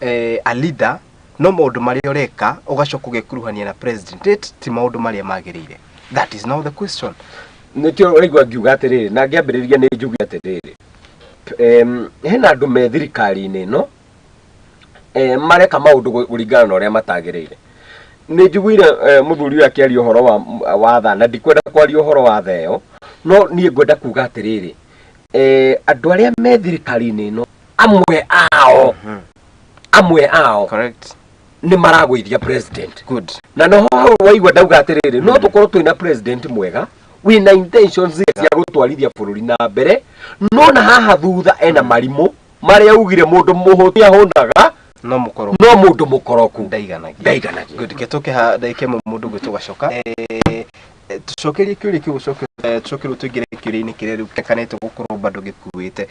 a leader no maũndũ marĩa ũreka ũgacoka ũgekuruhania na president it ti maũndũ marĩa magĩrĩire? That is now the question. Nĩkĩo ũraigua ngiuga atĩrĩrĩ, na ngĩambĩrĩria nĩ njuge atĩrĩrĩ, hena andũ me thirikari-inĩ ĩno mareka maũndũ kũringana na ũrĩa matagĩrĩire. Nĩ njiguire mũthuri ũyũ akĩaria ũhoro wa tha, na ndikwenda kwaria ũhoro wa tha ĩyo, no niĩ ngwenda kuga atĩrĩrĩ, andũ arĩa me thirikari-inĩ ĩno, amwe ao nĩ maragũithia president. Na noho hau waigua ndauga atĩrĩrĩ, no tũkorwo twĩna president mwega wĩna intentions cia gũtwarithia bũrũri na mbere, no na haha thutha ena marimũ marĩa augire mũndũ mũhũti ahũnaga no mũkoroku no mũndũ mũkoroku ndaiganagia. Ndaiganagia. Good. Ke tũke ha ndagĩka ĩmwe mũndũ ũngĩ tũgacoka tũcokerie kĩũria kĩu, ũcoke tũcoke rĩu tũingĩre kĩũria-inĩ kĩrĩa rĩu kĩrekanĩte gũkorwo bado gĩkuĩte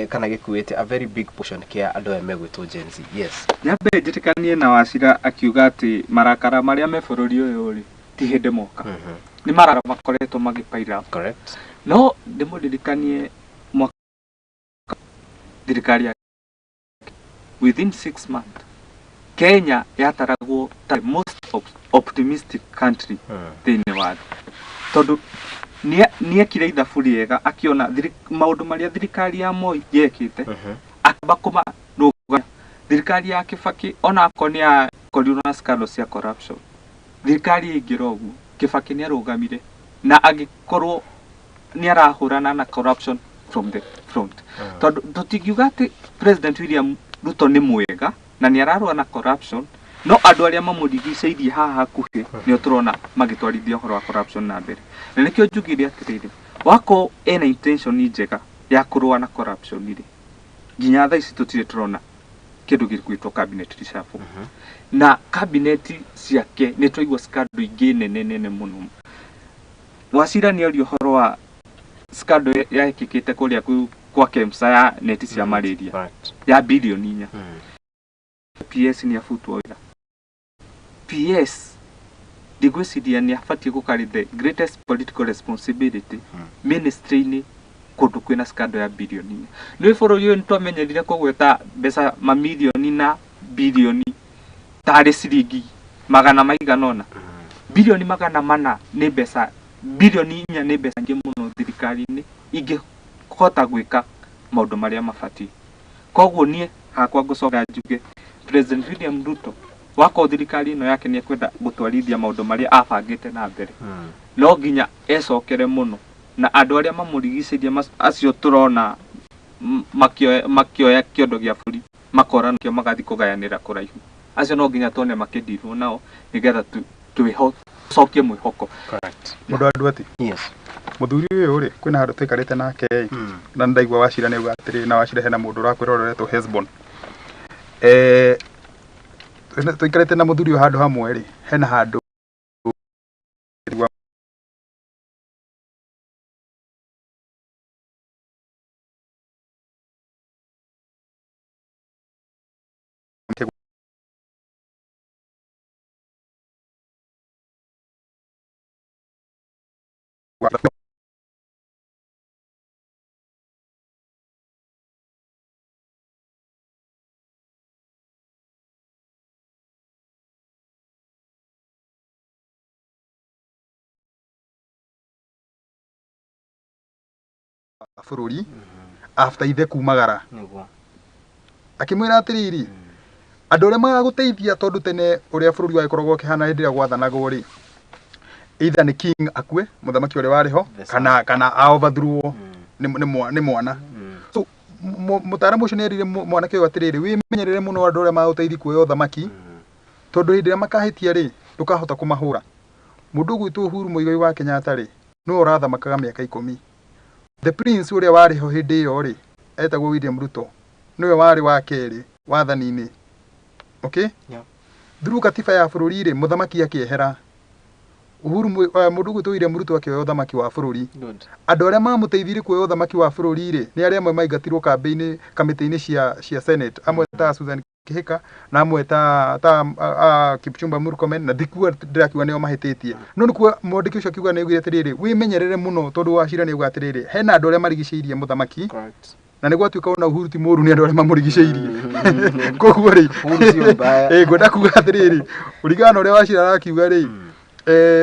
kana gĩkuĩte a very big portion kĩa andũ aya megwĩtwo Gen Z. Yes. Nyambe njĩtĩkanie na Wachira akiuga atĩ marakara marĩa me bũrũri ũyũ rĩ ti hĩndĩ moka, nĩ marakara makoretwo magĩpaira. No ndĩmũririkanie mwaka thirikari ya within 6 months Kenya yataragwo ta the most optimistic country thĩinĩ wa thĩ, tondũ nĩekire ithabu rĩega akĩona maũndũ marĩa thirikari ya Moi yekĩte, akamba kũmarũgamia. Thirikari ya Kibaki onakorwo nĩ yakorirwo na scandal cia corruption, thirikari yaingĩra ũguo Kibaki nĩ arũgamire na agĩkorwo nĩ arahũrana na corruption from the front, tondũ tũtingiuga atĩ President William Ruto nĩ mwega na nĩ ararũa na corruption. No andũ arĩa mamũrigicĩirie haha hakuhĩ nĩo tũrona magĩtwarithia ũhoro wa corruption na mbere. Na nĩkĩo njugire atĩrĩrĩ, wakorwo ena intention njega ya kũrũa na corruption rĩ, nginya thaa ici tũtirĩ tũrona kĩndũ gĩgwĩtwo cabinet reshuffle. Na cabinet ciake nĩ twaigua scandal ingĩ nene nene mũno. Wachira nĩ orio ũhoro wa scandal yekĩkĩte kũrĩa kwa KEMSA ya neti cia malaria ya bilioni 4. PS nĩ abutwo wĩra. PS ndigwĩciria nĩ abatiĩ gũkarĩ the greatest political responsibility ministry-inĩ kũndũ kwĩna scandal ya bilioni 4. Nĩ bũrũri ũyũ nĩtwamenyerire kũgweta mbeca mamirioni na bilioni tarĩ ciringi magana maigana ũna. Bilioni 400 nĩ mbeca, bilioni 4 nĩ mbeca nyingĩ mũno thirikari-inĩ ingĩhota gwĩka maũndũ marĩa mabatiĩ. Koguo niĩ hakwa ngũcoka njuge President William Ruto wakorwo thirikari ĩno yake nĩ ekwenda gũtwarithia maũndũ marĩa abangĩte na mbere, no nginya ecokere mũno na andũ arĩa mamũrigicĩirie acio tũrona makĩoya kĩondo gĩa bũrũri makora nakĩo magathiĩ kũgayanĩra kũraihu, acio no nginya tuone makĩndirwo nao nĩgetha tũcokie mwĩhoko. Mũndũ wa Nduati. Yes. Mũthuri ũyũ rĩ, kwĩna handũ tũikarĩte nake ĩ, na nĩndaigua Wachira nĩ auga atĩrĩ, na Wachira hena mũndũ ũrakwĩra ũroretwo Hesbon. Tũikarĩte na mũthuri ũyũ handũ hamwe rĩ, hena handũ bũrũri after ithe kumagara. Akĩmwĩra atĩrĩrĩ, andũ arĩa magagũteithia tondũ tene ũrĩa bũrũri wagĩkoragwo ũkĩhana hĩndĩ ĩrĩa gwathanagwo rĩ, either nĩ king akue, mũthamaki ũrĩa warĩ ho, kana a overthrow nĩ mwana. So mũtaaramu ũcio nĩ erire mwanake ũyũ atĩrĩrĩ, wĩmenyerere mũno andũ arĩa magagũteithia kuoya ũthamaki, tondũ hĩndĩ ĩrĩa makahĩtia rĩ, ndũkahota kũmahũra. Mũndũ ũgwĩtwo Uhuru Muigai wa Kenyatta rĩ, nĩwe ũrathamakaga mĩaka 10. The prince ũrĩa warĩ ho hĩndĩ ĩyo rĩ, etagwo William Ruto, nĩwe warĩ wa kerĩ wathani-inĩ. Okay? Yeah. Through katiba ya bũrũri rĩ, mũthamaki akĩehera. Uhuru mũndũ ũgwĩtwo William Ruto akĩoya ũthamaki wa bũrũri. Andũ arĩa mamũteithirie kuoya ũthamaki wa bũrũri rĩ, nĩ arĩa amwe maingatirwo kambĩ-inĩ, kamĩtĩ-inĩ cia Senate, amwe ta Susan Kihika na amwe ta Kipchumba Murkomen, na ndikuga ndĩrakiuga nĩo mahĩtĩtie. No nĩkuo mwandĩki ũcio akiuga nĩ augire atĩrĩrĩ, wĩmenyerere mũno tondũ Wachira nĩ auga atĩrĩrĩ, hena andũ arĩa marigicĩirie mũthamaki. Na nĩ gwatuĩka ona Uhuru ti mũũru nĩ andũ arĩa mamũrigicĩirie. Koguo rĩ, Uhuru ti mbaya. Ngwenda kuga atĩrĩrĩ, kũringana na ũrĩa Wachira arakiuga rĩ,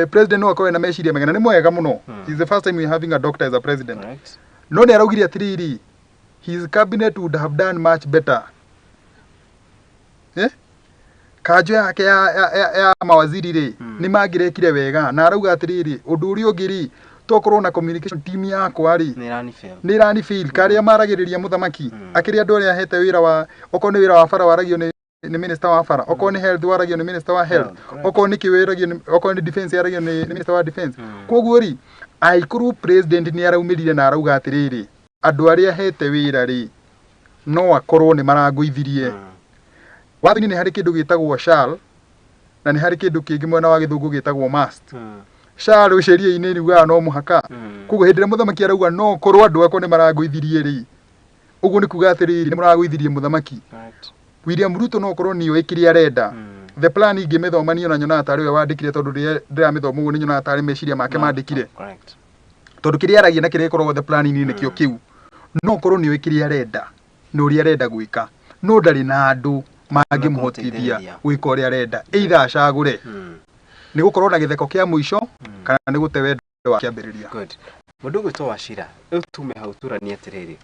president no akorwo na meciria mega na nĩ mwega mũno. It's the first time we are having a doctor as a president. No nĩ araugire atĩrĩrĩ, his cabinet would have done much better. Kanjo yake ya mawaziri rĩ, nĩ mangĩrekire wega. Na arauga atĩrĩrĩ, ũndũ ũrĩa ũngĩ rĩ, tokorwo na communication team yakwa rĩ, Nĩ ĩrani fail. Karĩa maragĩrĩria mũthamaki, akĩrĩ andũ arĩa ahete wĩra wa, okorwo nĩ wĩra wa bara waragio nĩ minister wa bara, okorwo nĩ health waragio nĩ minister wa health, okorwo nĩ kĩ waragio nĩ, okorwo nĩ defense yaragio nĩ minister wa defense. Koguo rĩ, angĩkorwo president nĩ araumĩrire na arauga atĩrĩrĩ, andũ arĩa ahete wĩra rĩ, no akorwo nĩ marangũithirie. Watho-inĩ nĩ harĩ kĩndũ gĩtagwo shall, na nĩ harĩ kĩndũ kĩngĩ mwena wa gĩthũngũ gĩtagwo must. Shall sheria-inĩ nĩ ugaga no mũhaka. Koguo hĩndĩ ĩrĩa mũthamaki arauga no korwo andũ akwa nĩ marangũithirie rĩ, ũguo nĩ kuga atĩrĩrĩ, nĩ mũragũithirie mũthamaki. William Ruto no korwo nĩoĩ kĩrĩa arenda. The plan ingĩmĩthoma niĩ ona nyonaga tarĩ we wandĩkire, tondũ rĩrĩa ndĩramĩthoma ũguo nĩ nyonaga tarĩ meciria make mandĩkire. Tondũ kĩrĩa aragia na kĩrĩa gĩkoragwo the plan-inĩ nĩkĩo kĩu. No korwo nĩoĩ kĩrĩa arenda na ũrĩa arenda gwĩka, no ndarĩ na andũ mangĩmũhotithia gwĩka ũrĩa arenda, either acagũre nĩ gũkorwo na gĩtheko kĩa mũico kana nĩ gũte wendo wa kĩambĩrĩria. Good. Mũndũ ũgwĩtwo Wachira, rĩu tume hau tũranie atĩrĩrĩ,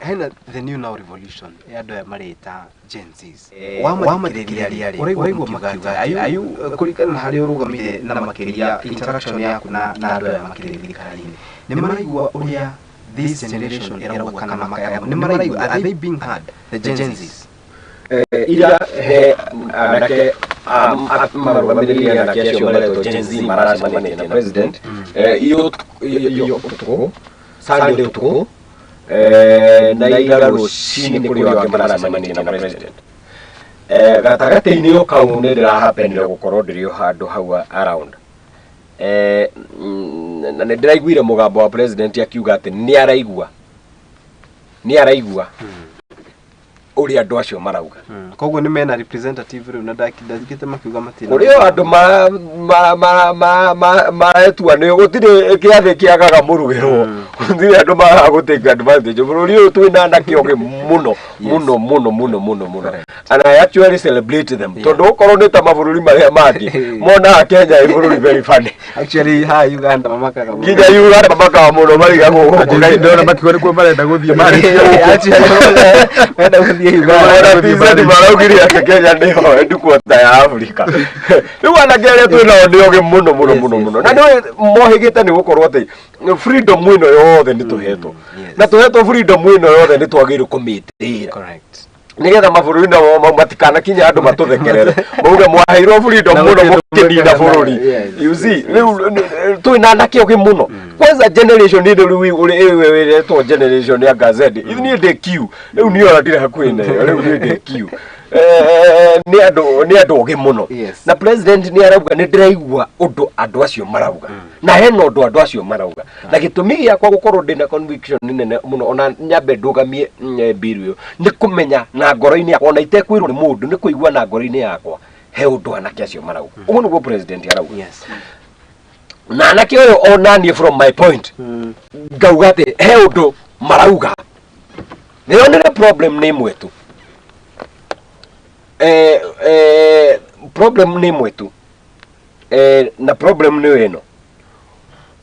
hena the new now revolution ya andũ aya marĩta Gen Zs. Wamathikĩrĩria rĩ, ũraigua makiuga atĩa? Ayu, kũringana na harĩa ũrũgamĩte na makĩria interaction yaku na andũ aya makĩrĩ thirikari-inĩ, nĩ maraigua ũrĩa this generation ĩrauga kana makaya, nĩ maraigua, are they being heard, the Gen Zs? Ira he anake marũgamĩrĩire anake acio maretwo Gen Z maracemanĩtie na president iyo iyo ũtukũ, Sunday ũtukũ, na ira rũcinĩ kũrĩ o angĩ maracemanĩtie na president. Gatagatĩ-inĩ o kau nĩ ndĩrahapenire gũkorwo ndĩrĩ o handũ hau around, na nĩ ndĩraiguire mũgambo wa president akiuga atĩ nĩ araigua ũrĩa andũ acio marauga. Koguo nĩ mena representative rĩu na ndagĩte makiuga matina. Kũrĩ o andũ maretua nĩ gũtirĩ kĩathĩ kĩagaga mũrugĩrwo, gũtirĩ andũ magaga gũtake advantage. Bũrũri ũyũ twĩna anake ogĩ mũno mũno mũno mũno mũno mũno, and I actually celebrate them, tondũ okorwo nĩ ta mabũrũri marĩa mangĩ monaga Kenya ĩ bũrũri very funny. Actually ha Uganda mamakaga mũno. Nginya Uganda mamakaga mũno, marigagwo gũkũ. Ndona makiuga nĩkuo marenda gũthiĩ marĩkia. Actually menda gũthiĩ Uganda. Ona TZ maraugire atĩ Kenya nĩyo headquarter ya Africa. Rĩu anake arĩa twĩ nao nĩ ogĩ mũno mũno mũno mũno, na nĩ mohĩgĩte nĩ gũkorwo atĩ freedom ĩno yothe nĩ tũhetwo, na tũhetwo freedom ĩno yothe nĩ twagĩrĩirwo kũmĩtĩĩra nĩgetha mabũrũri namo mau matikanakinye andũ matũthekerere mauge mwaheirwo freedom Na mũno gũtirĩ mũkĩnina mũkĩnina, bũrũri. You see, rĩu twĩna anake ogĩ mũno. Kwanza generation ĩno rĩu ĩretwo generation ya gazeti, niĩ ndĩ Q rĩu, niĩ ona ndirĩ hakuhĩ nayo rĩu, niĩ ndĩ Q. Nĩ andũ ogĩ mũno. Na president nĩ arauga nĩ ndĩraigua ũndũ andũ acio marauga, na hena ũndũ andũ acio marauga, na gĩtũmi gĩakwa gũkorwo ndĩna conviction nene mũno ona nyambe ndũgamie bill ĩyo nĩ kũmenya na ngoro-inĩ yakwa, ona itekwĩrwo nĩ mũndũ, nĩ kũigua na ngoro-inĩ yakwa he ũndũ anake acio marauga. Ũguo nĩguo president arauga. Na anake ũyũ ona niĩ from my point ngauga atĩ he ũndũ marauga. Nĩyonire problem nĩ ĩmwe tu, problem nĩ ĩmwe tu, na problem nĩ ĩno: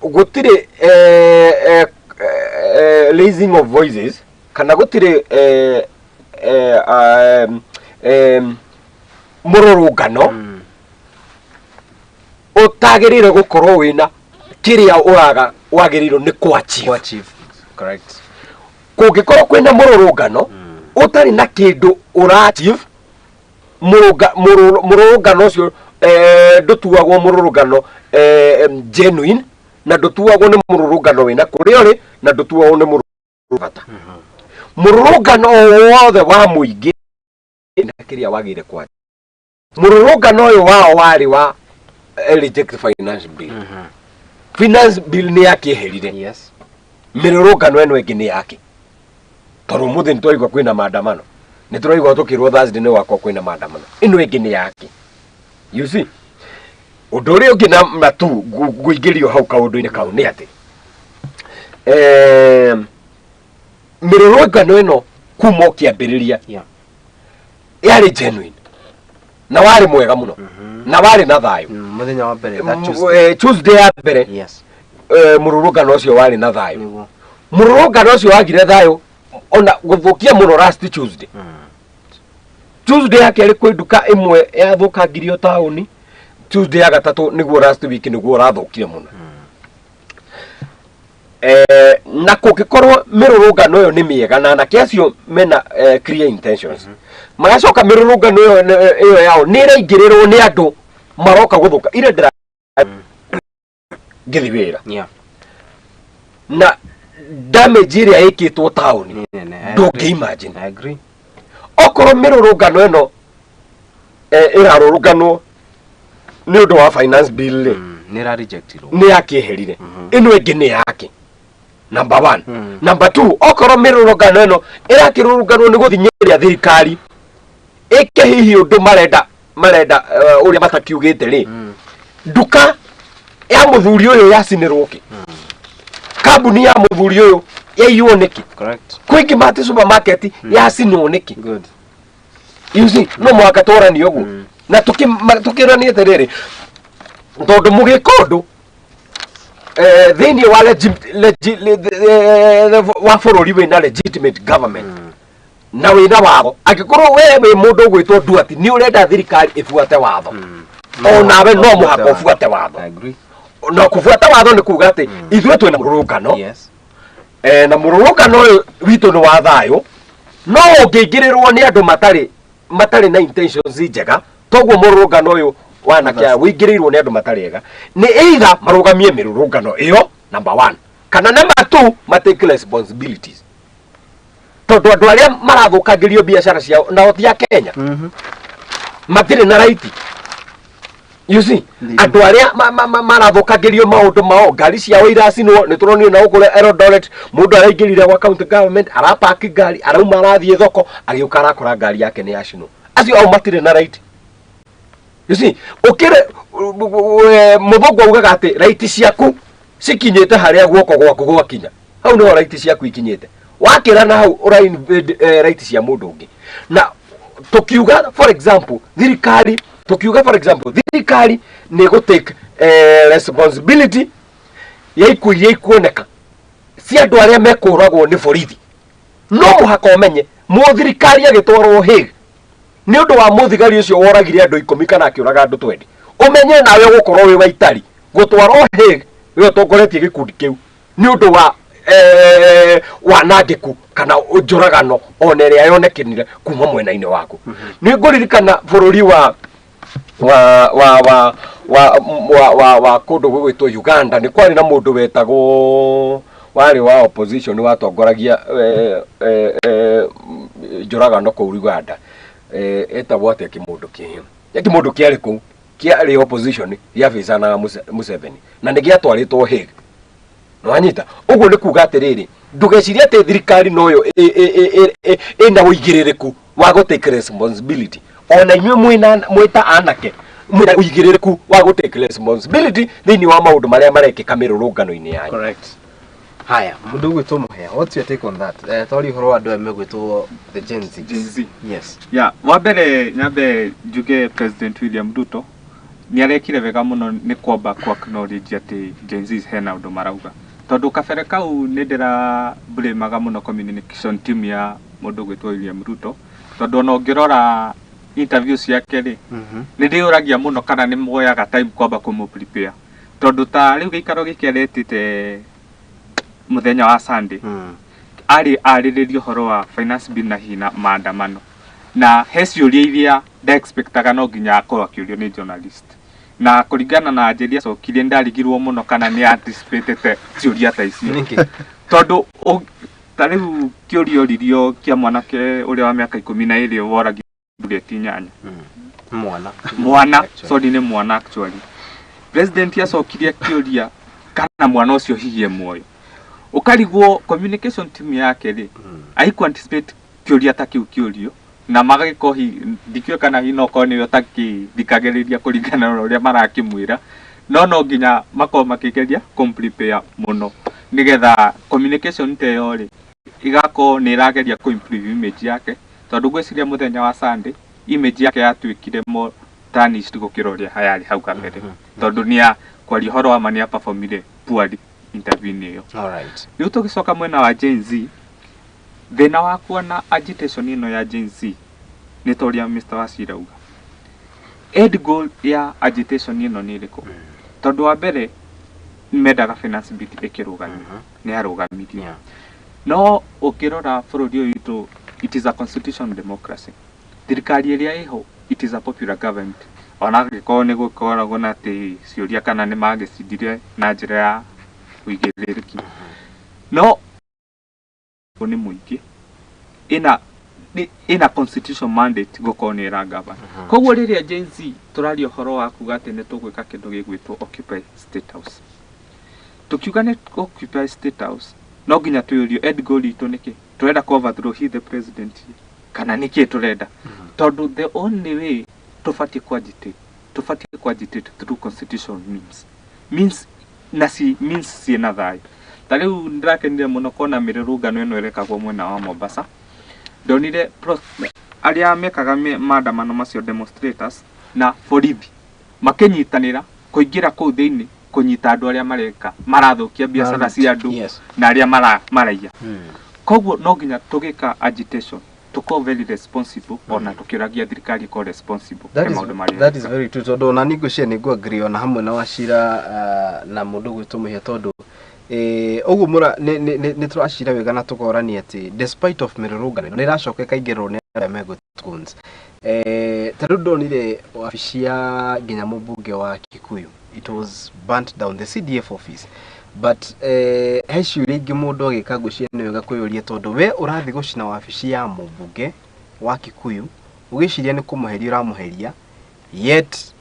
gũtirĩ raising of voices kana gũtirĩ mũrũrũngano ũtagĩrĩire gũkorwo wĩna kĩrĩa ũraga wagĩrĩirwo nĩ kũ-achieve. Ku-achieve. Correct. Kũngĩkorwo kwĩna mũrũrũngano ũtarĩ na kĩndũ ũra-achieve, mũrũrũngano ũcio ndũtuagwo mũrũrũngano genuine, na ndũtuagwo nĩ mũrũrũngano wĩna kũrĩa ũrĩ, na ndũtuagwo nĩ mũrũrũngano bata. Mũrũrũngano o wothe wa mũingĩ na kĩrĩa wagĩrĩire kwa mũrũrũngano ũyũ wao warĩ wa reject finance bill. Finance bill nĩ yakĩeherire. Mĩrũrũngano ĩno ĩngĩ nĩ yake, tondũ ũmũthĩ nĩ twaigua kwĩna maandamano, nĩ tũraigua tũkĩrwo Thursday nĩ wakwa kwĩna maandamano, ĩno ĩngĩ nĩ yake. You see, ũndũ ũrĩa ũngĩ na matu ngũingĩrio hau kaũndũ-inĩ kau nĩ atĩ mĩrũrũngano ĩno kuma o kĩambĩrĩria yarĩ genuine na warĩ mwega mũno na warĩ na thayũ. Mũthenya wa mbere, that Tuesday. Tuesday ya mbere, mũrũrũngano ũcio warĩ na thayũ. Mũrũrũngano ũcio wagire thayũ ona gũthũkia mũno last Tuesday. Tuesday ya kerĩ kwĩ nduka ĩmwe yathũkangirio taũni. Tuesday ya gatatũ nĩguo last week nĩguo ũrathũkire mũno. Na kũngĩkorwo mĩrũrũngano ĩyo nĩ mĩega na anake acio mena clear intentions, magacoka mĩrũrũngano ĩyo yao nĩ ĩraingĩrĩrwo nĩ andũ maroka gũthũka ira ndĩra ngĩthi wĩra na damage ĩrĩa ĩkĩtwo taũni Nĩ nene. I ndũngĩ agree. imagine. I agree. Okorwo mĩrũrũngano ĩno ĩrarũrũnganwo nĩ ũndũ wa finance bill rĩ, Nĩ ĩra rejectirwo. Nĩ yakĩeherire, ĩno ĩngĩ nĩ yake, number one. Number two, okorwo mĩrũrũngano ĩno ĩrakĩrũrũnganwo nĩ gũthinyĩrĩria thirikari ĩke hihi ũndũ marenda ũrĩa matakiugĩte rĩ, nduka ya mũthuri ũyũ yacinĩrwo kĩ? Kambuni ya mũthuri ũyũ yaiywo nĩkĩ? Quickmart supermarket yacinwo nĩkĩ? You see, no mũhaka tũranie ũguo na tũkĩranie atĩrĩrĩ, tondũ mũgĩka ũndũ thĩinĩ wa wa bũrũri wĩna legitimate government na wĩna watho, angĩkorwo we wĩ mũndũ ũgwĩtwo Nduati nĩ ũrenda thirikari ĩbuate watho, onawe no mũhaka ũbuate watho. I agree. Na kũbuata watho nĩ kuga atĩ ithuĩ twĩna mũrũrũngano, na mũrũrũngano ũyũ witũ nĩ wa thayũ, no ũngĩingĩrĩrwo nĩ andũ matarĩ Matarĩ na intentions njega, toguo mũrũrũngano ũyũ wanake aya wĩingĩrĩirwo nĩ andũ matarĩ ega, nĩ either marũgamie mĩrũrũngano ĩyo, number one, kana number two, matake responsibilities, tondũ andũ arĩa marathũkangĩrio biacara ciao nao ti a Kenya, matirĩ na right, you see. Andũ arĩa marathũkangĩrio maũndũ mao, ngari ciao iracinwo, nĩ tũronio na gũkũ Eldoret mũndũ araingĩrire gwa county government, arapaki ngari, arauma arathiĩ thoko, agĩũka arakora ngari yake nĩ yacinwo. Acio ao matirĩ na right, you see. Ũkĩrĩ mũthũngũ augaga atĩ right ciaku cikinyĩte harĩa guoko gwaku gwakinya, hau nĩho right ciaku ikinyĩte. Wakĩra na hau ũra invade right cia mũndũ ũngĩ. Na tukiuga for example thirikari, tukiuga for example thirikari nĩ gũ take responsibility ya ikuũ iria ikuoneka cia andũ arĩa mekũragwo nĩ borithi, no mũhaka ũmenye mũthirikari agĩtwarwo Hague nĩ ũndũ wa mũthigari ũcio woragire andũ 10 kana akĩũraga andũ 20, ũmenye nawe ũgũkorwo wĩ wa itari gũtwarwo Hague we ũtongoretie gĩkundi kĩu nĩ ũndũ wa wanangĩku kana njũragano ona ĩrĩa yonekanire kuma mwena-inĩ waku. Nĩ ngũririkana bũrũri wa kũndũ gũgwĩtwo Uganda, nĩ kwarĩ na mũndũ wetagwo, warĩ wa opposition, watongoragia njũragano kũu Uganda. Etagwo atĩa kĩmũndũ kĩĩ? Kĩmũndũ kĩarĩ kũu kĩarĩ opposition gĩabĩcanaga Museveni na nĩ gĩatwarĩtwo Hague. Nĩwanyita? Ũguo nĩ kuga atĩrĩrĩ, ndũgecirie atĩ thirikari noyo ĩna ũigĩrĩrĩku wa gũ take responsibility. Ona inyuĩ mwĩna mwĩta anake mwĩna ũigĩrĩrĩku wa gũ take responsibility thĩinĩ wa maũndũ marĩa marekĩka mĩrũrũngano-inĩ yanyu. Correct. Haya, mũndũ ũgwĩtwo Mũhea, what's your take on that? Twari ũhoro wa andũ aya megwĩtwo the Gen Z. Gen Z. Yes. Ya wa mbere, nyambe njuge President William Ruto nĩ arekire wega mũno nĩ kwamba ku acknowledge atĩ Gen Z hena ũndũ marauga, tondũ kabere kau nĩ ndĩra blame mũno communication team ya mũndũ ũgwĩtwo William Ruto, tondũ ona ũngĩrora interview ciake rĩ, nĩ ndĩyũragia mũno kana nĩ moyaga time kwamba kũmũ prepare, tondũ ta rĩu gĩikaro gĩkĩ aretĩte mũthenya wa Sunday, arĩ arĩrĩria ũhoro wa finance bill na hihi na maandamano, na he ciũria iria nda-expectaga no nginya akorwo akĩũrio nĩ journalist, na kũringana na njĩra acokirie, ndarigirwo mũno kana nĩ anticipatĩte ciũria ta icio. Nĩkĩ? Tondũ ta rĩu kĩũria oririo kĩa mwanake ũrĩa wa mĩaka 12 woragirwo bullet 8. Mwana. Mwana. Actually. Sorry, nĩ mwana actually. President acokirie kĩũria kana mwana ũcio hihi e muoyo. Ũkarigwo communication team yake rĩ, aiku anticipate kĩũria ta kĩu kĩũrio, na magagĩkorwo hi ndikĩũĩ kana hihi no korwo nĩwe ũtakĩthikagĩrĩria kũringana na ũrĩa marakĩmwĩra, no nginya makorwo makĩgeria kũmprepare mũno nĩgetha communication ta ĩyo rĩ, igakorwo nĩ ĩrageria kũ improve image yake, tondũ ngwĩciria mũthenya wa Sunday image yake yatuĩkire more tarnished gũkĩra ũrĩa yarĩ hau kabere, tondũ nĩ kwaria ũhoro wa ma nĩ aperformire poorly interview-inĩ ĩyo. All right. Rĩu tũgĩcoka mwena wa Gen Z, thĩna wakwa na agitation ĩno ya Gen Z nĩ ta ũrĩa Mr. Wachira auga, end goal ya agitation ĩno nĩ ĩrĩkũ? Tondũ wa mbere mendaga finance bill ĩkĩrũgamio, nĩ yarũgamirio. No ũkĩrora bũrũri ũyũ witũ, it is a constitutional democracy. Thirikari ĩrĩa ĩho, it is a popular government, ona angĩkorwo nĩ gũkoragwo na atĩ ciũria kana nĩ magĩcindire na njĩra ya ũigĩrĩrĩki, no nĩ mũingĩ ĩna constitution mandate gũkorwo nĩ ĩra govern. Koguo rĩrĩa Gen Z tũraria ũhoro wa kuga atĩ nĩ tũgwĩka kĩndũ gĩgwĩtwo Occupy State House, tukiuga nĩ Occupy State House, no nginya twĩyũrie end goal itũ nĩkĩ. Tũrenda kũ overthrow he the president kana nĩkĩ tũrenda? Tondũ the only way tũbatiĩ kũ agitate, tũbatiĩ kũ agitate through constitutional means na ci means ciĩna thayũ. Ta rĩu ndĩrakenire mũno kuona mĩrũrũngano ĩno ĩrekagwo mwena wa Mombasa. Ndonire arĩa mekaga maandamano macio, demonstrators na borithi makĩnyitanĩra kũingĩra kũu thĩinĩ kũnyita andũ arĩa mareka marathũkia biacara cia andũ na arĩa maraiya. Koguo no nginya tũgĩka agitation tũkorwo very responsible, ona tũkĩũragia thirikari ĩkorwo responsible That he is, maũndũ marĩa that is ĩreka. Very true, tondũ ona niĩ ngwĩciria nĩ ngũ agree ona hamwe na Wachira na mũndũ gwĩtwo Mũhia, tondũ Ũguo mũra nĩ tũracira wega na tũkorania atĩ despite of mĩrũrũngano nĩ ĩracoka ĩkaingĩrĩrwo nĩ arĩa megwĩtwo goons. Ta rĩu ndonire wabici ya nginya mũmbunge wa Kikuyu, it was burnt down, the CDF office, but he ciũria ingĩ mũndũ agĩka ngwĩciria nĩ wega kwĩyũria, tondũ we ũrathiĩ gũcina wabici ya mũmbunge wa Kikuyu ũgĩciria nĩ kũmũheria ũramũheria, yet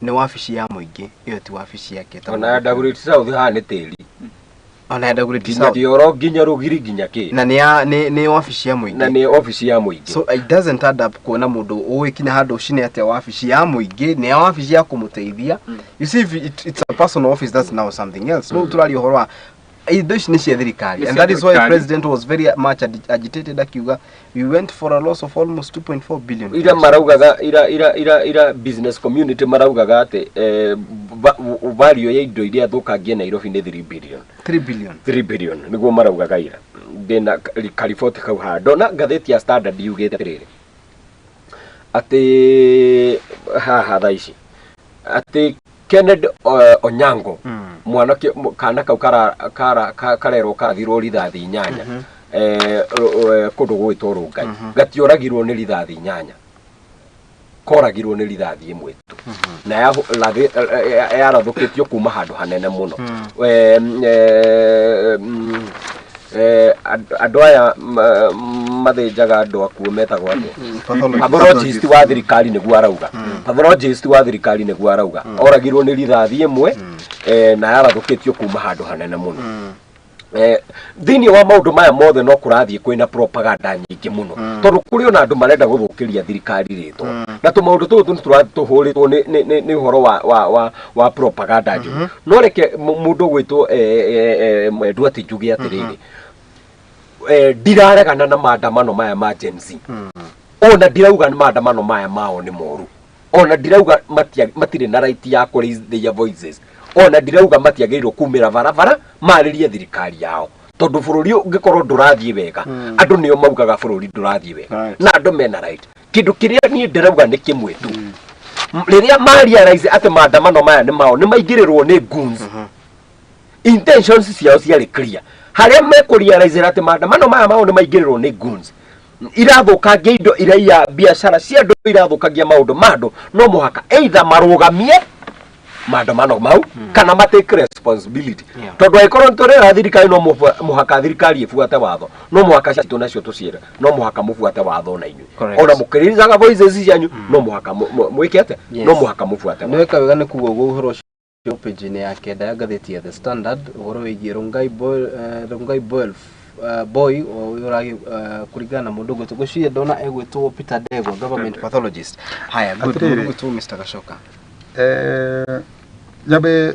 nĩ wabici ya mũingĩ, ĩyo ti wabici yake ta Ona ya Dagoretti South haha nĩ tĩri. Ona ya Dagoretti Nginya South. Kĩoro, nginya Rũgiri, nginya kĩ. Na nĩ ya nĩ wabici ya Na mũingĩ. Nĩ obici ya mũingĩ. So it doesn't add up kuona mũndũ ũgĩkinya handũ ũcine atĩa wabici ya mũingĩ, nĩ ya wabici ya kũmũteithia. You see, if it's a personal office, that's now something else. No tũraria ũhoro wa indo ici nĩ cia thirikari. Nĩ And cia that is why thirikari. President was very much agitated akiuga we went for a loss of almost 2.4 billion. Ira maraugaga ira business community maraugaga atĩ value ya indo iria thũkangie Nairobi nĩ 3 billion. 3 billion. 3 billion nĩguo maraugaga ira. Ndĩna kariboti kau haha, ndona ngathĩti ya Standard yugĩte atĩrĩrĩ, atĩ haha thaa ici atĩ Kenneth Onyango, mwanake kana kau karerwo karathirwo rithathi 8 kũndũ gwĩtwo Rũngai, gatioragirwo nĩ rithathi 8, koragirwo nĩ rithathi 1 tu na yarathũkĩtio kuma handũ hanene mũno. Andũ aya mathĩnjaga andũ akuũ metagwo atĩa? Pathologist wa thirikari nĩguo arauga, pathologist wa thirikari nĩguo arauga oragirwo nĩ rithathi 1 na yarathũkĩtio kuma handũ hanene mũno. Thĩinĩ wa maũndũ maya mothe no kũrathiĩ kwĩna propaganda nyingĩ mũno, tondũ kũrĩ ona andũ marenda gũthũkĩria thirikari rĩtwa, na tũmaũndũ tũtũ nĩ tũratũhũrĩtwo nĩ ũhoro wa propaganda njũru. No reke mũndũ ũgwĩtwo Mwendwa ati njuge atĩrĩrĩ, ndiraregana na maandamano maya ma Gen Z, ona ndirauga maandamano maya mao nĩ moru, ona ndirauga matirĩ na right ya kũ raise their voices, ona ndirauga matiagĩrĩirwo kumĩra barabara marĩrie thirikari yao, tondũ bũrũri ũngĩkorwo ndũrathiĩ wega, andũ nĩo maugaga bũrũri ndũrathiĩ wega, na andũ mena right. Kĩndũ kĩrĩa niĩ ndĩrauga nĩ kĩmwe tu, rĩrĩa ma realize atĩ maandamano maya nĩ mao nĩ maingĩrĩrwo nĩ goons, intentions ciao ciarĩ clear. Harĩa mekũrealize atĩ maandamano maya mao nĩ maingĩrĩrwo nĩ goons, irathũkangia indo, iraiya biacara cia andũ, irathũkangia maũndũ ma andũ, no mũhaka either marũgamie maandamano mau kana ma take responsibility, tondũ angĩkorwo nĩ tũrera thirikari no mũhaka thirikari ĩbuate watho, no mũhaka citũ nacio tũciĩre no mũhaka mũbuate watho na inyuĩ, ona mũkĩrĩrizaga voices cianyu no mũhaka mwĩke atĩa? No mũhaka mũbuate Nĩ watho. Weka wega nĩ kuga ũguo. Ũhoro ũcio page-inĩ ya 9 ya ngathĩti ya The Standard, ũhoro wĩgiĩ Rongai Boy, Rongai Boy, boy ũyũ kũringana na mũndũ ũgwĩtwo, ngwĩciria ndona egwĩtwo Peter Ndegwa, government pathologist. Haya, good. Atĩrĩrĩ. Mũndũ ũgwĩtwo Mr. Gachoka. Nyambe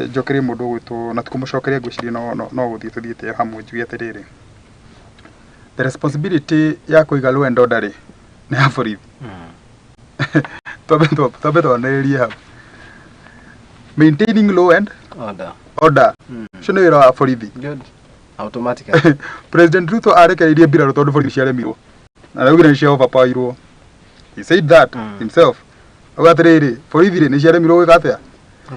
njokerie mũndũ ũgwĩtwo na tikũmũcokeria, ngwĩciria no gũthiĩ tũthiĩte hamwe, njuge atĩrĩrĩ, the responsibility ya kũiga law and order rĩ, nĩ ya borithi. Twambe twanĩrĩrie hau, maintaining law and order. Order, ũcio nĩ wĩra wa borithi. Good, automatically. President Ruto arekereirie mbirarũ tondũ borithi ciaremirwo na araugire nĩ cia overpowerirwo. He said that himself. Auga atĩrĩrĩ, borithi rĩ, nĩ ciaremirwo gwĩka atĩa?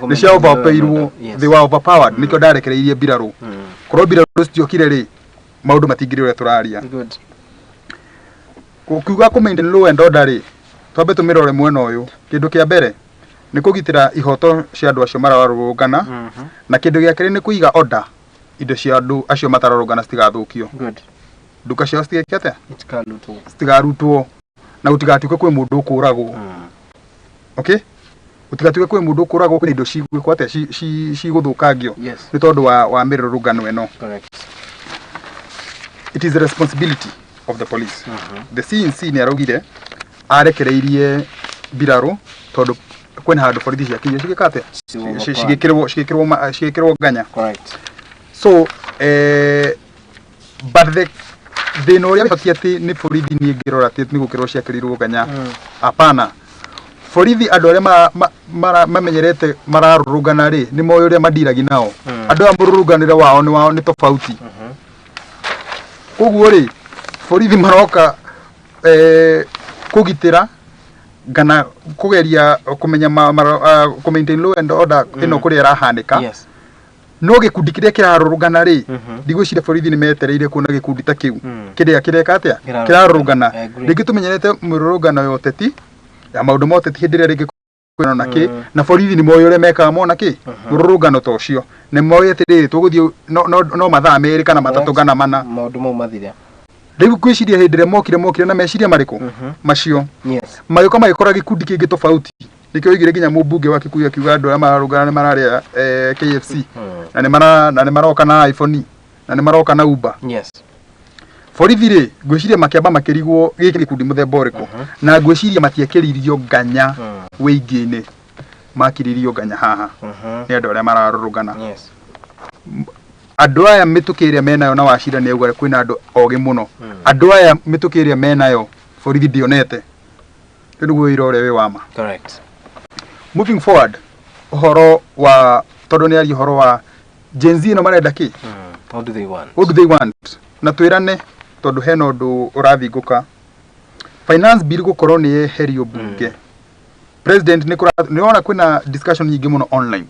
Nĩ cia overpowerirwo. They were overpowered, nĩkĩo ndarekereirie mbirarũ. Korwo mbirarũ citiokire rĩ, maũndũ matingĩrĩ ũrĩa tũraria. Ũkiuga kũ maintain law and order rĩ, twambe tũmĩrore mwena ũyũ. Kĩndũ kĩa mbere nĩ kũgitĩra ihoto cia andũ acio mararũrũngana, na kĩndũ gĩa kerĩ nĩ kũiga order, indo cia andũ acio matararũngana citigathũkio, nduka ciao citigeke atĩa? Itikarutwo. Citigarutwo, na gũtigatuĩke kwĩ mũndũ ũkũragwo. Okay, gũtigatuĩke kwĩ mũndũ ũkũragwo, kwĩna indo cigwĩkwo atĩa, cigũthũkangio nĩ tondũ wa mĩrũrũngano ĩno. It is the responsibility of the police. The CNC nĩ araugire arekereirie mbirarũ tondũ kwĩna handũ borithi ciakinyire cigĩka atĩa? Cigĩkĩrwo nganya. So but the thĩna ũrĩa wĩho ti atĩ nĩ borithi, niĩ ngĩrora atĩ nĩ gũkĩrwo ciakĩrirwo nganya, hapana. Borithi, andũ arĩa mamenyerete mararũrũngana rĩ, nĩ moĩ ũrĩa mandiragi nao. Andũ aya mũrũrũnganĩre wao nĩ tofauti. Koguo rĩ, borithi maroka kũgitĩra kana kũgeria kũmenya kũ maintain law and order ĩno kũrĩa ĩrahanĩka. No gĩkundi kĩrĩa kĩrarũrũngana rĩ, ndigwĩciria borithi nĩ metereire kuona gĩkundi ta kĩu kĩrĩa kĩreka atĩa, kĩrarũrũngana. Rĩngĩ tũmenyerete mĩrũrũngano ya ũteti, ya maũndũ ma ũteti, hĩndĩ ĩrĩa rĩngĩ kwĩna na kĩ, na borithi nĩ moĩ ũrĩa mekaga mona kĩ mũrũrũngano ta ũcio, nĩ moĩ atĩrĩrĩ, tũgũthiĩ no mathaa 2 kana 3 kana 4, maũndũ mau mathire. Rĩu ngwĩciria hĩndĩ ĩrĩa mokire na meciria marĩkũ macio, magĩũka magĩkora gĩkundi kĩngĩ tofauti. Nĩkĩo oigire nginya mũmbunge wa Kikuyu akiuga andũ arĩa mararũngana nĩ mararĩa KFC, na nĩ maroka na iPhone, na nĩ maroka na Uber. Borithi rĩ, ngwĩciria makĩamba makĩrigwo gĩkĩ gĩkundi mũthemba ũrĩkũ, na ngwĩciria matiekĩririo nganya wĩingĩ-inĩ, makiririo nganya haha nĩ andũ arĩa mararũrũngana. Andũ aya mĩtũkĩ ĩrĩa menayo na Wachira nĩ auga kwĩna andũ ogĩ mũno. Andũ aya mĩtũkĩ ĩrĩa menayo borithi ndĩonete. Rĩu nĩguo wĩra ũrĩa wĩ wa ma. Moving forward, ũhoro wa tondũ nĩ aria ũhoro wa Gen Z ĩno marenda kĩ? What do they want? What do they want? Na twĩrane tondũ hena ũndũ ũrathingũka. Finance bill gũkorwo nĩ yeherio mbunge. President nĩ nĩwona kwĩna discussion nyingĩ mũno online.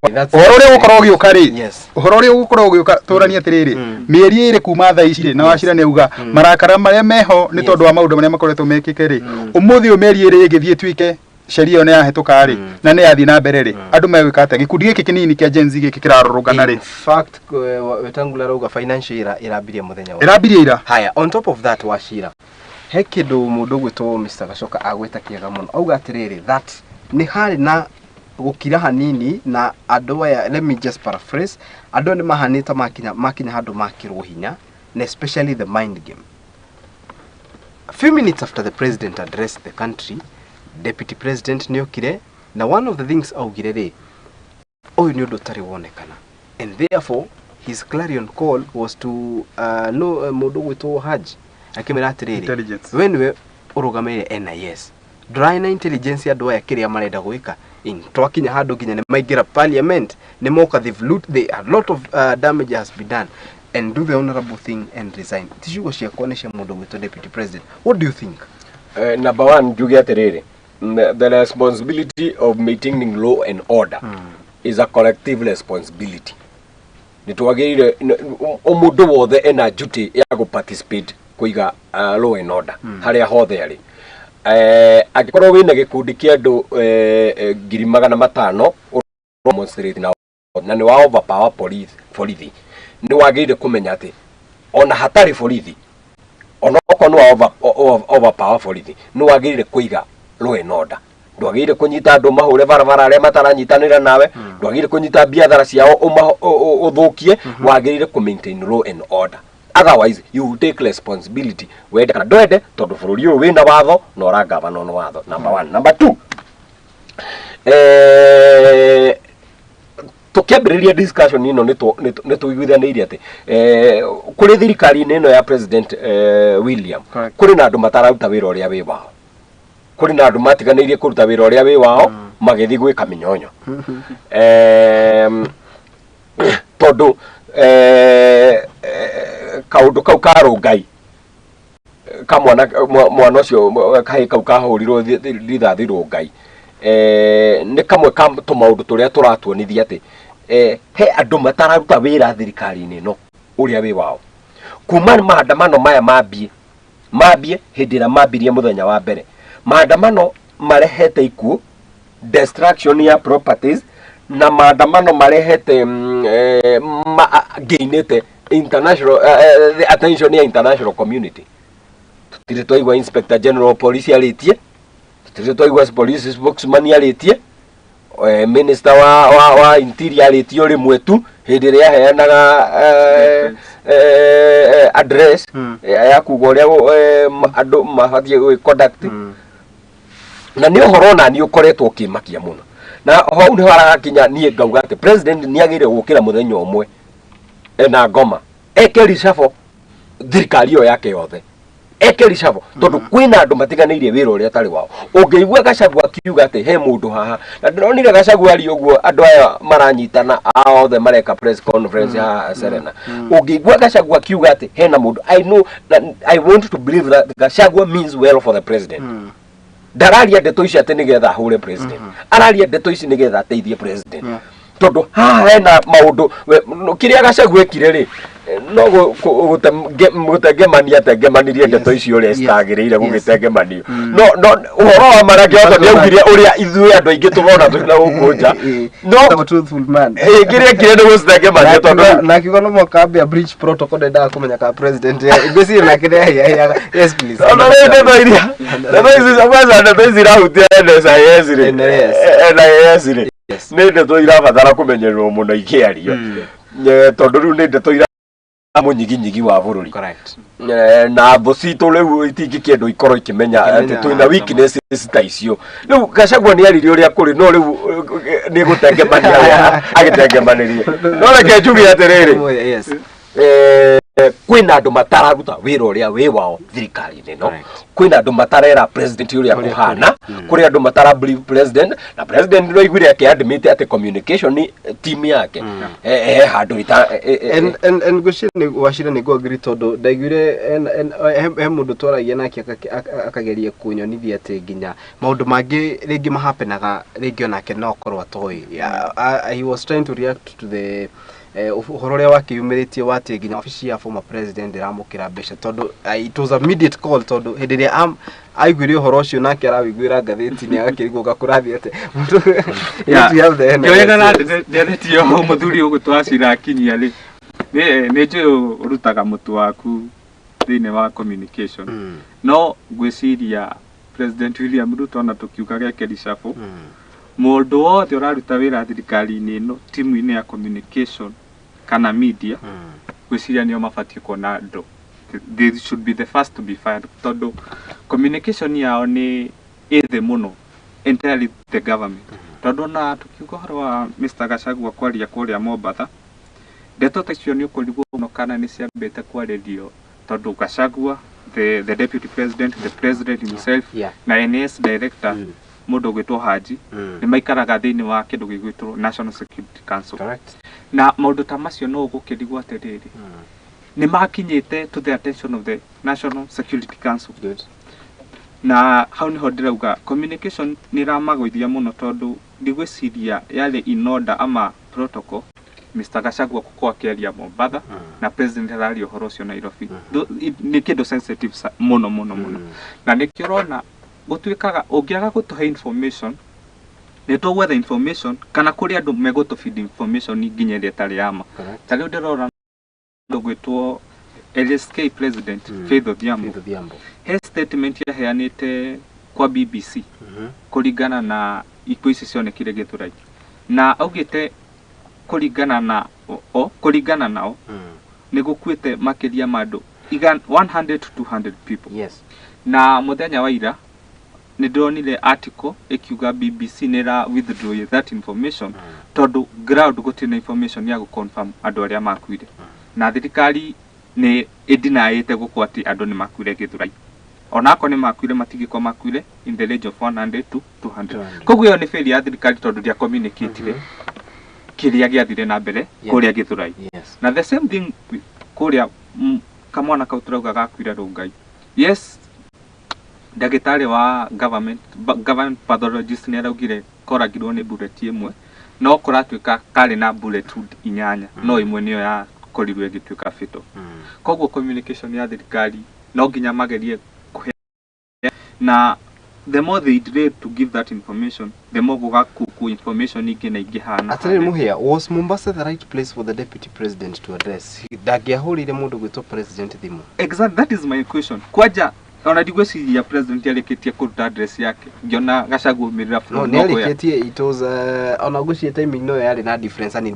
Ũhoro ũrĩa ũgũkorwo ũgĩũka rĩ, ũhoro ũrĩa ũgũkorwo ũgĩũka, tũranie atĩrĩrĩ, mĩeri 2 kuma thaa ici rĩ, na Wachira nĩ auga marakara marĩa meho nĩ tondũ wa maũndũ marĩa makoretwo mekĩke rĩ, ũmũthĩ ũyũ mĩeri 2 ĩngĩthiĩ ĩtuĩke sheria ĩyo nĩ yahĩtũka rĩ, na nĩ yathiĩ na mbere rĩ, andũ megwĩka atĩa? Gĩkundi gĩkĩ kĩnini kĩa Gen Z gĩkĩ kĩrarũrũngana rĩ. In fact, Wetangula arauga financial ĩrambirie mũthenya wa ĩrambirie ira. Haya, on top of that, Wachira, he kĩndũ mũndũ ũgwĩtwo Mr. Gachoka agwĩta kĩega mũno. Auga atĩrĩrĩ, that nĩ harĩ na gũkira hanini na andũ aya, let me just paraphrase, andũ aya nĩ mahanĩte makinya handũ makĩrwo hinya, na especially the mind game. A few minutes after the president addressed the country, deputy president nĩokire, na one of the things augire rĩ, ũyũ nĩ ũndũ ũtarĩ wonekana, and therefore his clarion call was to no mũndũ ũgwĩtwo Haji akĩmwĩra atĩrĩrĩ, we nĩwe ũrũgamĩrĩire NIS, ndũrarĩ na intelligence andũ aya kĩrĩa marenda gwĩka. In twakinya handũ nginya nĩ maingĩra parliament, nĩ moka, they've loot, they, a lot of damage has been done, and do the honorable thing and resign. Ti ciugo ciakwa, nĩ cia mũndũ ũgwĩtwo deputy president. What do you think? Number 1, njuge atĩrĩrĩ, The responsibility of maintaining law and order is a collective responsibility. Nĩ twagĩrĩire o mũndũ wothe ena duty ya gũ participate kũiga law and order harĩa hothe arĩ. Angĩkorwo wĩna gĩkundi kĩa andũ 500,000 demonstrate na na nĩ wa overpower police, borithi, nĩ wagĩrĩire kũmenya atĩ ona hatarĩ borithi, ona okorwo nĩ wa overpower borithi, nĩ wagĩrĩire kũiga law and order. Ndwagĩrĩire kũnyita andũ mahũre barabara arĩa mataranyitanĩra nawe, ndwagĩrĩire kũnyita biathara ciao ũthũkie. Wagĩrĩire kũ maintain law and order, otherwise you will take responsibility, wende kana ndwende, tondũ bũrũri ũyũ wĩna watho na ũrangabanwo nĩ watho. Number one. Number two, tũkĩambĩrĩria discussion ĩno nĩ tũiguithanĩirie atĩ kũrĩ thirikari-inĩ ĩno ya President William kũrĩ na andũ matararuta wĩra ũrĩa wĩ wao, kũrĩ na andũ matiganĩirie kũruta wĩra ũrĩa wĩ wao magĩthiĩ gwĩka mĩnyonyo, tondũ kaũndũ kau ka Rũngai ka mwana mwana ũcio kahĩ kau kahũrirwo rithathi Rũngai, nĩ kamwe ka tũmaũndũ tũrĩa tũratuonithia atĩ he andũ matararuta wĩra thirikari-inĩ ĩno ũrĩa wĩ wao. Kuma maandamano maya mambie hĩndĩ ĩrĩa mambirie mũthenya wa mbere, maandamano marehete ikuũ, destruction ya properties, na maandamano marehete gainĩte international the attention ya international community. Tutirĩ twaigua Inspector General of Police arĩtie, tutirĩ twaigua police spokesman arĩtie, minister wa Interior arĩtie o rĩmwe tu hĩndĩ ĩrĩa aheanaga address ya kuga ũrĩa andũ mabatiĩ gwĩ conduct. Na nĩ ũhoro ona niĩ ũkoretwo ũkĩmakia mũno, na hau nĩho haragakinya niĩ ngauga atĩ president nĩ agĩrĩire gũkĩra mũthenya ũmwe ena ngoma eke reshuffle thirikari ĩyo yake yothe, eke reshuffle, tondũ kwĩna andũ matiganĩirie wĩra ũrĩa ũtarĩ wao. Ũngĩigua Gachagua akiuga atĩ he mũndũ haha, na ndĩronire Gachagua ari ũguo, andũ aya maranyitana othe mareka press conference haha Serena, ũngĩigua Gachagua akiuga atĩ hena mũndũ, I know na I want to believe that Gachagua means well for the president. Ndararia ndeto ici atĩ nĩgetha ahũre president, araria ndeto ici nĩgetha ateithie president, tondũ haha hena maũndũ kĩrĩa Gachagua ekire rĩ, no gũtengemania atengemanirie ndeto icio ũrĩa citagĩrĩire gũgĩtengemanio. No ũhoro wa marĩa Kĩhoto nĩ augire ũrĩa ithuĩ andũ aingĩ tũrona twĩ na gũkũ nja, no Etagwo truthful man. Kĩrĩa ekire nĩ gũcitengemania tondũ Na akiuga no mũhaka ambia breach protocol, ndendaga kũmenya ka president ngwĩciria nake nĩ ahiahiaga. Yes, please. Ona rĩu ndeto iria, ndeto ici kwanza, ndeto ici irahutia NSIS rĩ, NIS. NIS rĩ, nĩ ndeto irabatara kũmenyererwo mũno ikĩario, tondũ rĩu nĩ ndeto ira mũnyiginyigi wa bũrũri. Na thũ citũ rĩu itingĩkĩendwo ikorwo ikĩmenya atĩ Ikĩmenya. Twĩna weaknesses ta icio. Rĩu Gachagua nĩ aririe ũrĩa kũrĩ, no rĩu nĩ gũtengemania ũrĩa agĩtengemanirie. No reke njuge atĩrĩrĩ, kwĩna andũ matararuta wĩra ũrĩa wĩ wao thirikari-inĩ ĩno. Kwĩna andũ matarera president ũrĩa Ũrĩa kũhana, kũrĩ andũ matara brief president, na president no aiguire akĩ-admit atĩ communication team yake he handũ ita And ngwĩciria nĩ wacira nĩ ngũ tondũ ndaiguire he mũndũ twaragia nake akageria kũnyonithia atĩ nginya maũndũ mangĩ rĩngĩ mahapenaga rĩngĩ onake no akorwo atoĩ. Yeah, he was trying to react to the ũhoro ũrĩa wakĩyumĩrĩtie wa atĩ nginya obici ya former president ĩramũkĩra mbeca, tondũ it was a immediate call, tondũ hĩndĩ ĩrĩa aiguire ũhoro ũcio nake arawĩiguĩra ngathĩti-inĩ agakĩrigwo gakũrathiĩ atĩa. You have the Ngĩoyana na NIS. ndereti yo mũthuri ũgũtwo Wachira akinyia rĩ, nĩ njũĩ ũrutaga mũtu waku thĩinĩ wa communication, no ngwĩciria President William Ruto, ona tũkiuga geke reshuffle, mũndũ wothe ũraruta wĩra thirikari-inĩ ĩno timu-inĩ ya communication kana media, ngwĩciria nĩo mabatiĩ kuona andũ, they should be the first to be fired, tondũ communication yao nĩ ĩ thĩ mũno entirely the government. Tondũ ona tũkiuga ũhoro wa Mr. Gachagua kwaria kũrĩa Mombatha, ndeto ta icio nĩ ũkũrigwo mũno kana nĩ ciambĩte kwarĩrio, tondũ Gachagua, the deputy president, the president himself na NS director, mũndũ ũgwĩtwo Haji, nĩ maikaraga thĩinĩ wa kĩndũ gĩgwĩtwo National Security Council. Na maũndũ ta macio no ũgũkĩrigwo atĩrĩrĩ, nĩ makinyĩte to the attention of the National Security Council. Na hau nĩho ndĩrauga communication nĩ ĩramagũithia mũno, tondũ ndigwĩciria yarĩ in order ama protocol Mr. Gachagua gũkorwo akĩaria Mombatha na president araria ũhoro ũcio Nairobi. Nĩ kĩndũ sensitive mũno mũno mũno, na nĩkĩo ũrona gũtuĩkaga ũngĩaga gũtũhe information, nĩ tũgwetha information kana kũrĩ andũ megũtũ feed information nginya ĩrĩa ĩtarĩ ya ma. Ta rĩu ndĩrora mũndũ gwĩtwo LSK president, Faith Odhiambo. Faith Odhiambo. He statement yaheanĩte kwa BBC kũringana na ikuũ ici cionekire Gĩthũrai, na augĩte kũringana nao nĩ gũkuĩte makĩria ma andũ 100 to 200 people. Na mũthenya wa ira nĩ ndĩronire article ĩkiuga BBC nĩ ĩra withdraw that information, tondũ ground gũtirĩ na information ya gũ-confirm andũ arĩa makuire, na thirikari nĩ ĩdinaĩte gũkũ atĩ andũ nĩ makuire Gĩthũrai. Onakorwo nĩ makuire, matingĩkorwo makuire in the range of 100 to 200. 200. Koguo ĩyo nĩ failure ya thirikari, tondũ ndĩa communicate kĩrĩa gĩathire na mbere kũrĩa Gĩthũrai. Na the same thing kũrĩa kamwana kau tũrauga gakuire Rongai. Yes, ndagĩtarĩ wa government, government pathologist nĩ araugire koragirwo nĩ bullet ĩmwe, no kũratuĩka karĩ na bullet wound inyanya, no ĩmwe nĩyo yakorirwo ĩgĩtuĩka fatal. Koguo communication ya thirikari no nginya magerie kũhe, na the more they delay to give that information, the more gũgakuku information ingĩ na ingĩ hana. Atĩrĩrĩ Mũhĩa, was Mombasa the right place for the deputy president to address? Ndangĩahũrĩire mũndũ gwĩtwo president thimũ? Exactly, that is my question. Kwanja ona ndigwĩciria president arĩkĩtie kũruta address yake ngĩona Gachagua aumĩrĩra No, from nĩ nowhere. arĩkĩtie. It was ona ngwĩciria timing no yarĩ na difference ani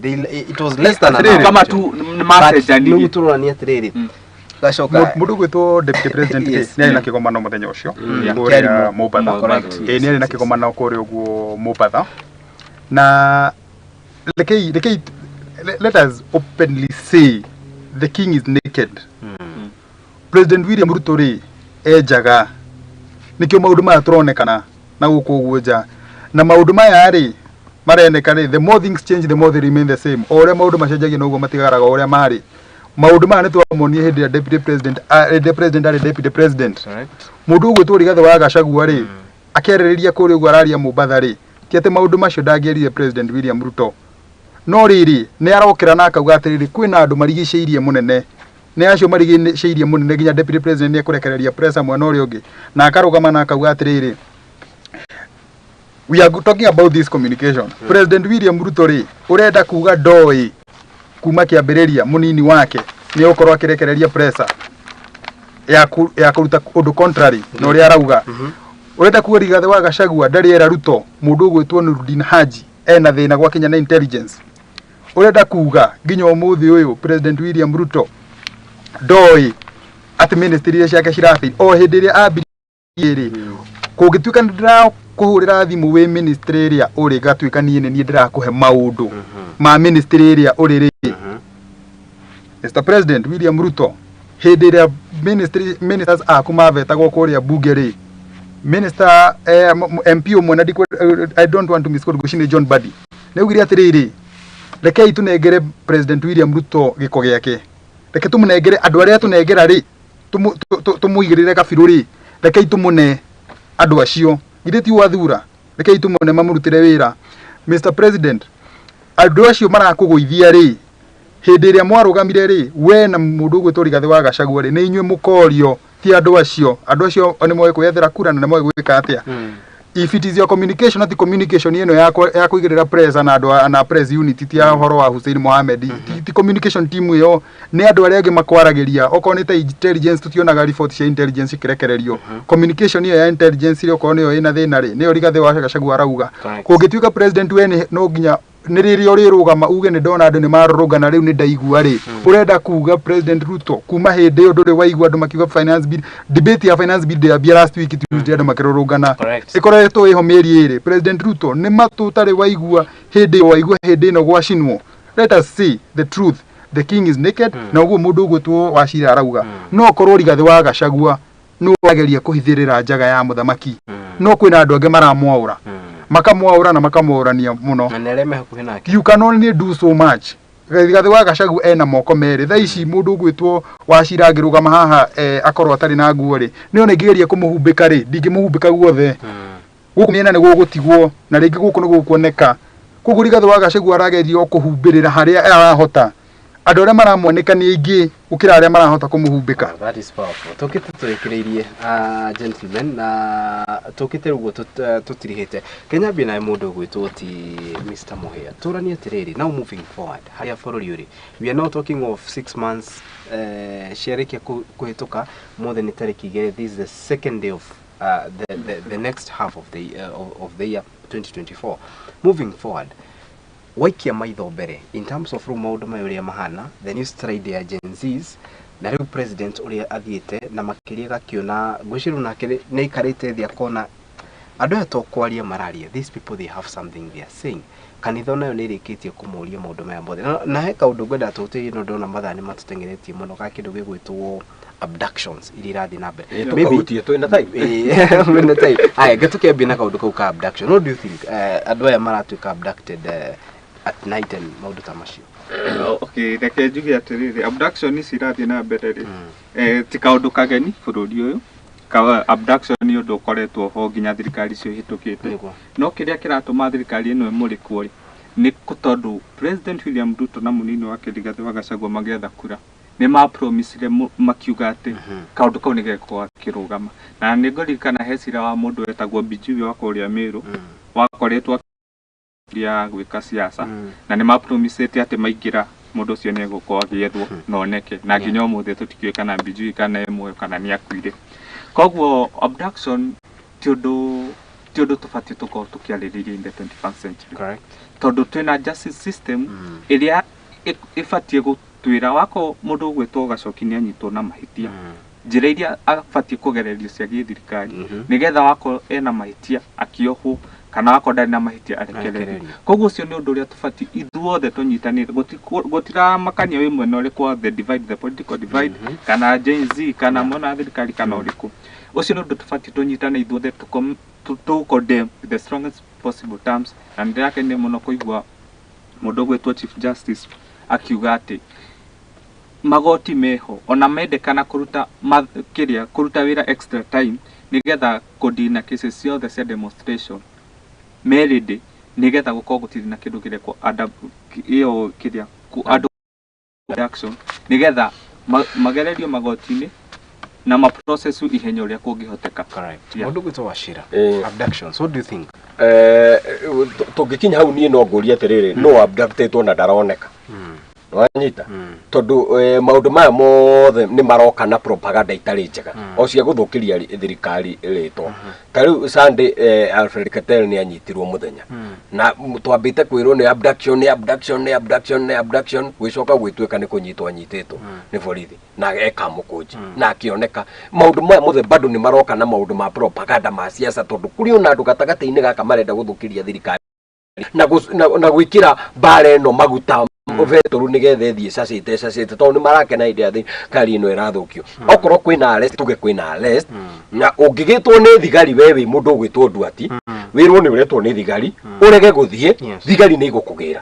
it was less than an Atĩrĩrĩ. hour. Kama tu nĩ macenjanirie. Nĩguo tũroranie atĩrĩrĩ, gacoka Mũndũ gwĩtwo deputy president rĩ, nĩ arĩ na kĩgomano mũthenya ũcio kũrĩa Kĩarĩ Mombatha. Correct. Ĩĩ, nĩ arĩ na kĩgomano kũrĩa ũguo Mombatha, na rekei let us openly say the king is naked. President William Ruto rĩ, enjaga nĩkĩo maũndũ maya tũronekana na gũkũ ũguo nja, na maũndũ maya rĩ mareneka rĩ, the more things change, the more they remain the same. O ũrĩa maũndũ macenjagia, noguo matigaraga o ũrĩa marĩ. Maũndũ maya nĩ twamonire hĩndĩ ĩrĩa deputy president hĩndĩ ĩrĩa president arĩ deputy president. Mũndũ ũgwĩtwo Rigathĩ wa Gachagua rĩ, akĩarĩrĩria kũrĩa ũguo araria Mombatha rĩ, ti atĩ maũndũ macio ndangĩerire President William Ruto, no rĩrĩ, nĩ arokĩra na akauga atĩrĩrĩ, kwĩna andũ marigicĩirie mũnene, nĩ acio marigicĩirie mũnene nginya deputy president nĩ ekũrekereria pressure mwena ũrĩa ũngĩ, na akarũgama na akauga atĩrĩrĩ, we are talking about this communication. President William Ruto rĩ, ũrenda kuga ndoĩ kuma kĩambĩrĩria mũnini wake nĩ ũkorwo akĩrekereria pressure ya kũruta ũndũ contrary na ũrĩa arauga? Ũrenda kuga Rigathĩ wa Gachagua ndarĩ era Ruto mũndũ ũgwĩtwo Nurdin Haji ena thĩna gwakinya na intelligence? Ũrenda kuga nginya ũmũthĩ ũyũ President William Ruto ndoĩ atĩ ministry iria ciake cirabail o hĩndĩ ĩrĩa ambirie rĩ? Kũngĩtuĩka nĩ ndĩrakũhũrĩra thimũ wĩ ministry ĩrĩa ũrĩ, gatuĩka niĩ nĩ niĩ ndĩrakũhe maũndũ ma ministry ĩrĩa ũrĩ rĩ, Mr. President William Ruto, hĩndĩ ĩrĩa ministry ministers aku mavetagwo kũrĩa bunge rĩ, minister MP ũmwe na I don't want to misquote, ngwĩciria nĩ John Mbadi, nĩ augire atĩrĩrĩ, rekei tũnengere President William Ruto gĩko gĩake, reke tũmũnengere andũ arĩa tũnengera rĩ, tũmũigĩrĩre kabirũ rĩ, rekei tũmũne andũ acio, githĩ ti wathura, rekei tũmũne mamũrutĩre wĩra. Mr. President, andũ acio marakũgũithia rĩ, hĩndĩ ĩrĩa mwarũgamire rĩ, we na mũndũ ũgwĩtwo Rigathĩ wa Gachagua rĩ, nĩ inyuĩ mũkorio, ti andũ acio. Andũ acio nĩ moĩ kwĩyethera kura na nĩ moĩ gwĩka atĩa. If it is your communication, ati communication ĩno ya kũigĩrĩra press na andũ na press unit, ti ya ũhoro wa Hussein Mohamed, ti communication team ĩyo, nĩ andũ arĩa angĩ makwaragĩria. Okorwo nĩ ta intelligence, tutionaga report cia intelligence ikĩrekererio. Communication ĩyo ya intelligence ĩrĩa okorwo nĩyo ĩna thĩna rĩ, nĩyo Rigathĩ wa Gachagua arauga. Kũngĩtuĩka president we nĩ no nginya nĩ rĩrĩa ũrĩrũgama uge nĩ ndona andũ nĩ marũrũngana, rĩu nĩ ndaigua rĩ, ũrenda kuga President Ruto kuma hĩndĩ ĩyo ndũrĩ waigua andũ makiuga finance bill, debate ya finance bill ndĩambia last week Tuesday andũ makĩrũrũngana? Ĩkoretwo ĩho mĩeri 2. President Ruto, nĩ matũ ũtarĩ waigua hĩndĩ ĩyo waigua hĩndĩ ĩno gwacinwo? Let us see the truth, the king is naked. Na ũguo mũndũ ũgwĩtwo Wachira arauga, no korwo Rigathĩ wa Gachagua nĩ wageria kũhithĩrĩra njaga ya mũthamaki, no kwĩna andũ angĩ maramwaũra, makamwaũra na makamwaũrania mũno. Na nĩ arĩa me hakuhĩ nake. You can only do so much. Rigathĩ wa Gachagua ena moko merĩ. Thaa ici mũndũ ũgwĩtwo Wachira angĩrũgama haha akorwo atarĩ na nguo rĩ, nĩ ona ingĩgeria kũmũhumbĩka rĩ, ndingĩmũhumbĩka guothe. Gũkũ mĩena nĩ gũgũtigwo na rĩngĩ gũkũ nĩ gũkuoneka. Koguo Rigathĩ wa Gachagua arageria o kũhumbĩrĩra harĩa arahota. Andũ arĩa maramwanĩka nĩ aingĩ gũkĩra arĩa marahota kũmũhumbĩka. Wow, that is powerful. Tũkĩte tũrĩkĩrĩirie gentlemen, na tũkĩte ũguo tũtirihĩte. Kenya naye mũndũ ũgwĩtwo ti Mr. Muhia. Tũranie atĩrĩrĩ, now moving forward, harĩa bũrũri ũrĩ. We are now talking of 6 months ciarĩkia kũhĩtũka, mothe nĩ tarĩki 2. This is the second day of the next half of the year 2024. Moving forward, waikia maitho mbere in terms of rĩu maũndũ maya ũrĩa mahana, the new stride ya Gen Zs na rĩu president ũrĩa athiĩte na makĩria gakĩona, ngwĩciria nake nĩ aikarĩte thĩ akona andũ aya to kwaria mararia, these people, they have something they are saying. Kanitha onayo nĩ ĩrĩkĩtie kũmoria maũndũ maya mothe na he kaũndũ ngwenda tũhutĩrie, no ndona mathaa nĩ matũteng'eretie mũno, ga kĩndũ gĩgwĩtwo abductions iria irathiĩ na mbere. Tũkahutie twĩna time. Mwĩna time. Aya, ngĩ tũkĩambia na kaũndũ kau ka abduction. What do you think, andũ aya maratuĩka abducted at night and maũndũ ta macio? Okay, reke njuge atĩrĩrĩ, abduction ici irathiĩ na mbere rĩ, ti kaũndũ kageni bũrũri ũyũ. Abduction nĩ ũndũ ũkoretwo ho nginya thirikari icio ihĩtũkĩte. No kĩrĩa kĩratũma thirikari ĩno ĩmũrĩkwo rĩ, nĩ tondũ President William Ruto na mũnini wake Rigathĩ wa Gachagua magĩetha kura nĩ mapromisire makiuga atĩ kaũndũ kau nĩ gegũkorwo gakĩrũgama. Na nĩ ngũririkana he cira wa mũndũ wetagwo Bijiwe wa kũrĩa Meru wakoretwo ya gwĩka siasa, na nĩ mapromisĩte atĩ maingĩra mũndũ ũcio nĩ egũkorwo agĩethwo na oneke, na nginya ũmũthĩ tũtikĩũĩ kana Bijui kana e muoyo kana nĩ akuire. Koguo abduction ti ũndũ tũbatiĩ tũkorwo tũkĩarĩrĩria in the 21st century, tondũ twĩna justice system ĩrĩa ĩbatiĩ gũtwĩra wako mũndũ ũgwĩtwo Gacoki nĩ anyitwo na mahĩtia, njĩra iria abatiĩ kũgererio cia gĩthirikari nĩgetha wakorwo ena mahĩtia akĩohwo, kana wakorwo ndarĩ na mahĩtia arekererio. Arekererio. Koguo ũcio nĩ ũndũ ũrĩa tũbatiĩ ithuothe tũnyitanĩre. Gũtiramakania wĩ mwena ũrĩkũ wa the divide, the political divide, kana Gen Z, kana mwena wa thirikari, kana ũrĩkũ. Ũcio nĩ ũndũ tũbatiĩ tũnyitane ithuothe tũ condemn with the strongest possible terms. Na nĩ ndĩrakenire mũno kũigua mũndũ ũgwĩtwo Chief Justice akiuga atĩ magoti meho ona mendekana kũruta kĩrĩa kũruta wĩra extra time nĩgetha kũdeal cases ciothe cia demonstration me ready, nĩgetha gũkorwo gũtirĩ na kĩndũ kĩrekwo ĩyo kĩrĩa andũ abduction, nĩgetha magererio magoti-inĩ na maprocess ihenya ũrĩa kũngĩhoteka. Correct. Yeah. Mũndũ gwĩtwo Wachira. Eh. Abductions, what do you think? Tũngĩkinya hau niĩ no ngũrie atĩrĩrĩ, no abductĩtwo na ndaroneka, wanyita? Tondũ maũndũ maya mothe nĩ maroka na propaganda itarĩ njega o cia gũthũkĩria thirikari rĩtwa. Ta rĩu Sunday, Alfred Keter nĩ anyitirwo mũthenya na twambĩte kwĩrwo nĩ abduction, nĩ abduction, nĩ abduction, nĩ abduction, gwĩcoka gwĩtuĩka nĩ kũnyitwo anyitĩtwo nĩ borithi na eka mũkũnji na akĩoneka. Maũndũ maya mothe bado nĩ maroka na maũndũ ma propaganda ma siasa, tondũ kũrĩ ona andũ gatagatĩ-inĩ gaka marenda gũthũkĩria thirikari na gwĩkĩra mbara ĩno maguta betũrũ nĩgetha ĩthiĩ ĩcacĩte ĩcacĩte, tondũ nĩ marakena hĩndĩ ya thirikari ĩno ĩrathũkio. Okorwo kwĩna arrest, tuge kwĩna arrest, na ũngĩgĩtwo nĩ thigari, we wĩ mũndũ ũgwĩtwo Nduati, wĩrwo nĩ ũretwo nĩ thigari, ũrege gũthiĩ, thigari nĩ igũkũgĩra.